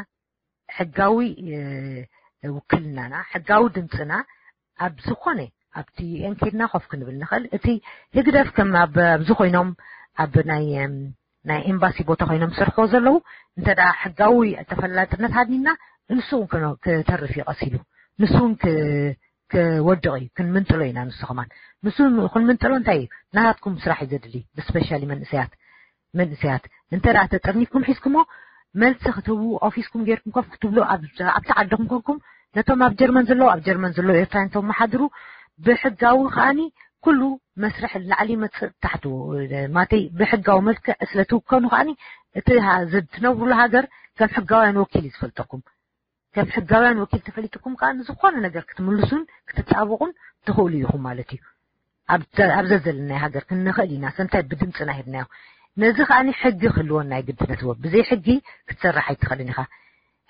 ሕጋዊ ውክልናና፣ ሕጋዊ ድምፅና ኣብ ዝኾነ ኣብቲ ዩኤን ኬድና ኮፍ ክንብል ንኽእል። እቲ ህግደፍ ከም ኣብዚ ኮይኖም ኣብ ናይ ናይ ኤምባሲ ቦታ ኮይኖም ዝሰርሕዎ ዘለዉ፣ እንተ ደኣ ሕጋዊ ተፈላጥነት ሃዲና፣ ንሱ እውን ክተርፍ እዩ ቀሲሉ። ንሱ እውን ክወድቕ እዩ። ክንምንጥሎ ኢና። ንሱ ከማን ንሱ ክንምንጥሎ እንታይ እዩ? ናትኩም ስራሕ እዩ ዘድሊ። ብስፔሻሊ መንእሰያት መንእሰያት እንተ ደኣ ተጠርኒፍኩም ሒዝኩሞ፣ መልሲ ክትህቡ ኦፊስኩም ጌርኩም ኮፍ ክትብሉ፣ ኣብቲ ዓድኹም ኮንኩም ነቶም ኣብ ጀርመን ዘለዉ ኣብ ጀርመን ዘለዉ ኤርትራውያን ተመሓድሩ። ብሕጋዊ ከኣኒ ኩሉ መስርሕ ላዕሊ መጽእ ታሕቱ፣ ማተይ ብሕጋዊ መልክዕ ስለ ትውከኑ ከኣኒ እቲ ትነብሩሉ ሃገር ከም ሕጋውያን ወኪል እዩ ዝፈልጠኩም። ከም ሕጋውያን ወኪል ተፈሊጥኩም ከኣ ንዝኾነ ነገር ክትምልሱን ክትጻብቑን ትኽእሉ ኢኹም ማለት እዩ። ኣብ ዘዘለናይ ሃገር ክንኽእል ኢና። ሰምታይ ብድምፅና ሄድናዮ። ነዚ ከኣኒ ሕጊ ክህልወና ይግድነትዎ። ብዘይ ሕጊ ክትሰርሕ ኣይትኽእልን ኢኻ።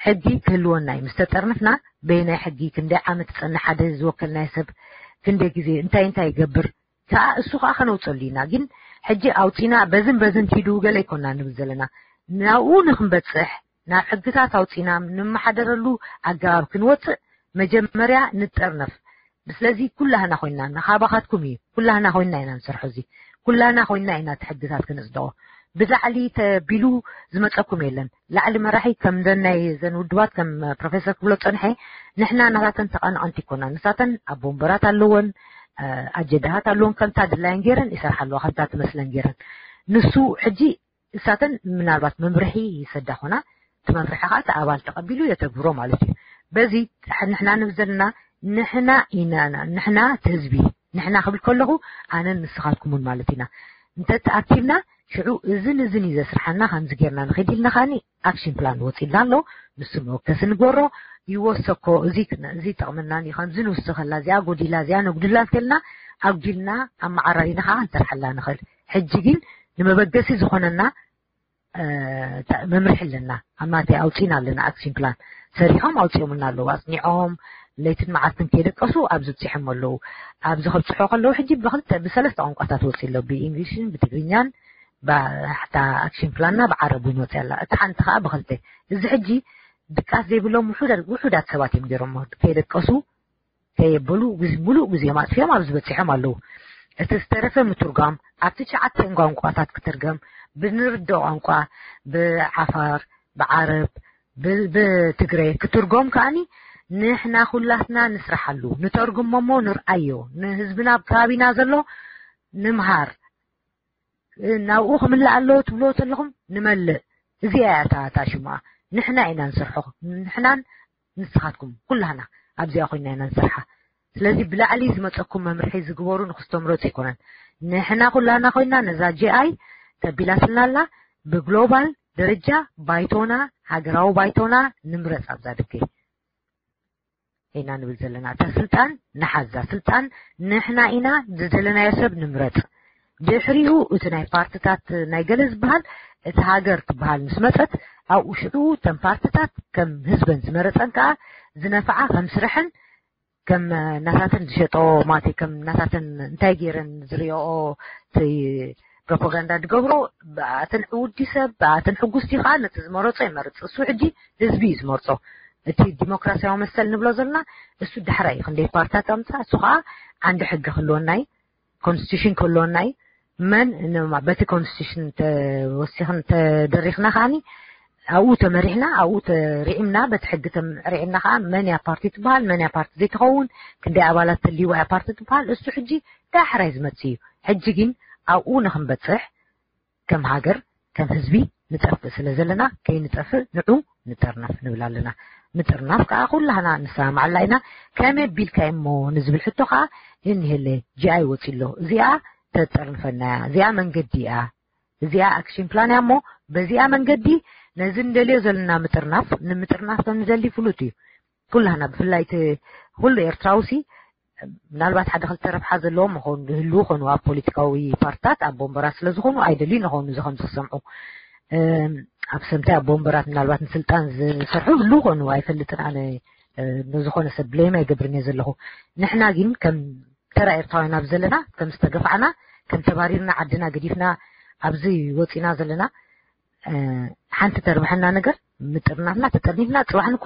ሕጊ ክህልወና እዩ። ምስ ተጠርንፍና በየናይ ሕጊ፣ ክንደይ ዓመት ዝጸንሕ ሓደ ዝወከልናዮ ሰብ፣ ክንደይ ግዜ፣ እንታይ እንታይ ይገብር፣ ከኣ እሱ ከኣ ከነውፀሉ ኢና። ግን ሕጂ ኣውፂና በዝን በዝን ኪዱ ገለ ይኮና ንብል ዘለና። ናብኡ ንክንበፅሕ ናብ ሕግታት ኣውፂና ንመሓደረሉ ኣገባብ ክንወፅእ መጀመርያ ንጠርነፍ። ስለዚ ኩላህና ኮይና፣ ንኻባኻትኩም እዩ፣ ኩላህና ኮይና ኢና ንሰርሖ። እዚ ኩላህና ኮይና ኢና እቲ ሕግታት ክንፅድቆ። ብላዕሊ ተቢሉ ዝመፀኩም የለን። ላዕሊ መራሒ ከም ዘናይ ዘን ውድባት ከም ፕሮፌሰር ክብሎ ፀንሐ፣ ንሕና ናታተን ተቐናቐንቲ ይኮና። ንሳተን ኣብ ወንበራት ኣለወን፣ ኣጀዳሃት ኣለወን፣ ከምታ ድላየን ገይረን ይሰርሓ ኣለዋ፣ ከምታ ትመስለን ገይረን። ንሱ ሕጂ እሳተን ምናልባት መምርሒ ይሰዳ ኾና፣ እቲ መምርሒ ከዓ እቲ ኣባል ተቐቢሉ የተግብሮ ማለት እዩ። በዚ ንሕና ንብል ዘለና ንሕና ኢና፣ ንሕና እቲ ህዝቢ፣ ንሕና ክብል ከለኹ ኣነን ንስኻትኩምን ማለት ኢና። እንተተኣኪብና ሽዑ እዝን እዝን እዩ ዘስርሓና፣ ከምዚ ጌርና ንኸይድ ኢልና ከኣኒ ኣክሽን ፕላን ወፂልና ኣሎ። ንሱ መወከሲ ንገሮ ይወሰኮ፣ እዚ ክነ-፣ እዚ ይጠቕመና እዩ፣ ከምዚ ንውስኸላ፣ እዚኣ ጎዲላ፣ እዚኣ ነጉድላ እንተልና ኣጉዲልና ኣመዓራሪና ከዓ ክንሰርሓላ ንኽእል። ሕጂ ግን ንመበገሲ ዝኾነና መምርሒ ኣለና። ኣብ ማተይ ኣውፂና ኣለና ኣክሽን ፕላን። ሰሪሖም ኣውፂኦምና ኣለዉ። ኣፅኒዖም ለይትን መዓልትን ከይደቀሱ ኣብዚ ብፂሖም ኣለዉ። ኣብዚ ከብፅሖ ከለዉ ሕጂ ብክልተ ብሰለስተ ቋንቋታት ወፂ ኣሎ፣ ብእንግሊሽን ብትግርኛን። እታ ኣክሽን ፕላንና ብዓረብ እውን ወፂ ኣላ። እቲ ሓንቲ ከዓ ብክልተ። እዚ ሕጂ ድቃስ ዘይብሎም ውሑዳት ሰባት እዮም ገይሮሞ። ከይደቀሱ ከየበሉ ሙሉእ ግዜኦም ኣጥፊኦም ኣብዚ በፂሖም ኣለዉ። እቲ ዝተረፈ ምትርጓም ኣብ ትሽዓተ ቋንቋታት ክትርገም፣ ብንርድኦ ቋንቋ፣ ብዓፋር፣ ብዓረብ፣ ብትግረ ክትርጎም ከኣኒ ንሕና ኩላትና ንስራሓሉ። ንተርጉሞ እሞ ንርኣዮ። ንህዝብና ኣብ ከባቢና ዘሎ ንምሃር። ናብኡ ክምልእ ኣለዎ ትብልዎ ዘለኹም ንመልእ። እዚኣ እያ እታ ሽማ። ንሕና ኢና ንሰርሖ። ንሕናን ንስኻትኩም ኩላህና ኣብዚኣ ኮይና ኢና ንሰርሓ። ስለዚ ብላዕሊ ዝመፀኩም መምርሒ ዝግበሩ ንክስተምረፁ ኣይኮነን። ንሕና ኩላህና ኮይና ነዛ ጂኣይ ተቢላትና ኣላ። ብግሎባል ደረጃ ባይቶና፣ ሃገራዊ ባይቶና ንምረፅ ኣብዛ ድገ ኢና ንብል ዘለና። እታ ስልጣን ንሓዛ። ስልጣን ንሕና ኢና ዝደለናዮ ሰብ ንምረፅ። ድሕሪኡ እቲ ናይ ፓርትታት ናይ ገለ ዝበሃል እቲ ሃገር ትበሃል ምስ መፀት ኣብኡ ሽዑ እተን ፓርትታት ከም ህዝበን ዝመረፀን ከዓ ዝነፍዓ ከም ስርሐን ከም ናታተን ዝሸጦ ማለተይ ከም ናታተን እንታይ ገይረን ዝሪኦ እቲ ፕሮፓጋንዳ ዝገብሮ ብኣተን ዕውዲ ሰብ ብኣተን ሕጉስቲ ከዓ ነቲ ዝመረፆ ይመርፅ። እሱ ሕጂ ህዝቢ እዩ ዝመርፆ። እቲ ዲሞክራሲያዊ መሰል ንብሎ ዘለና እሱ ዳሕራይ እዩ። ክንደይ ፓርትታት ኣምፃ እሱ ከዓ ዓንዲ ሕጊ ክህልወና እዩ። ኮንስቲቱሽን ክህልወና እዩ። መን በቲ ኮንስቲቱሽን ተወሲኽን ተደሪኽና ከዓኒ ኣብኡ ተመሪሕና ኣብኡ ተሪዒምና በቲ ሕጊ ተሪዒምና ከዓ መን እያ ፓርቲ ትበሃል መን እያ ፓርቲ ዘይትኸውን ክንደይ ኣባላት ተልይዋ እያ ፓርቲ ትበሃል እሱ ሕጂ ዳሕራይ ዝመፅእ እዩ። ሕጂ ግን ኣብኡ ንክንበፅሕ ከም ሃገር ከም ህዝቢ ንጠፍእ ስለ ዘለና ከይንጠፍእ ንዑ ንጠርነፍ ንብል ኣለና። ምጥርናፍ ከዓ ኩላህና ንሰማማዓላ ኢና። ከመይ ኣቢልካ እሞ ንዝብል ሕቶ ከዓ እኒሀለ ጂኣይ ወፂ ኣሎ። እዚኣ ተጠርንፈና እያ። እዚኣ መንገዲ እያ። እዚኣ ኣክሽን ፕላን እያ እሞ በዚኣ መንገዲ ነዚ ንደልዮ ዘለና ምጥርናፍ ንምጥርናፍ ከም ንደሊ ፍሉጥ እዩ። ኩላህና ብፍላይ እቲ ኩሉ ኤርትራዊ ሲ ምናልባት ሓደ ክልተ ረብሓ ዘለዎም ይኾኑ ዝህልዉ ይኾኑ ኣብ ፖለቲካዊ ፓርትታት ኣብ ወንበራት ስለ ዝኾኑ ኣይደልዩ ይኾኑ እዚ ከም ዝሰምዑ ኣብ ሰምታይ ኣብ ወንበራት ምናልባት ንስልጣን ዝሰርሑ ዝህልዉ ይኾኑ ኣይፈልጥን ኣነ። ንዝኾነ ሰብ ብሌም ኣይገብርን እየ ዘለኹ። ንሕና ግን ከም ተራ ኤርትራውያን ኣብ ዘለና ከም ዝተገፋዕና ከም ተባሪርና ዓድና ገዲፍና ኣብዚ ወፂና ዘለና ሓንቲ ተርብሐና ነገር ምጥርናፍና ተጠርኒፍና ጽባሕ ንኮ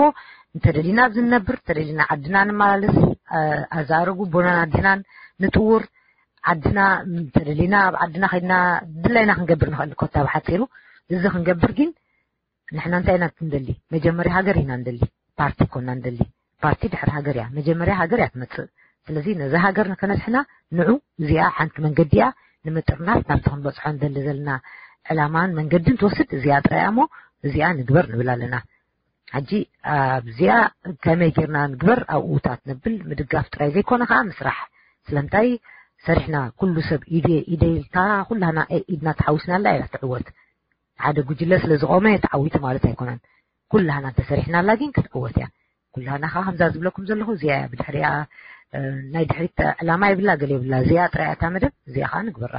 እንተደሊና ኣብዚ ንነብር፣ እንተደሊና ዓድና ንመላለስ፣ ኣዛረጉ ቦናን ኣዲናን ንጥውር፣ ዓድና እንተደሊና ኣብ ዓድና ከድና ድላይና ክንገብር ንኽእል ኮታ ብሓፂሩ። እዚ ክንገብር ግን ንሕና እንታይ ኢና ንደሊ? መጀመርያ ሃገር ኢና ንደሊ፣ ፓርቲ ኮና ንደሊ። ፓርቲ ድሕሪ ሃገር እያ። መጀመርያ ሃገር እያ ትመፅእ። ስለዚ ነዛ ሃገር ንከነስሕና ንዑ፣ እዚኣ ሓንቲ መንገዲ እያ ንምጥርናፍ ናብቲ ክንበፅሖ ንደሊ ዘለና ዕላማን መንገድን ትወስድ እዚኣ ጥራይ እያ እሞ እዚኣ ንግበር ንብል ኣለና። ሕጂ ኣብዚኣ ከመይ ጌርና ንግበር ኣብኡታት ነብል ምድጋፍ ጥራይ ዘይኮነ ከዓ ምስራሕ። ስለምንታይ ሰሪሕና ኩሉ ሰብ ኢደ ኢደ ኢልካ ኩላና ኢድና ተሓዊስናላ እያ ትዕወት። ሓደ ጉጅለ ስለ ዝቆመ ተዓዊቱ ማለት ኣይኮነን። ኩላና እንተሰሪሕናላ ግን ክትዕወት እያ። ኩላና ከዓ ከምዛ ዝብለኩም ዘለኹ እዚኣ እያ ብድሕሪኣ ናይ ድሕሪት ዕላማ ይብላ ገለ ይብላ እዚኣ ጥራይ እታ መደብ እዚኣ ከዓ ንግበራ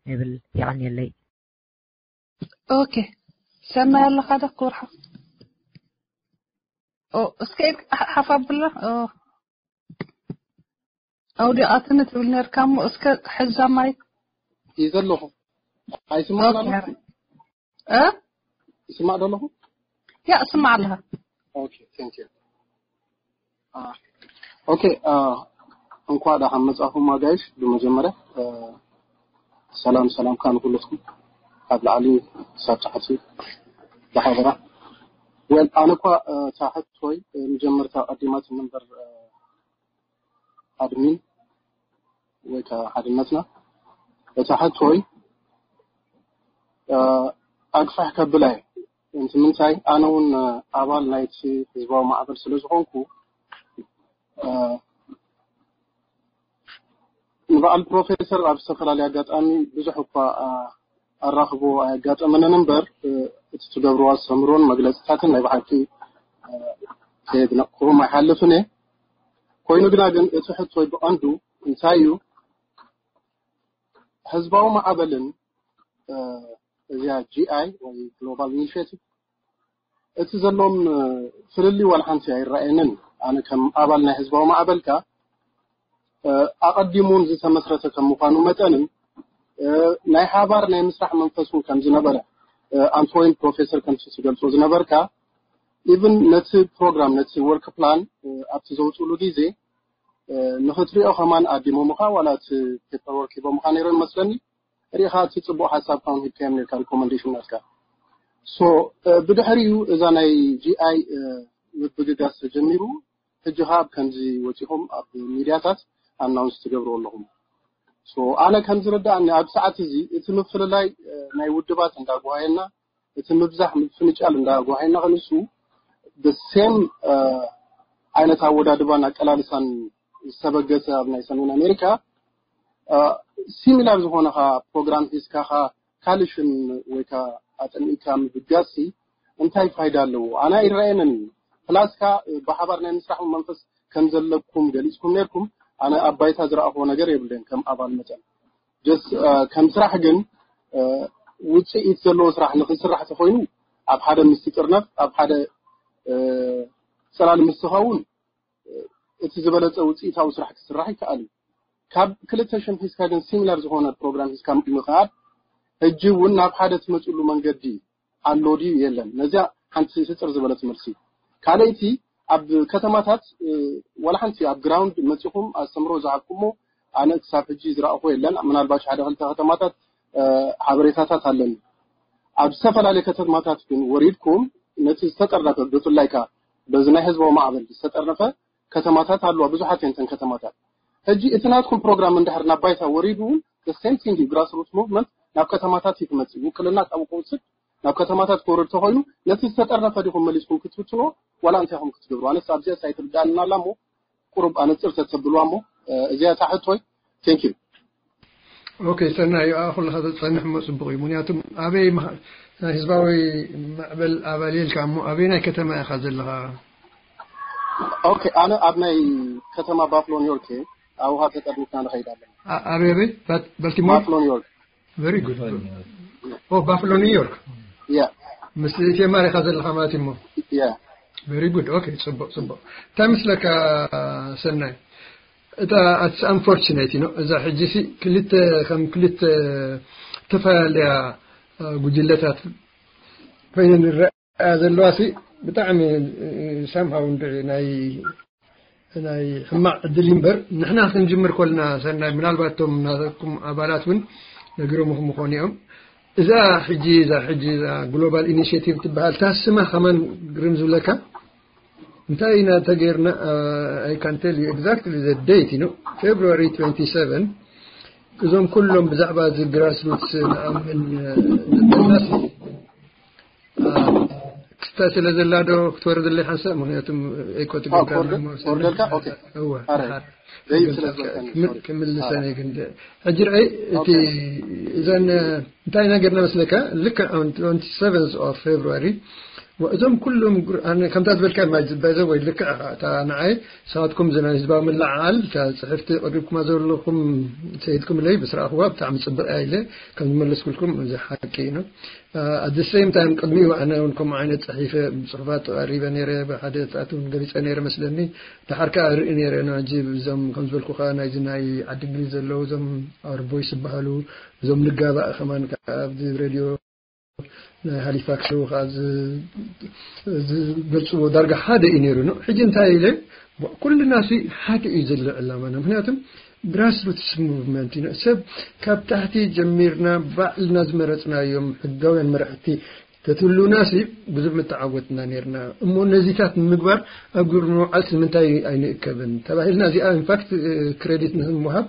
ይብል። የቐንየለይ። ኦኬ ሰናይ ኣለኻ ዶ ክብርሓ? ኦ እስከ ሓፍ ኣብላ። ኦ ኣውዲቓትኒ ትብል ነርካ እሞ እስከ ሕዛ ማይ እዩ ዘለኹ። ኣይስማዕ ኣለኹ። እ ይስማዕ ዶ ኣለኹ? ያ እስማዕ ኣለኻ። ኦኬ thank you። ኦኬ እንኳዕ ደሓን መጻኹም ኣጋይሽ። ብመጀመርያ ሰላም ሰላም ካን ኩልኩም ካብ ላዕሊ ክሳብ ታሕቲ ብሓበራ። ወል ኣነ እኳ እታ ሕቶይ መጀመርታ ቀዲማት እምበር ኣድሚን ወይ ከዓ ሓድነትና እታ ሕቶይ ኣግፋሕ ከብላ እየ። እንት ምንታይ ኣነ እውን ኣባል ናይቲ ህዝባዊ ማዕበል ስለ ዝኾንኩ ንበዓል ፕሮፌሰር ኣብ ዝተፈላለየ ኣጋጣሚ ብዙሕ እኳ ኣራኽቦ ኣየጋጠመንን እምበር እቲ ትገብርዎ ኣስተምህሮን መግለፅታትን ናይ ብሓቂ ከየድነቕኩም ኣይሓልፍን እየ። ኮይኑ ግና ግን እቲ ሕቶይ ብቐንዱ እንታይ እዩ ህዝባዊ ማዕበልን እዚኣ ጂኣይ ወይ ግሎባል ኢኒሽቲቭ እቲ ዘሎም ፍልልይ ዋላ ሓንቲ ኣይረኣየንን። ኣነ ከም ኣባል ናይ ህዝባዊ ማዕበልካ ኣቐዲሙ እውን ዝተመስረተ ከም ምዃኑ መጠንን ናይ ሓባር ናይ ምስራሕ መንፈስ እውን ከም ዝነበረ ኣንተ ወይም ፕሮፌሰር ከምቲ ትገልጾ ዝነበርካ ኢቭን ነቲ ፕሮግራም ነቲ ወርክ ፕላን ኣብቲ ዘውፅሉ ግዜ ንኽትሪኦ ከማን ኣዲሞምኻ ዋላ እቲ ፔፐር ወርክ ሂቦምኻ ነይሮም መስለኒ። ሪኢኻ እቲ ፅቡቕ ሓሳብ ካውን ሂብካዮም ነርካ ሪኮመንዴሽን ናትካ። ሶ ብድሕሪኡ እዛ ናይ ጂኣይ ምብግጋስ ተጀሚሩ ሕጂ ኸዓ ኣብ ከምዚ ወፂኹም ኣብ ሚድያታት ኣናውንስ ትገብሩ ኣለኹም። ሶ ኣነ ከም ዝርዳእኒ ኣብ ሰዓት እዚ እቲ ምፍልላይ ናይ ውድባት እንዳጓሃየና እቲ ምብዛሕ ምፍንጫል እንዳጓሃየና ክንሱ ብሴም ዓይነት ኣወዳድባን ኣቀላልሳን ዝተበገሰ ኣብ ናይ ሰሜን ኣሜሪካ ሲሚላር ዝኾነ ኸዓ ፕሮግራም ሒዝካ ኸዓ ካልእ ሽም ወይ ከዓ ኣጠሚእካ ምብጋስ እንታይ ፋይዳ ኣለዎ? ኣነ ኣይረኣየንን እዩ። ፕላስ ከ ብሓባር ናይ ምስራሕ መንፈስ ከም ዘለኩም ገሊፅኩም ነርኩም። ኣነ ኣብ ባይታ ዝረኣኽዎ ነገር የብለይን ከም ኣባል መጠን። ጀስት ከም ስራሕ ግን ውፅኢት ዘለዎ ስራሕ ንክስራሕ ተኮይኑ ኣብ ሓደ ምስ ትጥርነፍ ኣብ ሓደ ፅላል ምስ ትኸውን እቲ ዝበለፀ ውፅኢታዊ ስራሕ ክስራሕ ይከኣል እዩ። ካብ ክልተ ሽም ሒዝካ ግን ሲሚላር ዝኾነ ፕሮግራም ሒዝካ ምኻድ ሕጂ እውን ናብ ሓደ ትመፅሉ መንገዲ ኣሎ ድዩ የለን? ነዚያ ሓንቲ ስፅር ዝበለት መልሲ። ካልኣይቲ ኣብ ከተማታት ዋላ ሓንቲ ኣብ ግራውንድ መፂኹም ኣስተምሮ ዝሃብኩሞ ኣነ ክሳብ ሕጂ ዝረኣኹ የለን። ምናልባሽ ሓደ ክልተ ከተማታት ሓበሬታታት ኣለኒ። ኣብ ዝተፈላለየ ከተማታት ግን ወሪድኩም ነቲ ዝተጠርነፈ ብፍላይ ከ በዚ ናይ ህዝባዊ ማዕበል ዝተጠርነፈ ከተማታት ኣለዋ፣ ብዙሓት እየን እተን ከተማታት። ሕጂ እቲ ናትኩም ፕሮግራም እንድሕር ናብ ባይታ ወሪዱ እውን the same thing እዩ። ግራስሩት ሙቭመንት ናብ ከተማታት እዩ ክመፅእ። ውክልና ካብኡ ክወስድ ናብ ከተማታት ክወርድ ተኮይኑ ነቲ ዝተጠርነፈ ዲኹም መሊስኩም ክትፍትኖ ዋላ እንታይ ኢኹም ክትገብሩ? ኣነስ ኣብዚኣ ሳይትርዳእና ኣላ እሞ ቁሩብ ኣነፅር ተተብልዋ እሞ እዚኣ እታ ሕቶይ። Thank you። ኦኬ ሰናይ ኣብኣ ኩልኻ ተፀንሕ እሞ ፅቡቕ እዩ። ምክንያቱ ኣበይ ናይ ህዝባዊ ማዕበል ኣባል የልካ እሞ ኣበይ ናይ ከተማ ኢኻ ዘለኻ? ኦኬ ኣነ ኣብ ናይ ከተማ ባፍሎ ኒውዮርክ እየ። ኣብኻ ተጠርኒፍና ንኸይድ ኣለና። ኣበይ ኣበይ? ባልቲሞር? ባፍሎ ኒውዮርክ። Very good. ኦ ባፍሎ ኒውዮርክ። ያ ምስ ኢትየማር ኢኻ ዘለኻ ማለት እዩ እሞ። ያ Very good. ኦኬ ፅቡቕ ፅቡቕ። እንታይ ምስለካ ሰናይ? እታ ኣትስ ኣንፎርችኔት ነው። እዛ ሕጂ ሲ ክልተ ከም ክልተ ዝተፈላለያ ጉጅለታት ኮይነ ንረአ። ዘለዋ ሲ ብጣዕሚ ሳምሃው እንድዒ ናይ ናይ ሕማቕ ዕድል እዩ እምበር፣ ንሕና ክንጅምር ኮልና ሰናይ፣ ምናልባት እቶም ናትኩም ኣባላት እውን ነጊሮምኹም ምኾኑ እዮም። እዛ ሕጂ እዛ ሕጂ እዛ ግሎባል ኢኒሽቲቭ ትበሃል፣ እታ ስማ ከማን ግርም ዝብለካ፣ እንታይ ኢና ተገይርና? I can tell you exactly the date, you know, February twenty-seven። እዞም ኩሎም ብዛዕባ እዚ ግራስሩትስ ንኣምን ነበርናስ ክስታ ስለ ዘላ ዶ ክትወርደለይ ሓንሳእ? ምክንያቱ ኤኮ ትገብራ ክወርደልካ? ኦኬ። እወ ኣረ፣ ሓር- ዘይብ ስለ ዝበልካኒ፣ ክምል- ሶሪ። ክምልሰን እየ ግን ደ- ሕጂ ርኣይ፣ እቲ እዘን እንታይ ነገርና መስለካ፣ ልክዕ on twenty-seventh of February እዞም ኩሎም ጉር- ኣነ ከምታ ዝበልካ ማይ ዝበዘ ወይ ልክዕ ኢኻ። እታ ንዓይ ንስኻትኩም ዝና ህዝባዊ ምልዓል እታ ጽሕፍቲ ቀሪብኩማ ዘለኹም ሰይድኩም ለይ ብስራእኽዋ ብጣዕሚ ጽብቕ እያ ኢለ ከም ዝመለስኩልኩም እዚ ሓቂ እዩ። At the same time ቅድሚኡ ኣነ እውን ከምኡ ዓይነት ጽሒፈ ጽሑፋት ቀሪበ ነይረ፣ ብሓደ ሰዓት እውን ገሊጸ ነይረ መስለኒ። ድሓር ከኣ ርኢ ነይረ። ሕጂ እዞም ከም ዝበልኩኻ ናይዚ ናይ ዓዲ እንግሊዝ ዘለዉ እዞም ኣርቦይስ ዝበሃሉ እዞም ንጋባእ ከማን ከኣ ኣብዚ ሬድዮ ናይ ሃሊፋክስ ከዓ ዝ- ዝገልፅዎ ዳርጋ ሓደ እዩ ነይሩ ነው። ሕጂ እንታይ ኢለ ኩልና ሲ ሓደ እዩ ዘሎ ዕላማና። ምክንያቱም ግራስሩትስ ሙቭመንት እዩ። ሰብ ካብ ታሕቲ ጀሚርና ባዕልና ዝመረፅናዮም ሕጋውያን መራሕቲ ተትህልውና ሲ ብዙሕ ምተዓወትና ነርና። እሞ ነዚታት ንምግባር ኣብ ግብሪ ንምውዓል ንምንታይ ኣይንእከብን ተባሂልና እዚኣ ኢንፋክት ክሬዲት ንህምሃብ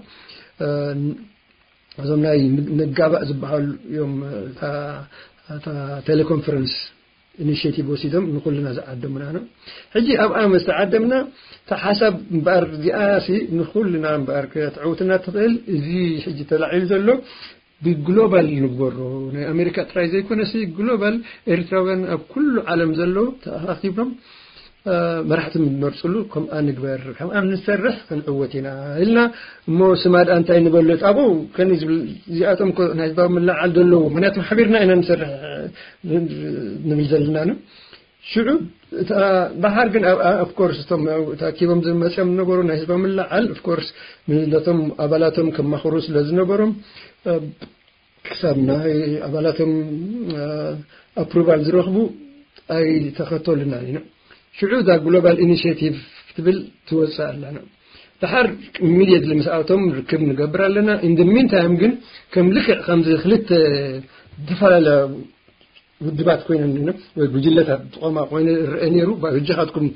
እዞም ናይ ንጋባእ ዝበሃሉ እዮም። እታ ቴሌኮንፈረንስ ኢኒሽቲቭ ወሲዶም ንኩልና ዝዓደሙና ነው። ሕጂ ኣብኣ ምስ ተዓደምና እታ ሓሳብ እምበኣር እዚኣ ሲ ንኩልና እምበኣር ክትዕውትና ትኽእል። እዚ ሕጂ ተላዒሉ ዘሎ ብግሎባል ንግበሮ፣ ናይ ኣሜሪካ ጥራይ ዘይኮነ ሲ ግሎባል ኤርትራውያን ኣብ ኩሉ ዓለም ዘለዉ ተኣኻኺቦም መራሕቲ ንመርፅሉ ከምኣ ንግበር፣ ከምኣ ንሰርሕ ክንዕወት ኢና ኢልና። እሞ ስማ ደኣ እንታይ ንበሎ? ጣቦ ከኒ ዝብል እዚኣቶም እኮ ናይ ህዝባዊ ምልዓል ዘለዎ፣ ምክንያቱም ሓቢርና ኢና ንሰርሕ ንብል ዘለና ነው። ሽዑ እታ ደሓር ግን ኣብኣ ኦፍኮርስ እቶም ተኣኪቦም ዝመፅኦም ዝነበሩ ናይ ህዝባዊ ምልዓል ኦፍኮርስ ነቶም ኣባላቶም ከማኽሩ ስለ ዝነበሮም ክሳብ ናይ ኣባላቶም ኣፕሩቫል ዝረኽቡ ኣይተኸተሉና ኢና። ሽዑ እዛ ግሎባል ኢኒሽቲቭ ክትብል ትወፅእ ኣላ። ድሓር ኢሚድየትሊ ምስኣቶም ርክብ ንገብር ኣለና። ኢን ደ ሚንታይም ግን ከም ልክዕ ከምዚ ክልተ ዝተፈላለያ ውድባት ኮይነን ወይ ጉጅለታት ዝቆማ ኮይነ ይረአ ነይሩ። ሕጂ ካትኩም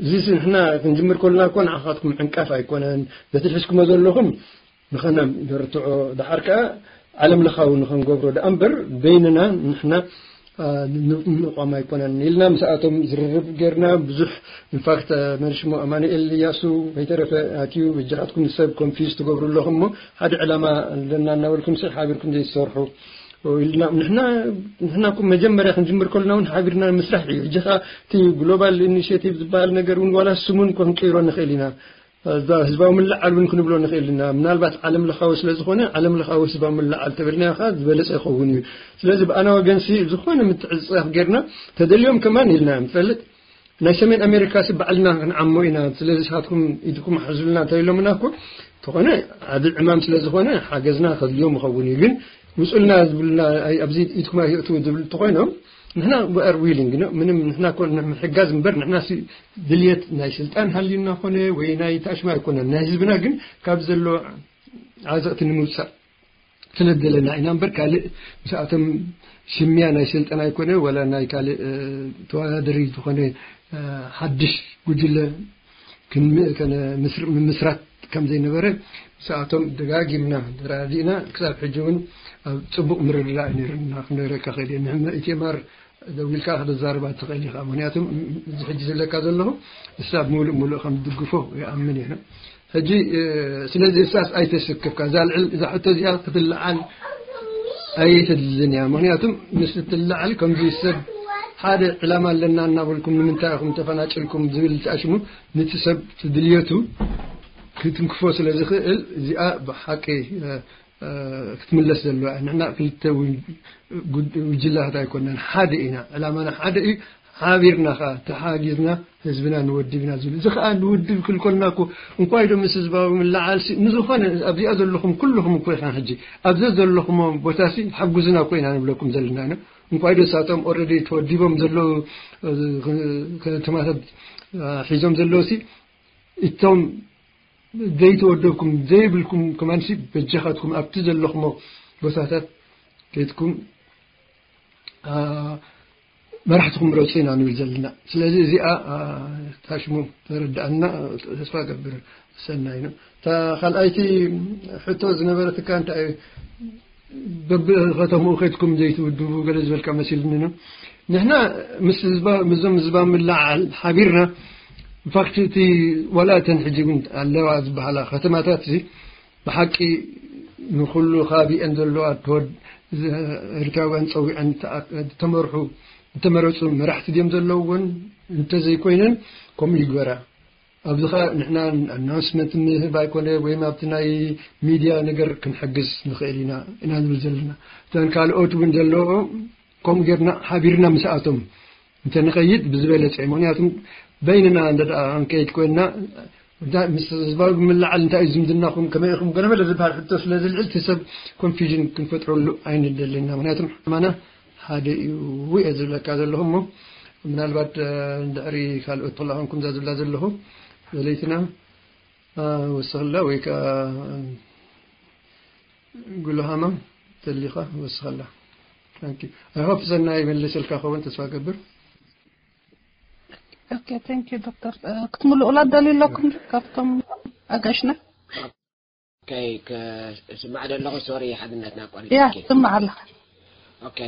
እዚ ንሕና ክንጅምር ከለና እኮ ንዓኻትኩም ዕንቃፍ ኣይኮነን። በቲ ሒዝኩሞ ዘለኹም ንኸነ ንርትዖ፣ ድሓር ከኣ ዓለም ለኻዊ ንኸንገብሮ ደኣ እምበር በይንና ንሕና ንቋም ኣይኮነን ኢልና ምስኣቶም ዝርርብ ጌርና። ብዙሕ ኢንፋክት መንሽሞ ኣማኑኤል እያሱ ከይተረፈ ኣትዩ በጃኻትኩም ሰብ ኮንፊዝ ትገብሩ ኣለኹም እሞ ሓደ ዕላማ ኣለና እናበልኩም ስል ሓቢርኩም ዘይትሰርሑ ኢልና። ንሕና ንሕና እኮ መጀመርያ ክንጅምር ከለና እውን ሓቢርና ምስራሕ እዩ። ሕጂ ኸዓ እቲ ግሎባል ኢኒሽቲቭ ዝበሃል ነገር እውን ዋላ ስሙን ክንቅይሮ ንኽእል ኢና። እዛ ህዝባዊ ምልዓል እውን ክንብሎ ንኽእል ኢና። ምናልባት ዓለም ለኻዊ ስለ ዝኾነ ዓለም ለኻዊ ህዝባዊ ምልዓል ተበልናዮ ኸዓ ዝበለፀ ይኸውን እዩ። ስለዚ ብኣና ወገንሲ ዝኾነ ምትዕፅፃፍ ጌርና ተደልዮም ከማን ኢልና ንፈልጥ ናይ ሰሜን ኣሜሪካ ሲ ባዕልና ክንዓሞ ኢና። ስለዚ ንስኻትኩም ኢድኩም ሓዙልና እንተኢሎምና እኮ ተኾነ ዓቢ ዕማም ስለ ዝኾነ ሓገዝና ከድልዮም ይኸውን እዩ። ግን ውፁልና ዝብሉና ኣብዚ ኢድኩም ኣይእትዉ ዝብል እንተኾይኖም ንሕና we are willing ነው። ምንም ንሕና እኮ ንምሕጋዝ እምበር ንሕና ሲ ድልየት ናይ ስልጣን ሃልዩና ኮነ ወይ ናይ ታሽማ ኣይኮነን። ናይ ህዝብና ግን ካብ ዘሎ ዓዘቕቲ ንምውፃእ ስለደለና ኢና እምበር ካልእ ምስኣቶም ሽምያ ናይ ስልጠና ኣይኮነ ወላ ናይ ካልእ ተወዳደሪ ዝኾነ ሓድሽ ጉጅለ ምምስራት ከም ዘይነበረ ምስኣቶም ደጋጊምና ተራዲእና ክሳብ ሕጂ እውን ኣብ ፅቡቕ ምርድዳእ ነርና ክንነግረካ ክእል። ንሕና ኢቴማር ደዊልካ ክትዛረባ ትኽእል ኢኻ። ምክንያቱም እዚ ሕጂ ዝብለካ ዘለኹ ንሳ ሙሉእ ሙሉእ ከም ትድግፎ ይኣምን እየ። ሕጂ ስለዚ እሳስ ኣይተስክፍካ እዛ ልዕል እዛ ሕቶ እዚኣ ክትልዓል ኣይትድልን እያ። ምክንያቱም ምስ ትልዓል ከምዚ ሰብ ሓደ ዕላማ ኣለና እናበልኩም ንምንታይ ኢኹም ተፈናጭልኩም ዝብል ተኣሽሙ ነቲ ሰብ ትድልየቱ ክትንክፎ ስለ ዝኽእል እዚኣ ብሓቂ ክትምለስ ዘለዋ። ንሕና ክልተ ጉጅላታት ኣይኮናን፣ ሓደ ኢና። ዕላማና ሓደ እዩ። ሓቢርና ከዓ ተሓጊዝና ህዝብና ንወድብ ኢና ዝብል እዚ ከዓ ንውድብ ክልኮልና እኮ እንኳይ ዶ ምስ ህዝባዊ ምልዓል ንዝኾነ ኣብዚኣ ዘለኹም ኩልኹም እኮ ኢኻ ሕጂ ኣብዚ ዘለኹም ቦታ ሓጉዝና እኮ ኢና ንብለኩም ዘለና ኢና። እንኳይ ደሳቶም ኦረዲ ተወዲቦም ዘለዉ ከተማታት ሒዞም ዘለዉ ሲ እቶም ዘይተወደብኩም ዘይብልኩም ከማንሲ በጃኻትኩም ኣብቲ ዘለኹሞ ቦታታት ከይትኩም መራሕትኩም ምረፁ ኢና ንብል ዘለና። ስለዚ እዚኣ ታሽሙ ተረዳእና፣ ተስፋ ገብር ሰናይ ነው። ካልኣይቲ ሕቶ ዝነበረትካ እንታይ በብኸተምኡ ከይትኩም ዘይትውድቡ ገለ ዝበልካ መሲልኒ ነው። ንሕና ምስ ህዝባ ምስዞም ህዝባ ምልዓል ሓቢርና ኢንፋክት እቲ ዋላ እተን ሕጂ እውን ኣለዋ ዝበሃላ ከተማታት እዚ ብሓቂ ንኩሉ ከባቢአን ዘለዋ ተወድ- ኤርትራውያን ፀዊዐን ተኣ- ተመርሑ ዝተመረፁ መራሕቲ ድዮም ዘለውዎን እንተዘይኮይነን ከምኡ ይግበራ። ኣብዚ ኸ ንሕና ኣናውንስመንት ምህብ ኣይኮነ ወይም ኣብቲ ናይ ሚድያ ነገር ክንሕግዝ ንኽእል ኢና ኢና ንብል ዘለና። እተን ካልኦት እውን ዘለዎ ከምኡ ጌርና ሓቢርና ምስኣቶም እንተንኸይድ ብዝበለጸ እዩ። ምኽንያቱም በይንና እንደ ደኣ ክንከይድ ኮይንና ምስ ህዝባዊ ብምልዓል እንታይ እዩ ዝምድናኹም ከመይ ኢኹም ገለመለ ዝበሃል ሕቶ ስለ ዝልዕል እቲ ሰብ ኮንፊዥን ክንፈጥረሉ ኣይንደልን ኢና። ምኽንያቱም ሕማና ሓደ እዩ እየ ዝብለካ ዘለኹ እሞ ምናልባት ድሕሪ ካልኦት ተላኾንኩም እዛ ዝብላ ዘለኹ ዘለይትና ወስኽላ ወይ ከዓ ጉልሃማ ተሊኻ ወስኸላ። ኣይሆፕ ሰናይ መልስልካ ኸውን ተስፋ ገብር። ኦኬ፣ thank you ዶክተር። ክትምልኡላ ደልዩ ኣለኩም ካብቶም ኣጋሽና? ኦኬ፣ ክስማዕ ደለኹ። ሶሪ ሓድነትና ኣቋሪጽ። ያ ትስማዕ ኣለኻ። ኦኬ፣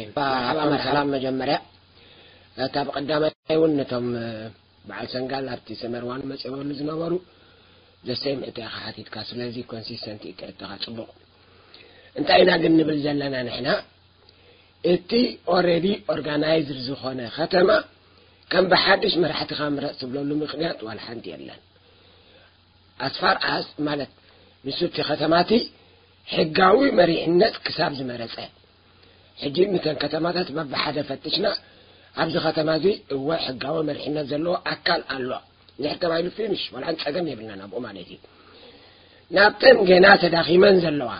ሰላም መጀመርያ ካብ ቀዳማይ እውን ነቶም በዓል ሰንጋል ኣብቲ ሰመርዋን መጽበሉ ዝነበሩ ዘሰይም እታ ኢኻ ሓቲትካ። ስለዚ ኮንሲስተንት እዩ ትሕተኻ ጽቡቕ። እንታይ ኢና ግን ንብል ዘለና ንሕና እቲ ኦረዲ ኦርጋናይዝድ ዝኾነ ከተማ ከም ብሓድሽ መራሕትኻ ምረፅ ትብለሉ ምክንያት ዋላ ሓንቲ የለን። ኣስፋር ኣስ ማለት ንሱ እቲ ከተማቲ ሕጋዊ መሪሕነት ክሳብ ዝመረፀ ሕጂ ምተን ከተማታት በብሓደ ፈትሽና ኣብዚ ከተማ እዚ እወ ሕጋዊ መሪሕነት ዘለዎ ኣካል ኣሎ ድሕር ተባሂሉ ፊኒሽ ዋላ ሓንቲ ፀገም የብልናን ኣብኡ ማለት እዩ። ናብተን ገና ተዳኺመን ዘለዋ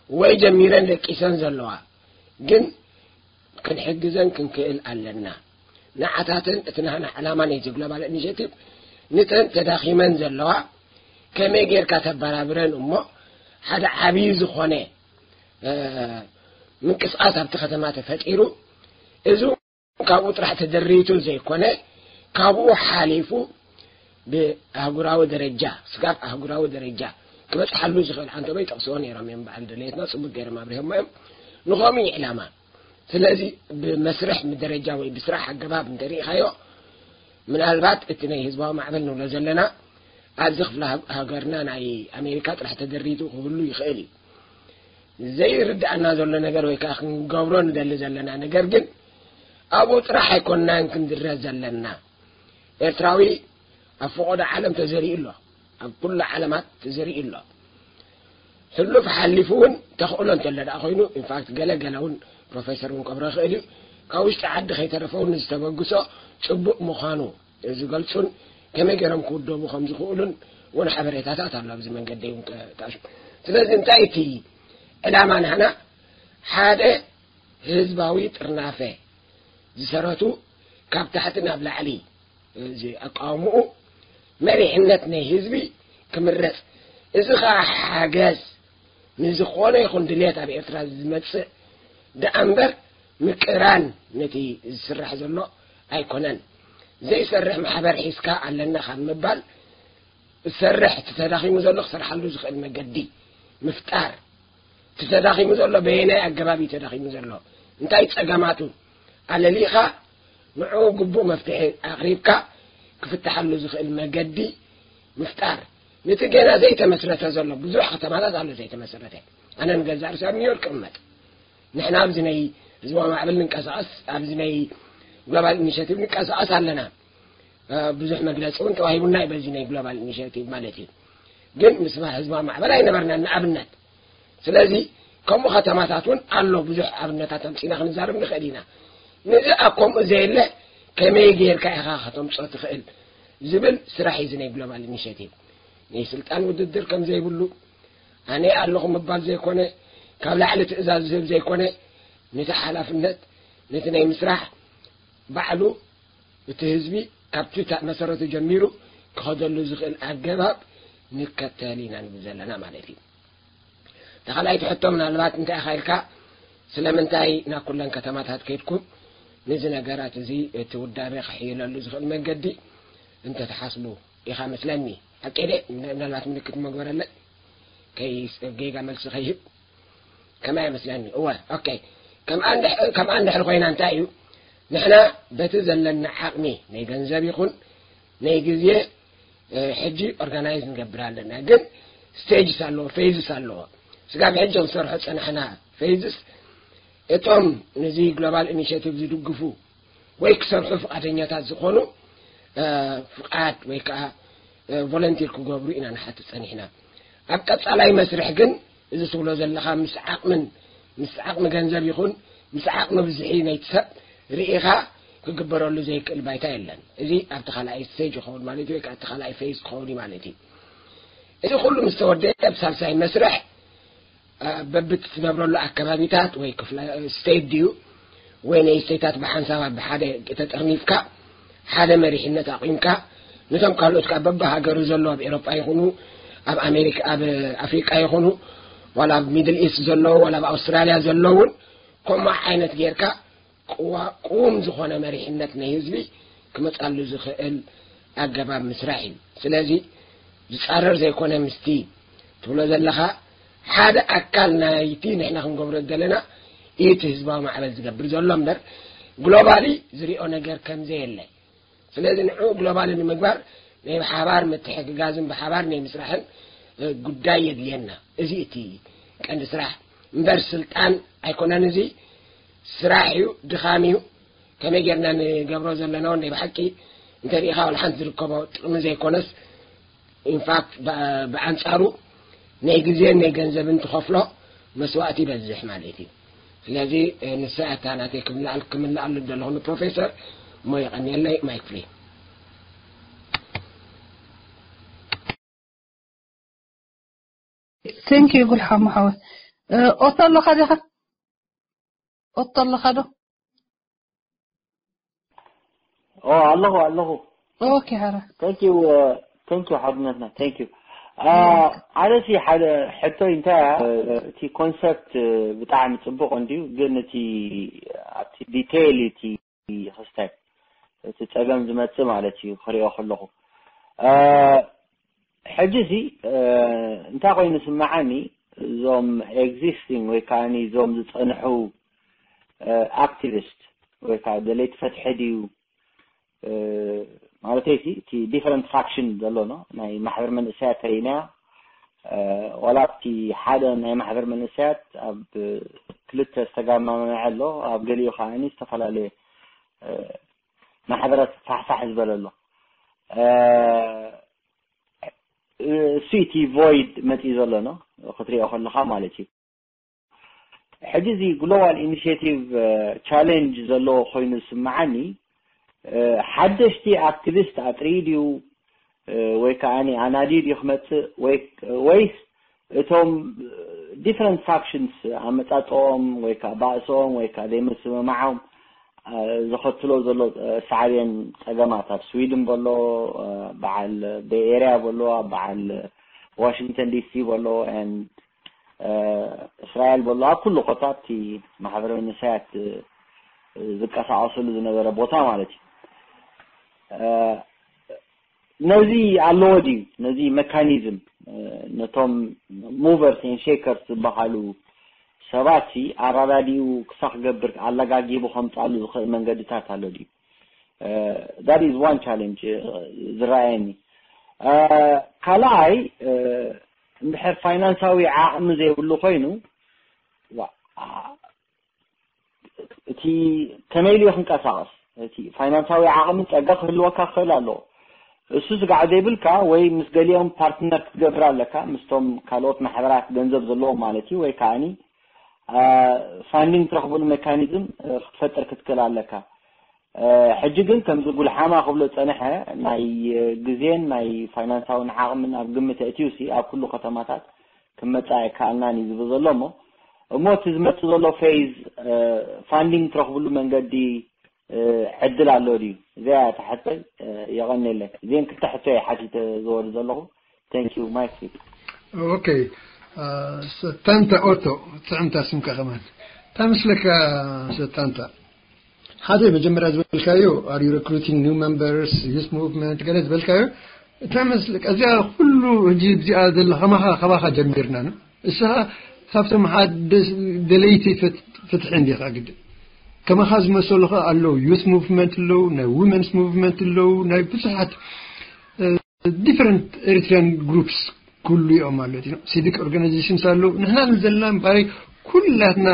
ወይ ጀሚረን ደቂሰን ዘለዋ ግን ክንሕግዘን ክንክእል ኣለና። ንዓታተን እቲ ናህና ዕላማ ናይዚ ግሎባል ኢኒሼቲቭ ንተን ተዳኺመን ዘለዋ ከመይ ጌርካ ተበራብረን እሞ ሓደ ዓብዪ ዝኾነ ምንቅስቃስ ኣብቲ ከተማ ተፈጢሩ እዚ ካብኡ ጥራሕ ተደሪቱ ዘይኮነ ካብኡ ሓሊፉ ብኣህጉራዊ ደረጃ ስጋብ ኣህጉራዊ ደረጃ ክበፅሓሉ ዝኽእል ኣንተበይ ጠቕስዎ ነይሮም እዮም። በዓል ደልየትና ፅቡቅ ገይሮም ኣብሪሆሞ እዮም። ንኸምኡ እዩ ዕላማ። ስለዚ ብመስርሕ ደረጃ ወይ ብስራሕ ኣገባብ እንተሪኢኻዮ ምናልባት እቲ ናይ ህዝባዊ ማዕበል ንብሎ ዘለና ኣብዚ ክፍለ ሃገርና ናይ ኣሜሪካ ጥራሕ ተደሪቱ ክህሉ ይኽእል እዩ። ዘይርድኣና ዘሎ ነገር ወይ ከዓ ክንገብሮ ንደሊ ዘለና ነገር ግን ኣብኡ ጥራሕ ኣይኮንናን ክንድረ ዘለና። ኤርትራዊ ኣብ ፈቆዶ ዓለም ተዘሪኡ ኣሎ፣ ኣብ ኩሉ ዓለማት ተዘሪኡ ኣሎ። ሕሉፍ ሓሊፉ እውን ተኽእሎ እንተሎ ደኣ ኮይኑ ኢንፋክት ገለ ገለ እውን ፕሮፌሰር እውን ከብሮ ይኽእል እዩ ካብ ውሽጢ ዓዲ ከይተረፈ እውን ዝተበግሶ ፅቡቅ ምዃኑ ዝገልፁን ከመይ ገይሮም ክውደቡ ከም ዝኽእሉን እውን ሓበሬታታት ኣሎ ኣብዚ መንገዲ እውን ተኣሽ ስለዚ እንታይ እቲ ዕላማ ናህና ሓደ ህዝባዊ ጥርናፈ ዝሰረቱ ካብ ታሕቲ ናብ ላዕሊ ኣቃውምኡ መሪሕነት ናይ ህዝቢ ክምረፅ እዚ ከዓ ሓገዝ ንዝኾነ ይኹን ድልየት ኣብ ኤርትራ ዝመፅእ ደኣ እምበር ምቅራን ነቲ ዝስራሕ ዘሎ ኣይኮነን። ዘይሰርሕ ማሕበር ሒዝካ ኣለና ካብ ምባል ዝሰርሕ እቲ ተዳኺሙ ዘሎ ክሰርሓሉ ዝኽእል መገዲ ምፍጣር እቲ ተዳኺሙ ዘሎ በየናይ ኣገባብ እዩ ተዳኺሙ ዘሎ እንታይ ፀገማቱ ኣለሊኻ ንዕኡ ግቡእ መፍትሒ ኣቕሪብካ ክፍትሓሉ ዝኽእል መገዲ ምፍጣር ነቲ ገና ዘይተመስረተ ዘሎ ብዙሕ ከተማታት ኣሎ ዘይተመስረተ ኣነ ንገዛእ ርእሲ ኣብ ኒውዮርክ እቕመጥ ንሕና ኣብዚ ናይ ህዝባዊ ማዕበል ንንቀሳቐስ ኣብዚ ናይ ግሎባል ኢኒሽቲቭ ንንቀሳቐስ ኣለና ብዙሕ መግለፂ እውን ተዋሂቡና እዩ በዚ ናይ ግሎባል ኢኒሽቲቭ ማለት እዩ ግን ምስ ህዝባዊ ማዕበል ኣይነበርና ንኣብነት ስለዚ ከምኡ ከተማታት እውን ኣሎ ብዙሕ ኣብነታት ኣምፂና ክንዛረብ ንኽእል ኢና ነዚ ኣብ ከምኡ ዘየለ ከመይ ጌርካ ኢኻ ከተምፅኦ ትኽእል ዝብል ስራሕ እዩ ናይ ግሎባል ኢኒሽቲቭ ናይ ስልጣን ውድድር ከም ዘይብሉ ኣነ ኣለኹ ምባል ዘይኮነ ካብ ላዕሊ ትእዛዝ ዝህብ ዘይኮነ ነቲ ሓላፍነት ነቲ ናይ ምስራሕ ባዕሉ እቲ ህዝቢ ካብቲ መሰረቱ ጀሚሩ ክኸደሉ ዝኽእል ኣገባብ ንከተል ኢና ንብል ዘለና ማለት እዩ። ተኻልኣይቲ ሕቶ ምናልባት እንታይ ኢኻ ኢልካ፣ ስለምንታይ ናብ ኩለን ከተማታት ከይድኩም ነዚ ነገራት እዚ እቲ ውዳበ ክሕይለሉ ዝኽእል መንገዲ እንተትሓስቡ ኢኻ መስለኒ። ሓቂ ደ? ምናልባት ምልክት መግበረለይ ከይ ጌጋ መልሲ ከይህብ ከማይ መስለኒ። እወ፣ ኦኬ። ከምኣ እንድሕ-፣ ከምኣ እንድሕር ኮይና እንታይ እዩ? ንሕና በቲ ዘለና ዓቕሚ ናይ ገንዘብ ይኹን ናይ ግዜ፣ እ፣ ሕጂ ኦርጋናይዝ ንገብር ኣለና። ግን ስቴጅስ ኣለዎ፣ ፌዝስ ኣለዎ። ስጋብ ሕጂ ክንሰርሖ ዝጸናሕና ፌዝስ እቶም ነዚ ግሎባል ኢኒሼቲቭ ዝድግፉ ወይ ክሰርሑ ፍቓደኛታት ዝኾኑ፣ እ፣ ፍቓድ ወይ ከዓ፣ እ፣ ቮለንቲር ክገብሩ ኢና ንሓትት ጸኒሕና። ኣብ ቀጻላይ መስርሕ ግን እዚ ትብሎ ዘለኻ ምስ ዓቕምን፣ ምስ ዓቕሚ ገንዘብ ይኹን ምስ ዓቕሚ ብዝሒ ናይቲ ሰብ ርኢኻ ክግበረሉ ዘይክእል ባይታ የለን። እዚ ኣብቲ ካልኣይ ስቴጅ ይኸውን ማለት እዩ፣ ወይ ከዓ ኣብቲ ካልኣይ ፌዝ ክኸውን እዩ ማለት እዩ። እዚ ኩሉ ምስ ተወደአ ኣብ ሳልሳይ መስርሕ፣ እ፣ በብቲ ትነብረሉ ኣከባቢታት ወይ ክፍለ ስቴት ድዩ ወይ ናይ ስቴታት ብሓንሳብ ኣብ ሓደ ተጠርኒፍካ ሓደ መሪሕነት ኣቑምካ ነቶም ካልኦት ከዓ በብሃገሩ ዘለዉ ኣብ ኤሮጳ ይኹኑ ኣብ ኣሜሪካ ኣብ ኣፍሪቃ ይኹኑ ዋላ ኣብ ሚድል ኢስት ዘለዉ ዋላ ኣብ ኣውስትራልያ ዘለዉ እውን ከምኡ ዓይነት ጌርካ ቅዋ-፣ ቅዉም ዝኾነ መሪሕነት ናይ ህዝቢ ክመጻሉ ዝኽእል ኣገባብ ምስራሕ እዩ። ስለዚ ዝጻረር ዘይኮነ ምስቲ ትብሎ ዘለኻ ሓደ ኣካል ናይቲ ንሕና ክንገብሮ ዘለና እዩ እቲ ህዝባዊ ማዕበል ዝገብር ዘሎ እምበር ግሎባሊ ዝሪኦ ነገር ከም ዘየለ። ስለዚ ንዕኡ ግሎባሊ ንምግባር ናይ ብሓባር ምትሕግጋዝን ብሓባር ናይ ምስራሕን፣ እ፣ ጉዳይ የድልየና። እዚ እቲ ቀንዲ ስራሕ እምበር ስልጣን ኣይኮነን። እዚ ስራሕ እዩ፣ ድኻም እዩ። ከመይ ጌርና ንገብሮ ዘለና እውን ናይ ብሓቂ እንተሪኢኻ ዋላ ሓንቲ ዝርከቦ ጥቕሚ ዘይኮነስ ኢንፋክት ብ-፣ ብኣንጻሩ ናይ ግዜን ናይ ገንዘብን ትኸፍሎ መስዋእቲ ይበዝሕ ማለት እዩ። ስለዚ፣ እ፣ ንሳ እታ ናተይ ክምልኣል-፣ ክምልኣሉ ዘለኹ ንፕሮፌሰር እሞ የቐንየለይ ማይክ ፍሪ። Thank you ጉልሓሙ ሓወይ። እ፣ ኦቶ ኣለኻ ዲኻ? ኦቶ ኣለኻ ዶ? ኦ ኣለኹ ኣለኹ። ኦኬ ሓራ። Thank you, uh, thank you ሓድነትና። Thank you. Uh, ኣነሲ ሓደ ሕቶ እንታይ እቲ ኮንሰፕት ብጣዕሚ ጽቡቕ እንድዩ፣ ግን እቲ ኣብቲ ዲቴይል እቲ ክስታይ እቲ ጸገም ዝመጽእ ማለት እዩ ክሪኦ ከለኹ። Uh, ሕጂ እዚ፣ uh፣ እንታይ ኮይኑ ስምዓኒ፣ እዞም ኤግዚስቲንግ ወይ ከዓ እዞም ዝጸንሑ፣ uh፣ ኣክቲቪስት ወይ ከዓ ደለይቲ ፍትሒ ድዩ፣ እ፣ ማለተይ ሲ፣ እቲ ዲፈረንት ፋክሽን ዘሎ፣ ኖ፣ ናይ ማሕበር መንእሰያት ተሪኢና፣ እ፣ ዋላ እቲ ሓደ ናይ ማሕበር መንእሰያት ኣብ ክልተ ዝተጋማመዐ ኣሎ፣ ኣብ ገሊኡ ከዓኒ ዝተፈላለየ፣ እ፣ ማሕበራት ፋሕፋሕ ዝበለ ኣሎ። እ፣ እሱ እቲ ቮይድ መፂኡ ዘሎ፣ ኖ፣ ክትሪኦ ከለኻ ማለት እዩ። ሕጂ እዚ ግሎባል ኢኒሽቲቭ ቻሌንጅ ዘለዎ ኮይኑ ዝስምዓኒ፣ ሓደሽቲ ኣክቲቪስት ኣጥርዩ ድዩ ወይ ከዓ ኣናድዩ ድዩ ክመፅእ፣ ወይስ እቶም ዲፍረንት ፋክሽንስ ኣመፃፅኦም ወይ ከዓ ባእስኦም ወይ ከዓ ዘይምስምማዖም ዘኸትሎ ዘሎ ሳዕቤን ፀገማት ኣብ ስዊድን በሎ፣ በዓል ቤይ ኤርያ በሎ፣ በዓል ዋሽንግተን ዲሲ በሎ፣ እስራኤል በሎ፣ ኣብ ኩሉ ኮታ እቲ ማሕበረ መንእሰያት ዝንቀሳቐሰሉ ዝነበረ ቦታ ማለት እዩ። ነዚ ኣለዎ ድዩ? ነዚ መካኒዝም ነቶም movers and shakers ዝበሃሉ ሰባት ኣረዳዲኡ ክሳዕ ክገብር ኣለጋጊቡ ከምፅኣሉ ዝኽእል መንገድታት ኣሎ ድዩ? That is one challenge ዝረኣየኒ። ካልኣይ እንድሕር ፋይናንሳዊ ዓቕሚ ዘይብሉ ኮይኑ እቲ ከመይ ኢሉ ክንቀሳቐስ፣ እቲ ፋይናንሳዊ ዓቕሚ ፀጋ ክህልወካ ክኽእል ኣለዎ። እሱ ስጋዕ ዘይብልካ ወይ ምስ ገሊኦም ፓርትነር ክትገብር ኣለካ፣ ምስቶም ካልኦት ማሕበራት ገንዘብ ዘለዎም ማለት እዩ፣ ወይ ከዓኒ ፋንዲንግ ትረኽብሉ ሜካኒዝም ክትፈጥር ክትክእል ኣለካ። ሕጂ ግን ከምዚ ጉልሓማ ክብሎ ዝፀንሐ ናይ ግዜን ናይ ፋይናንሳውን ዓቕምን ኣብ ግምት ኣእትዩሲ ኣብ ኩሉ ከተማታት ክመፃ ኣይከኣልናን እዩ ዝብል ዘሎ እሞ እሞ እቲ ዝመፅእ ዘሎ ፌዝ ፋንዲንግ ትረኽብሉ መንገዲ ዕድል ኣሎ ድዩ? እዚኣ እያ እታ ሕቶይ። የቐንየለይ። እዚአን ክልተ ሕቶ እየ ሓቲተ ዝወርድ ዘለኹ። Thank you. Mike, please. Okay. ሰታንታ ኦቶ፣ ጥዕምታ ስምካ ከማን። እንታይ መስለካ ሰታንታ? ሓደ መጀመርያ ዝበልካዮ፣ are you recruiting new members, youth movement፣ ገለ ዝበልካዮ፣ እንታይ መስለካ? እዚኣ ኩሉ ሕጂ እዚኣ ዘላ ከማኻ፣ ካባኻ ጀሚርና ነው። እስኻ ካብቶም ሓደ ደለይቲ ፍትሒ እንዲኻ ግድን። ከማኻ ዝመሰሉ ኸ ኣለዉ፣ youth movement ኣለዉ፣ ናይ women's movement ኣለዉ፣ ናይ ብዙሓት different Eritrean groups ኩሉ እዮም ማለት እዩ። Civic organizations ኣለዉ። ንሕና ዘለና እምበኣር ኩላትና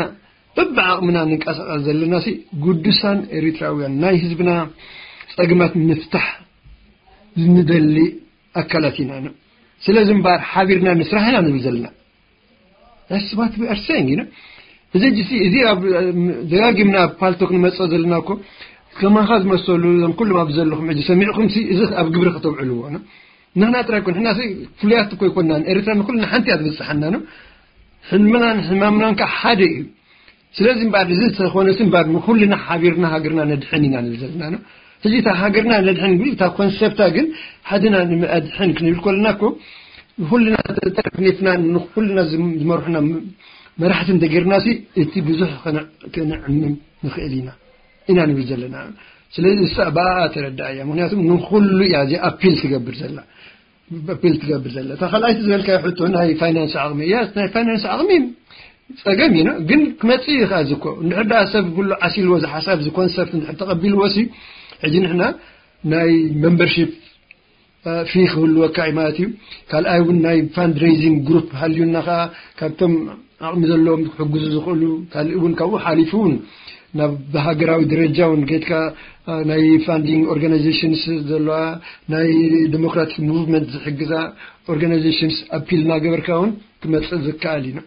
በብዓቕምና ንንቀሳቐስ ዘለና ሲ ግዱሳን ኤሪትራውያን ናይ ህዝብና ጸገማት ምፍታሕ ንደሊ ኣካላት ኢና። ስለዚ እምበኣር ሓቢርና ንስራሕ ኢና ንብል ዘለና። That's what we are saying, you know. እዚ ሕጂ ሲ፣ እዚ ኣብ ደጋጊምና ኣብ ፓልቶክ ንመጽኦ ዘለና እኮ ከማኻ ዝመሰሉ እዞም ኩሎም ኣብ ዘለኹም ሕጂ ሰሚዕኩም ሲ፣ እዚ ኣብ ግብሪ ከተውዕልዎ ነው። ንሕና ጥራይ እኮ፣ ንሕና ሲ ፍሉያት እኮ ኣይኮናን። ኤርትራ ንኩልና ሓንቲ እያ ትብጽሓና ነው። ሕልምናን ሕማምናን ከኣ ሓደ እዩ። ስለዚ እምበኣር እዚ ተኾነ ሲ እምበኣር ንኩልና ሓቢርና ሃገርና ነድሕን ኢና ንብል ዘለና ነው። ሕጂ እታ ሃገርና ነድሕን ግን እታ ኮንሰፕታ ግን ሓድና ንምኣድሕን ክንብል ከለና እኮ ንኩልና ተጠርኒፍና ንኩልና ዝም-፣ ዝመርሑና ም-፣ መራሕቲ እንተጌርና ሲ እቲ ብዙሕ ከነ-፣ ከነዕምም ንኽእል ኢና፣ ኢና ንብል ዘለና። ስለዚ እሳ ብኣኣ ተረዳእ እያ። ምኽንያቱ ንኩሉ እያ እዚ ኣፒል ትገብር ዘላ። ኣፒል ትገብር ዘላ። እታ ካልኣይቲ ዝበልካዮ ሕቶ ናይ ፋይናንስ ዓቕሚ እያ። ናይ ፋይናንስ ዓቕሚ ጸገም እዩ፣ ግን ክመጽእ እዩ ከኣ እዚ እኮ። እንድሕር ደኣ ሰብ ኩሉ ዓሲልዎ እዚ ሓሳብ፣ እዚ ኮንሰፕት እንድሕር ተቐቢልዎ ሲ፣ ሕጂ ንሕና ናይ ሜምበርሺፕ ፊ ክህልወካ እዩ ማለት እዩ። ካልኣይ እውን ናይ ፋንድሬይዚንግ ግሩፕ ሃልዩና ከኣ ካብቶም ዓቕሚ ዘለዎም ክሕግዙ ዝኽእሉ፣ ካልእ እውን ካብኡ ሓሊፉ እውን ናብ ብሃገራዊ ደረጃ እውን ጌድካ፣ አ፣ ናይ ፋንዲንግ ኦርጋናይዜሽንስ ዘለዋ፣ ናይ ዲሞክራቲክ ሙቭመንት ዝሕግዛ ኦርጋናይዜሽንስ ኣፒል እናገበርካ እውን ክመጽእ ዝከኣል እዩ።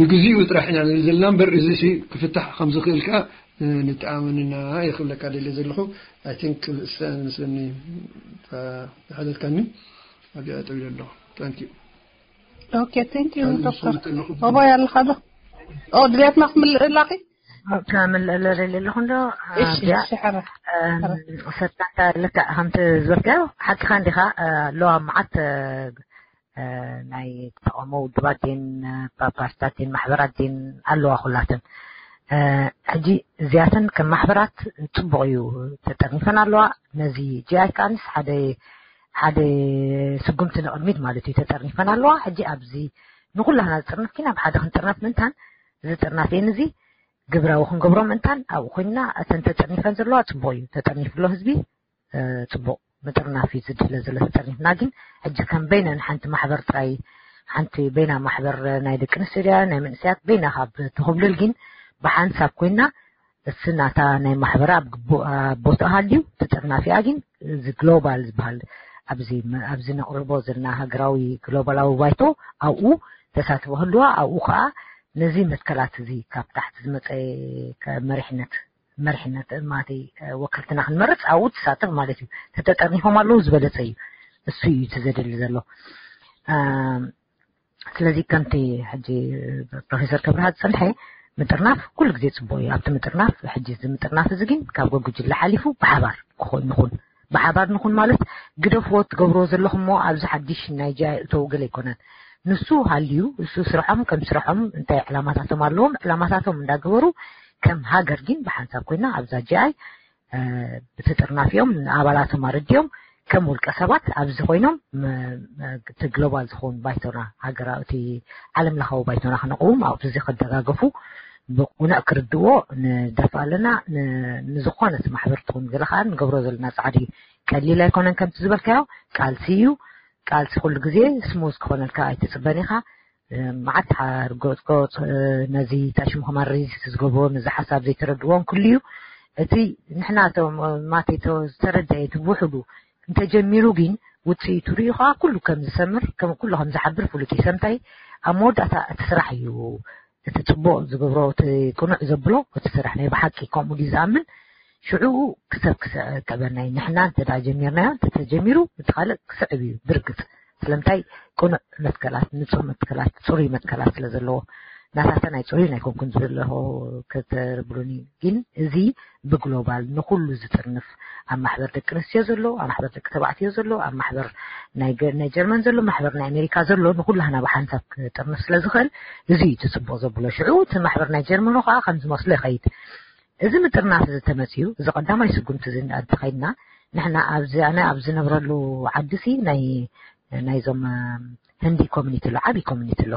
ንግዚኡ ጥራሕ ኢና ንብል ዘለና እምበር፣ እዚ ሲ ክፍታሕ ከም ዝኽእል ከኣ፣ እ፣ ንተኣማመን ኢና እየ ክብለካ ደልየ ዘለኹ። I think እሰ መስለኒ፣ እ፣ ዝሓዘልካኒ ኣብዚኣ ጠቢለ ኣለኹ። Thank you። Okay, thank you ኣነ ዶክተር። ዝፈልጥ ኣለኹ። ኦቦይ ኣለኻ ዶ? ኦ፣ ድልያትና ክምልእ ላኺ? ከምልእለል ኣለኹ እንዶ እሺ፣ ኣብዚኣ እሺ፣ ሓራ። ሰታንታ ልክዕ ከምቲ ዝበልካዮ ሓቅኻ እንዲኻ። ኣለዋ መዓት እ፣ ናይ ተቃውሞ ውድባት ን ፓርቲታት ን ማሕበራት ን ኣለዋ ኩላተን። እ፣ ሕጂ እዚኣተን ከም ማሕበራት ጽቡቕ እዩ ተጠርኒፈን ኣለዋ። ነዚ ጂ ኣይ ከኣንስ ሓደ ሓደ ስጉምቲ ንቕድሚት ማለት እዩ ተጠርኒፈን ኣለዋ። ሕጂ ኣብዚ ንኩላህና ዝጥርንፍ ኪና ብሓደ ክንጥርነፍ ምእንታን እዚ ጥርናፍ እየን እዚ ግብራዊ ክንገብሮ ምእንታን ኣብኡ ኮይንና እተን ተጠርኒፈን ዘለዋ ጽቡቕ እዩ ተጠርኒፍ ኣሎ ህዝቢ። እ፣ ጽቡቕ ምጥርናፍ እዩ ዝድለ ዘሎ ተጠርኒፍና። ግን ሕጂ ከም በይነን ሓንቲ ማሕበር ጥራይ ሓንቲ በይና ማሕበር ናይ ደቂ ኣንስትዮ ድያ ናይ መንእሰያት በይና ካብ ተኹብልል ግን ብሓንሳብ ኮይና እሲ ናታ ናይ ማሕበራ ኣብ ግቡእ ኣብ ቦታኣ ሃልዩ ተጠርናፊኣ ግን እዚ ግሎባል ዝበሃል ኣብዚ መ-፣ ኣብዚ ነቕርቦ ዘለና ሃገራዊ ግሎባላዊ ባይቶ ኣብኡ ተሳትፎ ህልዋ ኣብኡ ከዓ ነዚ መትከላት እዚ ካብ ታሕቲ ዝመፀ ከ-፣ መሪሕነት መሪሕነት ማለተይ ወከልትና ክንመርፅ ኣብኡ ትሳተፍ ማለት እዩ። ተተጠርኒፎም ኣለዉ ዝበለፀ እዩ። እሱ እዩ እቲ ዘደሊ ዘሎ። ኣም፣ ስለዚ ከምቲ ሕጂ ፕሮፌሰር ክብርሃ ዝፀንሐ ምጥርናፍ ኩሉ ግዜ ፅቡቅ እዩ። ኣብቲ ምጥርናፍ ሕጂ እዚ ምጥርናፍ እዚ ግን ካብ ገጉጅለ ሓሊፉ ብሓባር ክኾን ንኹን ብሓባር ንኹን ማለት ግደፍዎ ትገብርዎ ዘለኹም እሞ ኣብዚ ሓድሽ ናይ ጃ እተው ገለ ኣይኮነን። ንሱ ሃልዩ እሱ ስርሖም ከም ስርሖም እንታይ ዕላማታቶም ኣለዎም ዕላማታቶም እንዳገበሩ ከም ሃገር ግን ብሓንሳብ ኮይና ኣብዛ ጃይ ብትጥርናፊኦም ንኣባላቶም ኣረዲኦም ከም ውልቀ ሰባት ኣብዚ ኮይኖም እቲ ግሎባል ዝኸውን ባይቶና ሃገራዊ እቲ ዓለም ለኻዊ ባይቶና ክነቕውም ኣብዚ ከደጋገፉ ብቁኑዕ ክርድዎ ንደፍ ኣለና። ንዝኾነ እቲ ማሕበር ትኹን ገለ ከዓ ንገብሮ ዘለና ፃዕዲ ቀሊል ኣይኮነን። ከምቲ ዝበልካዮ ቃልሲ እዩ። ቃልሲ ኩሉ ግዜ ስሙዝ ክኾነልካ ኣይትፅበን ኢኻ። መዓት ሓር ጎፅጎፅ ነዚ ታሽሙ ከማን ሬዚስት ዝገብሮ ነዚ ሓሳብ ዘይተረድዎም ኩሉ እዩ። እቲ ንሕና እቶም ማቴቶ ዝተረደአ እቲ ውሕዱ እንተጀሚሩ ግን ውፅኢቱ ርዩ ከዓ ኩሉ ከም ዝሰምር ከም ኩሉ ከም ዝሓብር ፍሉጥ እዩ። ሰምታይ ኣብ መወዳእታ እቲ ስራሕ እዩ እቲ ፅቡቕ ዝገብሮ እቲ ቅኑዕ ዘብሎ እቲ ስራሕ ናይ ብሓቂ ከምኡ ድዩ ዝኣምን ሽዑ ክሰብ ክስዕብ ቀበናይ ንሕና እንተ ደኣ ጀሚርናዮ እንተተጀሚሩ እቲ ካልእ ክስዕብ እዩ ብርግፅ ስለምንታይ ቅኑዕ መትከላት ንፁህ መትከላት ፅሩይ መትከላት ስለ ዘለዎ ናታተን ኣይፅሉይን ኣይኮንኩን ዝብል ኣለኹ፣ ከተርብሉኒ። ግን እዚ ብግሎባል ንኹሉ ዝጥርንፍ፣ ኣብ ማሕበር ደቂ ኣንስትዮ ዘሎ፣ ኣብ ማሕበር ደቂ ተባዕትዮ ዘሎ፣ ኣብ ማሕበር ናይ ገ- ናይ ጀርመን ዘሎ፣ ማሕበር ናይ ኣሜሪካ ዘሎ፣ ንኹላህና ብሓንሳብ ክጥርንፍ ስለ ዝኽእል፣ እዚ እዩ እቲ ፅቡቕ ዘብሎ። ሽዑ እቲ ማሕበር ናይ ጀርመን ከዓ ከም ዝመስሎ ይኸይድ። እዚ ምጥርናፍ እዚ ተመፅዩ፣ እዚ ቀዳማይ ስጉምቲ እዚ እንተኸይድና፣ ንሕና ኣብዚ ኣነ ኣብ ዝነብረሉ ዓዲ ሲ ናይ ናይዞም ህንዲ ኮሚኒቲ ኣሎ፣ ዓብዪ ኮሚኒቲ ኣሎ።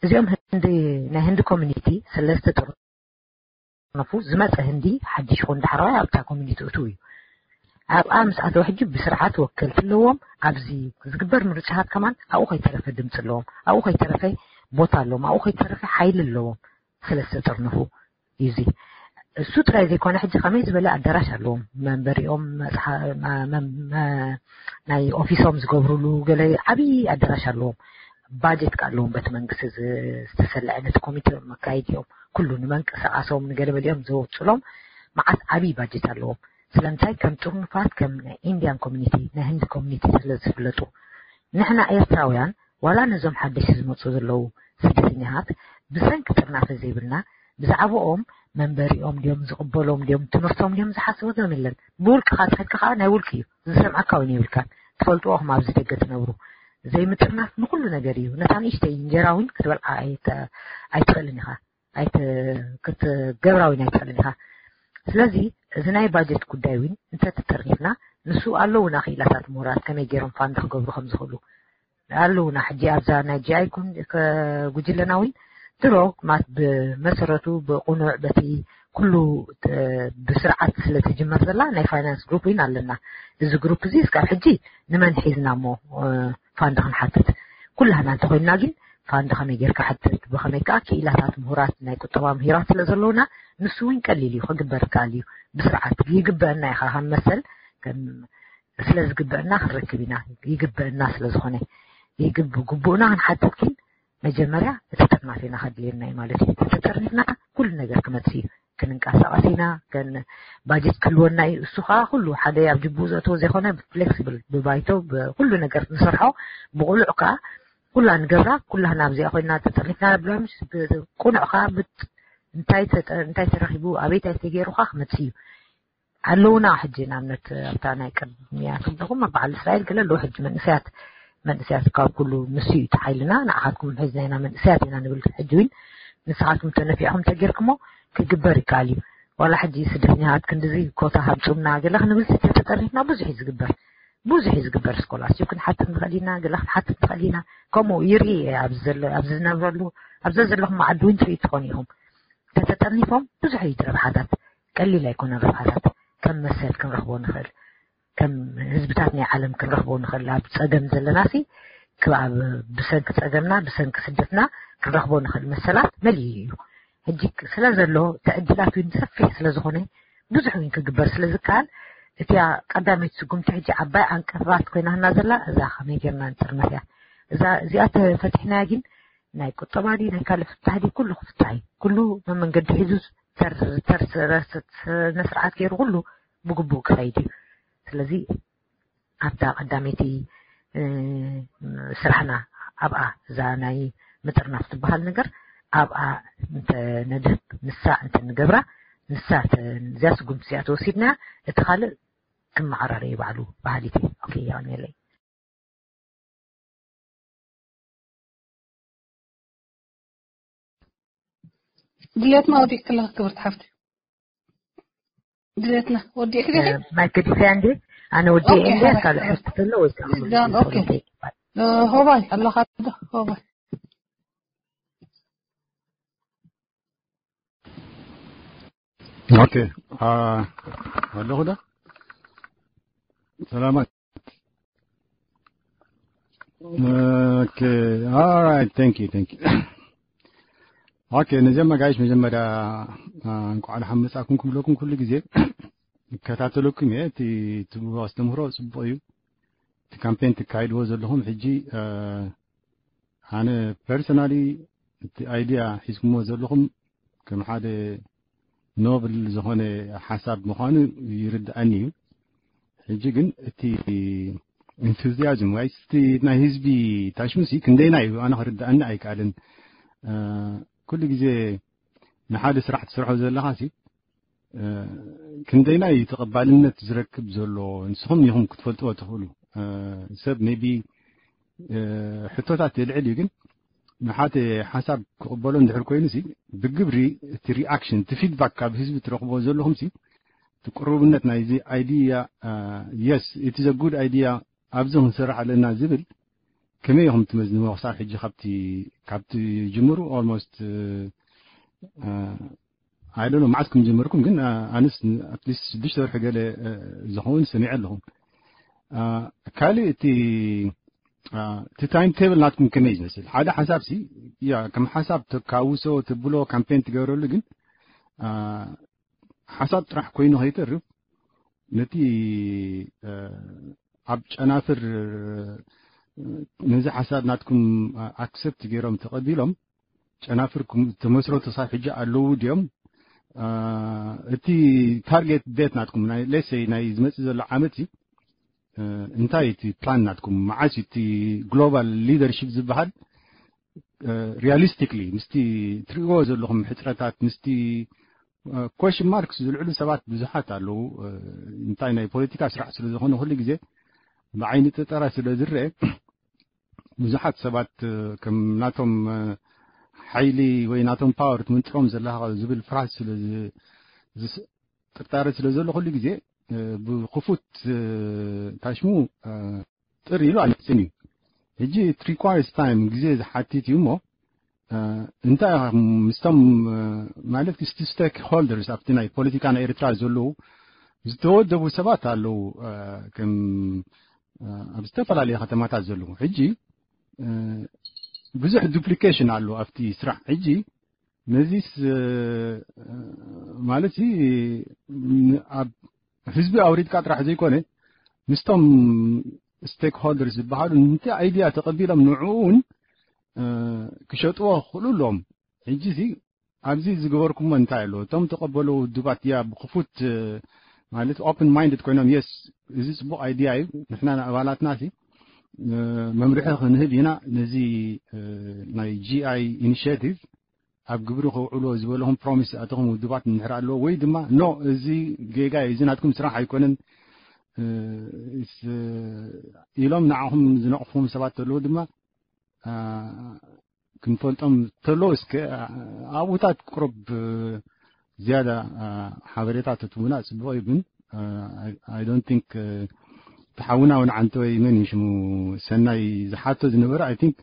እዚኦም ህንዲ ናይ ህንዲ ኮሚኒቲ ስለ ዝተጠርነፉ፣ ዝመፀ ህንዲ ሓድሽ ይኹን ዳሕረዋይ ኣብታ ኮሚኒቲ እትው እዩ። ኣብኣ ምስ ኣተወ ሕጂ ብስርዓት ወከልቲ ኣለዎም። ኣብዚ ዝግበር ምርጫታት ከማን ኣብኡ ከይተረፈ ድምፂ ኣለዎም፣ ኣብኡ ከይተረፈ ቦታ ኣለዎም፣ ኣብኡ ከይተረፈ ሓይሊ ኣለዎም። ስለ ዝተጠርነፉ እዩ። እዚ እሱ ጥራይ ዘይኮነ፣ ሕጂ ከመይ ዝበለ ኣዳራሽ ኣለዎም፣ መንበሪኦም፣ መፅሓ- መ- መ- መ- ናይ ኦፊሶም ዝገብሩሉ ገለ ዓብዪ ኣዳራሽ ኣለዎም። ባጀት ከ ኣለዎም፣ በቲ መንግስቲ ዝ- ዝተሰለዐ፣ ነቲ ኮሚቴ መካየዲኦም፣ ኩሉ ንመንቀሳቐሶም፣ ንገለመሊኦም ዘወፅሎም መዓት ዓብዪ ባጀት ኣለዎም። ስለምንታይ? ከም ጥርኑፋት፣ ከም ናይ ኢንዲያን ኮሚኒቲ፣ ናይ ህንዲ ኮሚኒቲ ስለ ዝፍለጡ። ንሕና ኤርትራውያን ዋላ ነዞም ሓደሽቲ ዝመፁ ዘለዉ ስደተኛታት ብሰንኪ ጥርናፈ ዘይብልና፣ ብዛዕባኦም መንበሪኦም ድዮም ዝቕበሎም ድዮም ትምህርቶም ድዮም ዝሓስቦ ዘም የለን። ብውልቅኻ ተኸድካ ከዓ ናይ ውልቂ እዩ፣ ዝሰምዓካ እውን የብልካን። ትፈልጥዎ ኹም ኣብዚ ደገ ትነብሩ። ዘይምጥርናፍ ንኩሉ ነገር እዩ። ነታ ንእሽተይ እንጀራ እውን ክትበልዓ ኣይተ- ኣይትኽእልን ኢኻ። ኣይተ- ክትገብራ እውን ኣይትኽእልን ኢኻ። ስለዚ እዚ ናይ ባጀት ጉዳይ እውን እንተትጠርኒፍና፣ ንሱ ኣለውና ክኢላታት ምሁራት ከመይ ገይሮም ፋንድ ክገብሩ ከም ዝኽእሉ ኣለውና። ሕጂ ኣብዛ ናይ ጂኣይ ኩን ከ- ጉጅለና እውን ድሮ ማት ብመሰረቱ ብቁኑዕ በቲ ኩሉ ተ- ብስርዓት ስለ ትጅመር ዘላ ናይ ፋይናንስ ግሩፕ እውን ኣለና። እዚ ግሩፕ እዚ እስካብ ሕጂ ንመን ሒዝና እሞ እ፣ ፋንድ ክንሓትት? ኩላህና እንተኮይንና ግን ፋንድ ከመይ ጌርካ ሓትት፣ ብከመይ ከዓ ክኢላታት ምሁራት ናይ ቁጠባ ምሂራት ስለ ዘለውና፣ ንሱ እውን ቀሊል እዩ፣ ክግበር ይከኣል እዩ። ብስርዓት ይግበአና ኢኻ ከም መሰል ከም ስለ ዝግበአና ክንረክብ ኢና። ይግበአና ስለ ዝኾነ ይግብ ግቡእና ክንሓትት ግን መጀመርያ እቲ ጥርናፍ ኢና ከድልየና እዩ ማለት እዩ። ተጠርኒፍና ኩሉ ነገር ክመፅእ እዩ። ክንንቀሳቐስ ኢና። ከን ባጀት ክህልወና እዩ። እሱ ከዓ ኩሉ ሓደ ኣብ ጅቡኡ ዘእትዎ ዘይኮነ ፍሌክሲብል ብባይቶ ብኩሉ ነገር ንሰርሖ ብቁሉዕ ከዓ ኩላ ንገብራ። ኩላህና ኣብዚኣ ኮይና ተጠርኒፍና ብላ ምሽ ቁኑዕ ከዓ ብት- እንታይ ተጠ- እንታይ ተረኺቡ ኣበይታይ ተገይሩ ከዓ ክመፅእ እዩ። ኣለውና ሕጂ ንኣብነት ኣብታ ናይ ቅድሚያ ክብለኹም ኣብ በዓል እስራኤል ገለ ኣለዉ። ሕጂ መንእሰያት መንእሰያት ካብ ኩሉ ንሱ እዩ ተሓይልና። ንዓኻትኩም ሒዝና ኢና መንእሰያት ኢና ንብል። ሕጂ እውን ንስኻትኩም ተነፊዕኹም ተጌርኩሞ ክግበር ይከኣል እዩ። ዋላ ሕጂ ስደተኛታት ክንድዚ ኮታ ሃምፁና ገለ ክንብል ተጠሪፍና ብዙሕ እዩ ዝግበር። ብዙሕ እዩ ዝግበር። ስኮላርሽፕ ክንሓትት ንኽእል ኢና፣ ገለ ክንሓትት ንኽእል ኢና። ከምኡ ይርኢ ኣብዚ ዘሎ ኣብዚ ዝነብረሉ ኣብዛ ዘለኹም ዓዲ እውን ትርኢ ትኾኑ ኢኹም። ተተጠርኒፎም ብዙሕ እዩ ረብሓታት። ቀሊል ኣይኮነን ረብሓታት። ከም መሰል ክንረኽቦ ንኽእል፣ ከም ህዝብታት ናይ ዓለም ክንረኽቦ ንኽእል። ኣብ ፀገም ዘለና ሲ ክብ- ኣብ ብሰንኪ ፀገምና ብሰንኪ ስደትና ክንረኽቦ ንኽእል መሰላት መሊኡ እዩ። ሕጂ ስለ ዘሎ እቲ ዕድላት እውን ሰፊሕ ስለ ዝኾነ ብዙሕ እውን ክግበር ስለ ዝከኣል እቲያ ቀዳመይቲ ስጉምቲ ሕጂ ዓባይ ዓንቀፋት ኮይናና ዘላ እዛ ከመይ ጌርና ንጥርነፍ እያ። እዛ እዚኣ ተፈቲሕናያ ግን ናይ ቁጠባ ድዩ ናይ ካልእ ፍታሕ ድዩ ኩሉ ክፍታሕ እዩ። ኩሉ መመንገዲ ሒዙ ተር ተር ስነ ስርዓት ገይሩ ኩሉ ብግቡእ ክኸይድ እዩ። ስለዚ ኣብታ ቀዳመይቲ እ፣ ስራሕና ኣብኣ እዛ ናይ ምጥርናፍ ትበሃል ነገር ኣብኣ እንተ ነድህብ ንሳ እንተ ንገብራ ንሳ እተ- እዚኣ ስጉምቲ እዚኣ ተወሲድና እቲ ካልእ ክመዓራረ እዩ ባዕሉ ባህሊቲ። ኦኬ፣ የቐንየለይ። ድሌትና ወዲእክላ ክብርቲ ሓፍቲ። ድሌትና ወዲእክ ዲኺ? ማይክ ዲፊያ እንዴ? ኣነ ወዲ ኦኬ፣ እንዴ ሓባይ። ካልእ ሕቶ ዘሎ ወይ ከዓ ዳን፣ ኦኬ። እ፣ ሆባይ ኣለኻ ዶ? ሆባይ። ኦኬ። አ፣ ኣለኹ ዶ? ሰላማት። ኦኬ። All right. Thank you. Thank you. ኦኬ። ነዚኦም መጋይሽ መጀመርያ አ፣ እንኳዕ ደሓን መጻእኩም ክብለኩም ኩሉ ግዜ ይከታተለኩም እየ። እቲ ትብዎ ኣስተምህሮ ጽቡቕ እዩ። እቲ ካምፔን ትካይድዎ ዘለኹም ሕጂ አ፣ ኣነ ፐርሰናሊ እቲ ኣይዲያ ሒዝኩሞ ዘለኹም ከም ሓደ ኖብል ዝኾነ ሓሳብ ምዃኑ ይርድኣኒ እዩ። ሕጂ ግን እቲ ኢንቱዚያዝም ወይ እቲ ናይ ህዝቢ ታሽሙሲ ክንደይና እዩ ኣነ ክርድኣኒ ኣይከኣልን። እ፣ ኩሉ ግዜ ንሓደ ስራሕ ትሰርሖ ዘለኻ ሲ ክንደይናይ ተቐባልነት ዝረክብ ዘሎ ንስኹም ኢኹም ክትፈልጥዎ ትኽእሉ። ሰብ maybe ሕቶታት የልዕል እዩ፣ ግን ንሓደ ሓሳብ ክቕበሎ እንድሕር ኮይኑ ሲ ብግብሪ እቲ reaction፣ እቲ feedback ካብ ህዝቢ ትረኽቦ ዘለኹም ሲ እቲ ቅሩብነት ናይዚ idea፣ yes it is a good idea፣ ኣብዚ ክንሰርሕ ኣለና ዝብል ከመይ ኢኹም ትመዝንዎ ክሳብ ሕጂ? ካብቲ ካብቲ ጅምሩ almost I don't know መዓስ ከም ጀመርኩም፣ ግን ኣንስ at least ሽዱሽተ ወርሒ ገለ ዝኸውን ሰሚዐ ኣለኹ። ካልእ እቲ እቲ time table ናትኩም ከመይ ዝመስል? ሓደ ሓሳብ ሲ ያ ከም ሓሳብ ተካውሶ ተብሎ፣ ካምፔን ትገብረሉ፣ ግን ሓሳብ ጥራሕ ኮይኑ ከይተርፍ ነቲ ኣብ ጨናፍር ነዚ ሓሳብ ናትኩም accept ገይሮም ተቐቢሎም ጨናፍር ተመስረቱ ክሳብ ሕጂ ኣለዉ ድዮም? እቲ target date ናትኩም ናይ let's say ናይ ዝመጽእ ዘሎ ዓመት እዩ እንታይ እቲ plan ናትኩም? መዓስ እቲ global leadership ዝበሃል realistically ምስቲ ትርእዎ ዘለኹም ሕጽረታት ምስቲ question marks ዝልዕሉ ሰባት ብዙሓት ኣለዉ። እንታይ ናይ ፖለቲካ ስራሕ ስለ ዝኾነ ኩሉ ግዜ ብዓይኒ ጥጠራ ስለ ዝረአ ብዙሓት ሰባት ከም ናቶም ሓይሊ ወይ ናቶም power ትምንጥሮም ዘለኻ ዝብል ፍርሃት ስለ ጥርጣረ ስለ ዘሎ ኩሉ ግዜ ብክፉት ታሽሙ ጥር ኢሉ ኣይመፅን እዩ። ሕጂ it requires time፣ ግዜ ዝሓትት እዩ እሞ እንታይ ምስቶም ማለት stakeholders ኣብቲ ናይ ፖለቲካ ናይ ኤርትራ ዘለዉ ዝተወደቡ ሰባት ኣለዉ ከም ኣብ ዝተፈላለየ ከተማታት ዘለዉ ሕጂ ብዙሕ duplication ኣሎ ኣብቲ ስራሕ። ሕጂ ነዚስ ማለት ኣብ ህዝቢ ኣውሪድካ ጥራሕ ዘይኮነ ምስቶም stakeholders ዝበሃሉ ነቲ idea ተቐቢሎም ንዕኡ እውን ክሸጥዎ ክኽእሉ ኣለዎም። ሕጂ እዚ ኣብዚ ዝገበርኩሞ እንታይ ኣሎ? እቶም ተቐበሉ ውድባት ድያ ብክፉት ማለት open minded ኮይኖም yes እዚ ፅቡቕ idea እዩ፣ ንሕና ንኣባላትና ሲ መምርሒ ክንህብ ኢና፣ ነዚ ናይ GI initiative ኣብ ግብሪ ከውዕሎ ዝበለኹም promise ኣተኹም ውድባት እንድሕር ኣለዎ ወይ ድማ no እዚ ጌጋ እዩ፣ እዚ ናትኩም ስራሕ ኣይኮነን ኢሎም ንዓኹም ዝነቕፍኹም ሰባት ተለዉ ድማ ክንፈልጦም ተሎ እስከ ኣብኡታት ቅሩብ ዝያዳ ሓበሬታ ተትቡና ጽቡቕ እዩ። ግን I don't think ተሓውና እውን ዓንተ ወይ መን እዩ ሽሙ ሰናይ ዝሓቶ ዝነበረ I think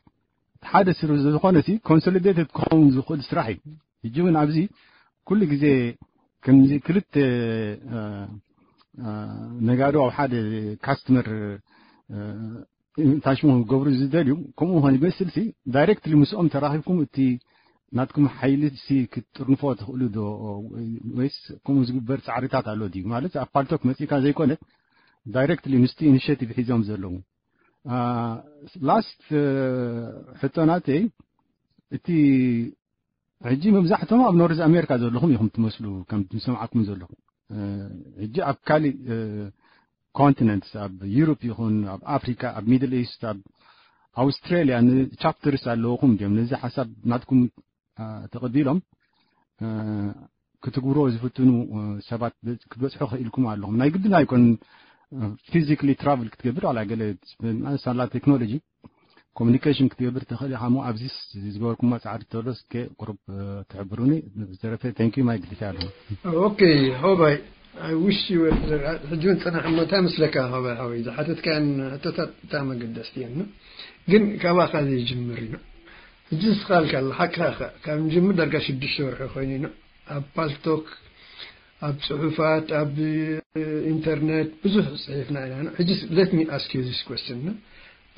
ሓደ ስሩ ዝኾነ ሲ consolidated ክኸውን ዝኽእል ስራሕ እዩ። ሕጂ እውን ኣብዚ ኩሉ ግዜ ከምዚ ክልተ ነጋዶ ኣብ ሓደ customer ታሽሙ ክገብሩ ዝደልዩ ከምኡ ኾን ይመስል ሲ directly ምስኦም ተራኺብኩም እቲ ናትኩም ሓይሊ ሲ ክትጥርንፎ ትኽእሉ ዶ ወይስ ከምኡ ዝግበር ጻዕሪታት ኣሎ ድዩ? ማለት ኣብ ፓልቶክ መጺእካ ዘይኮነ directly ምስቲ initiative ሒዞም ዘለዉ last ሕቶ ናተይ እቲ ሕጂ መብዛሕቶም ኣብ ኖርዝ ኣሜሪካ ዘለኹም ኢኹም ትመስሉ ከም ዝሰምዓኩም ዘለኹ ሕጂ ኣብ ካሊእ continents ኣብ ዩሮፕ ይኹን ኣብ ኣፍሪካ ኣብ ሚድል ኢስት ኣብ ኣውስትራሊያ ንቻፕተርስ ኣለውኹም ድዮም ነዚ ሓሳብ ናትኩም ተቐቢሎም ክትግብሮ ዝፍትኑ ሰባት ክትበፅሑ ክኢልኩም ኣለኹም ናይ ግድን ኣይኮን physically travel ክትገብር ዋላ ገለ ሳላ ቴክኖሎጂ communication ክትገብር ትኽእል ኢኻ እሞ ኣብዚስ ዝገበርኩሞ ጻዕሪ ተሎ እስከ ቁሩብ ትሕብሩኒ ብዝተረፈ thank you ማይ ግዲፍ ኣለኹ okay ሆባይ I wish you ሕጂ እውን ፅናሕ እሞ እንታይ ምስለካ ሆባይ ሓወይ ዝሓተትካያን ሕቶታት ብጣዕሚ ኣገደስቲ እዮም ግን ካባኻ ዘይጅምር እዩ ሕጂ ንስኻ ኢልካ ኣሎ ሓቅኻ ካብ ንጅምር ዳርጋ ሽዱሽተ ወርሒ ኮይኑ እዩ ኣብ ፓልቶክ ኣብ ፅሑፋት ኣብ ኢንተርነት ብዙሕ ፅሒፍና ኢና ሕጂ let me ask you this question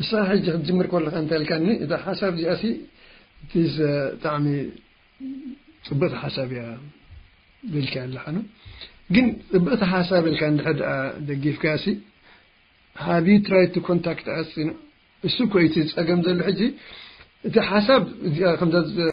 ንስኻ ሕጂ ክትጅምር ከለካ እንታይ ኢልካኒ እዛ ሓሳብ እዚኣ ሲ ብጣዕሚ ፅብቕቲ ሓሳብ እያ ኢልካ ኣለካ ግን ፅብቕቲ ሓሳብ ኢልካ እንድሕር ደኣ ደጊፍካ ሲ have you tried to contact us እሱ እኮ እቲ ፀገም ዘሎ ሕጂ እቲ ሓሳብ እዚኣ ከምዛ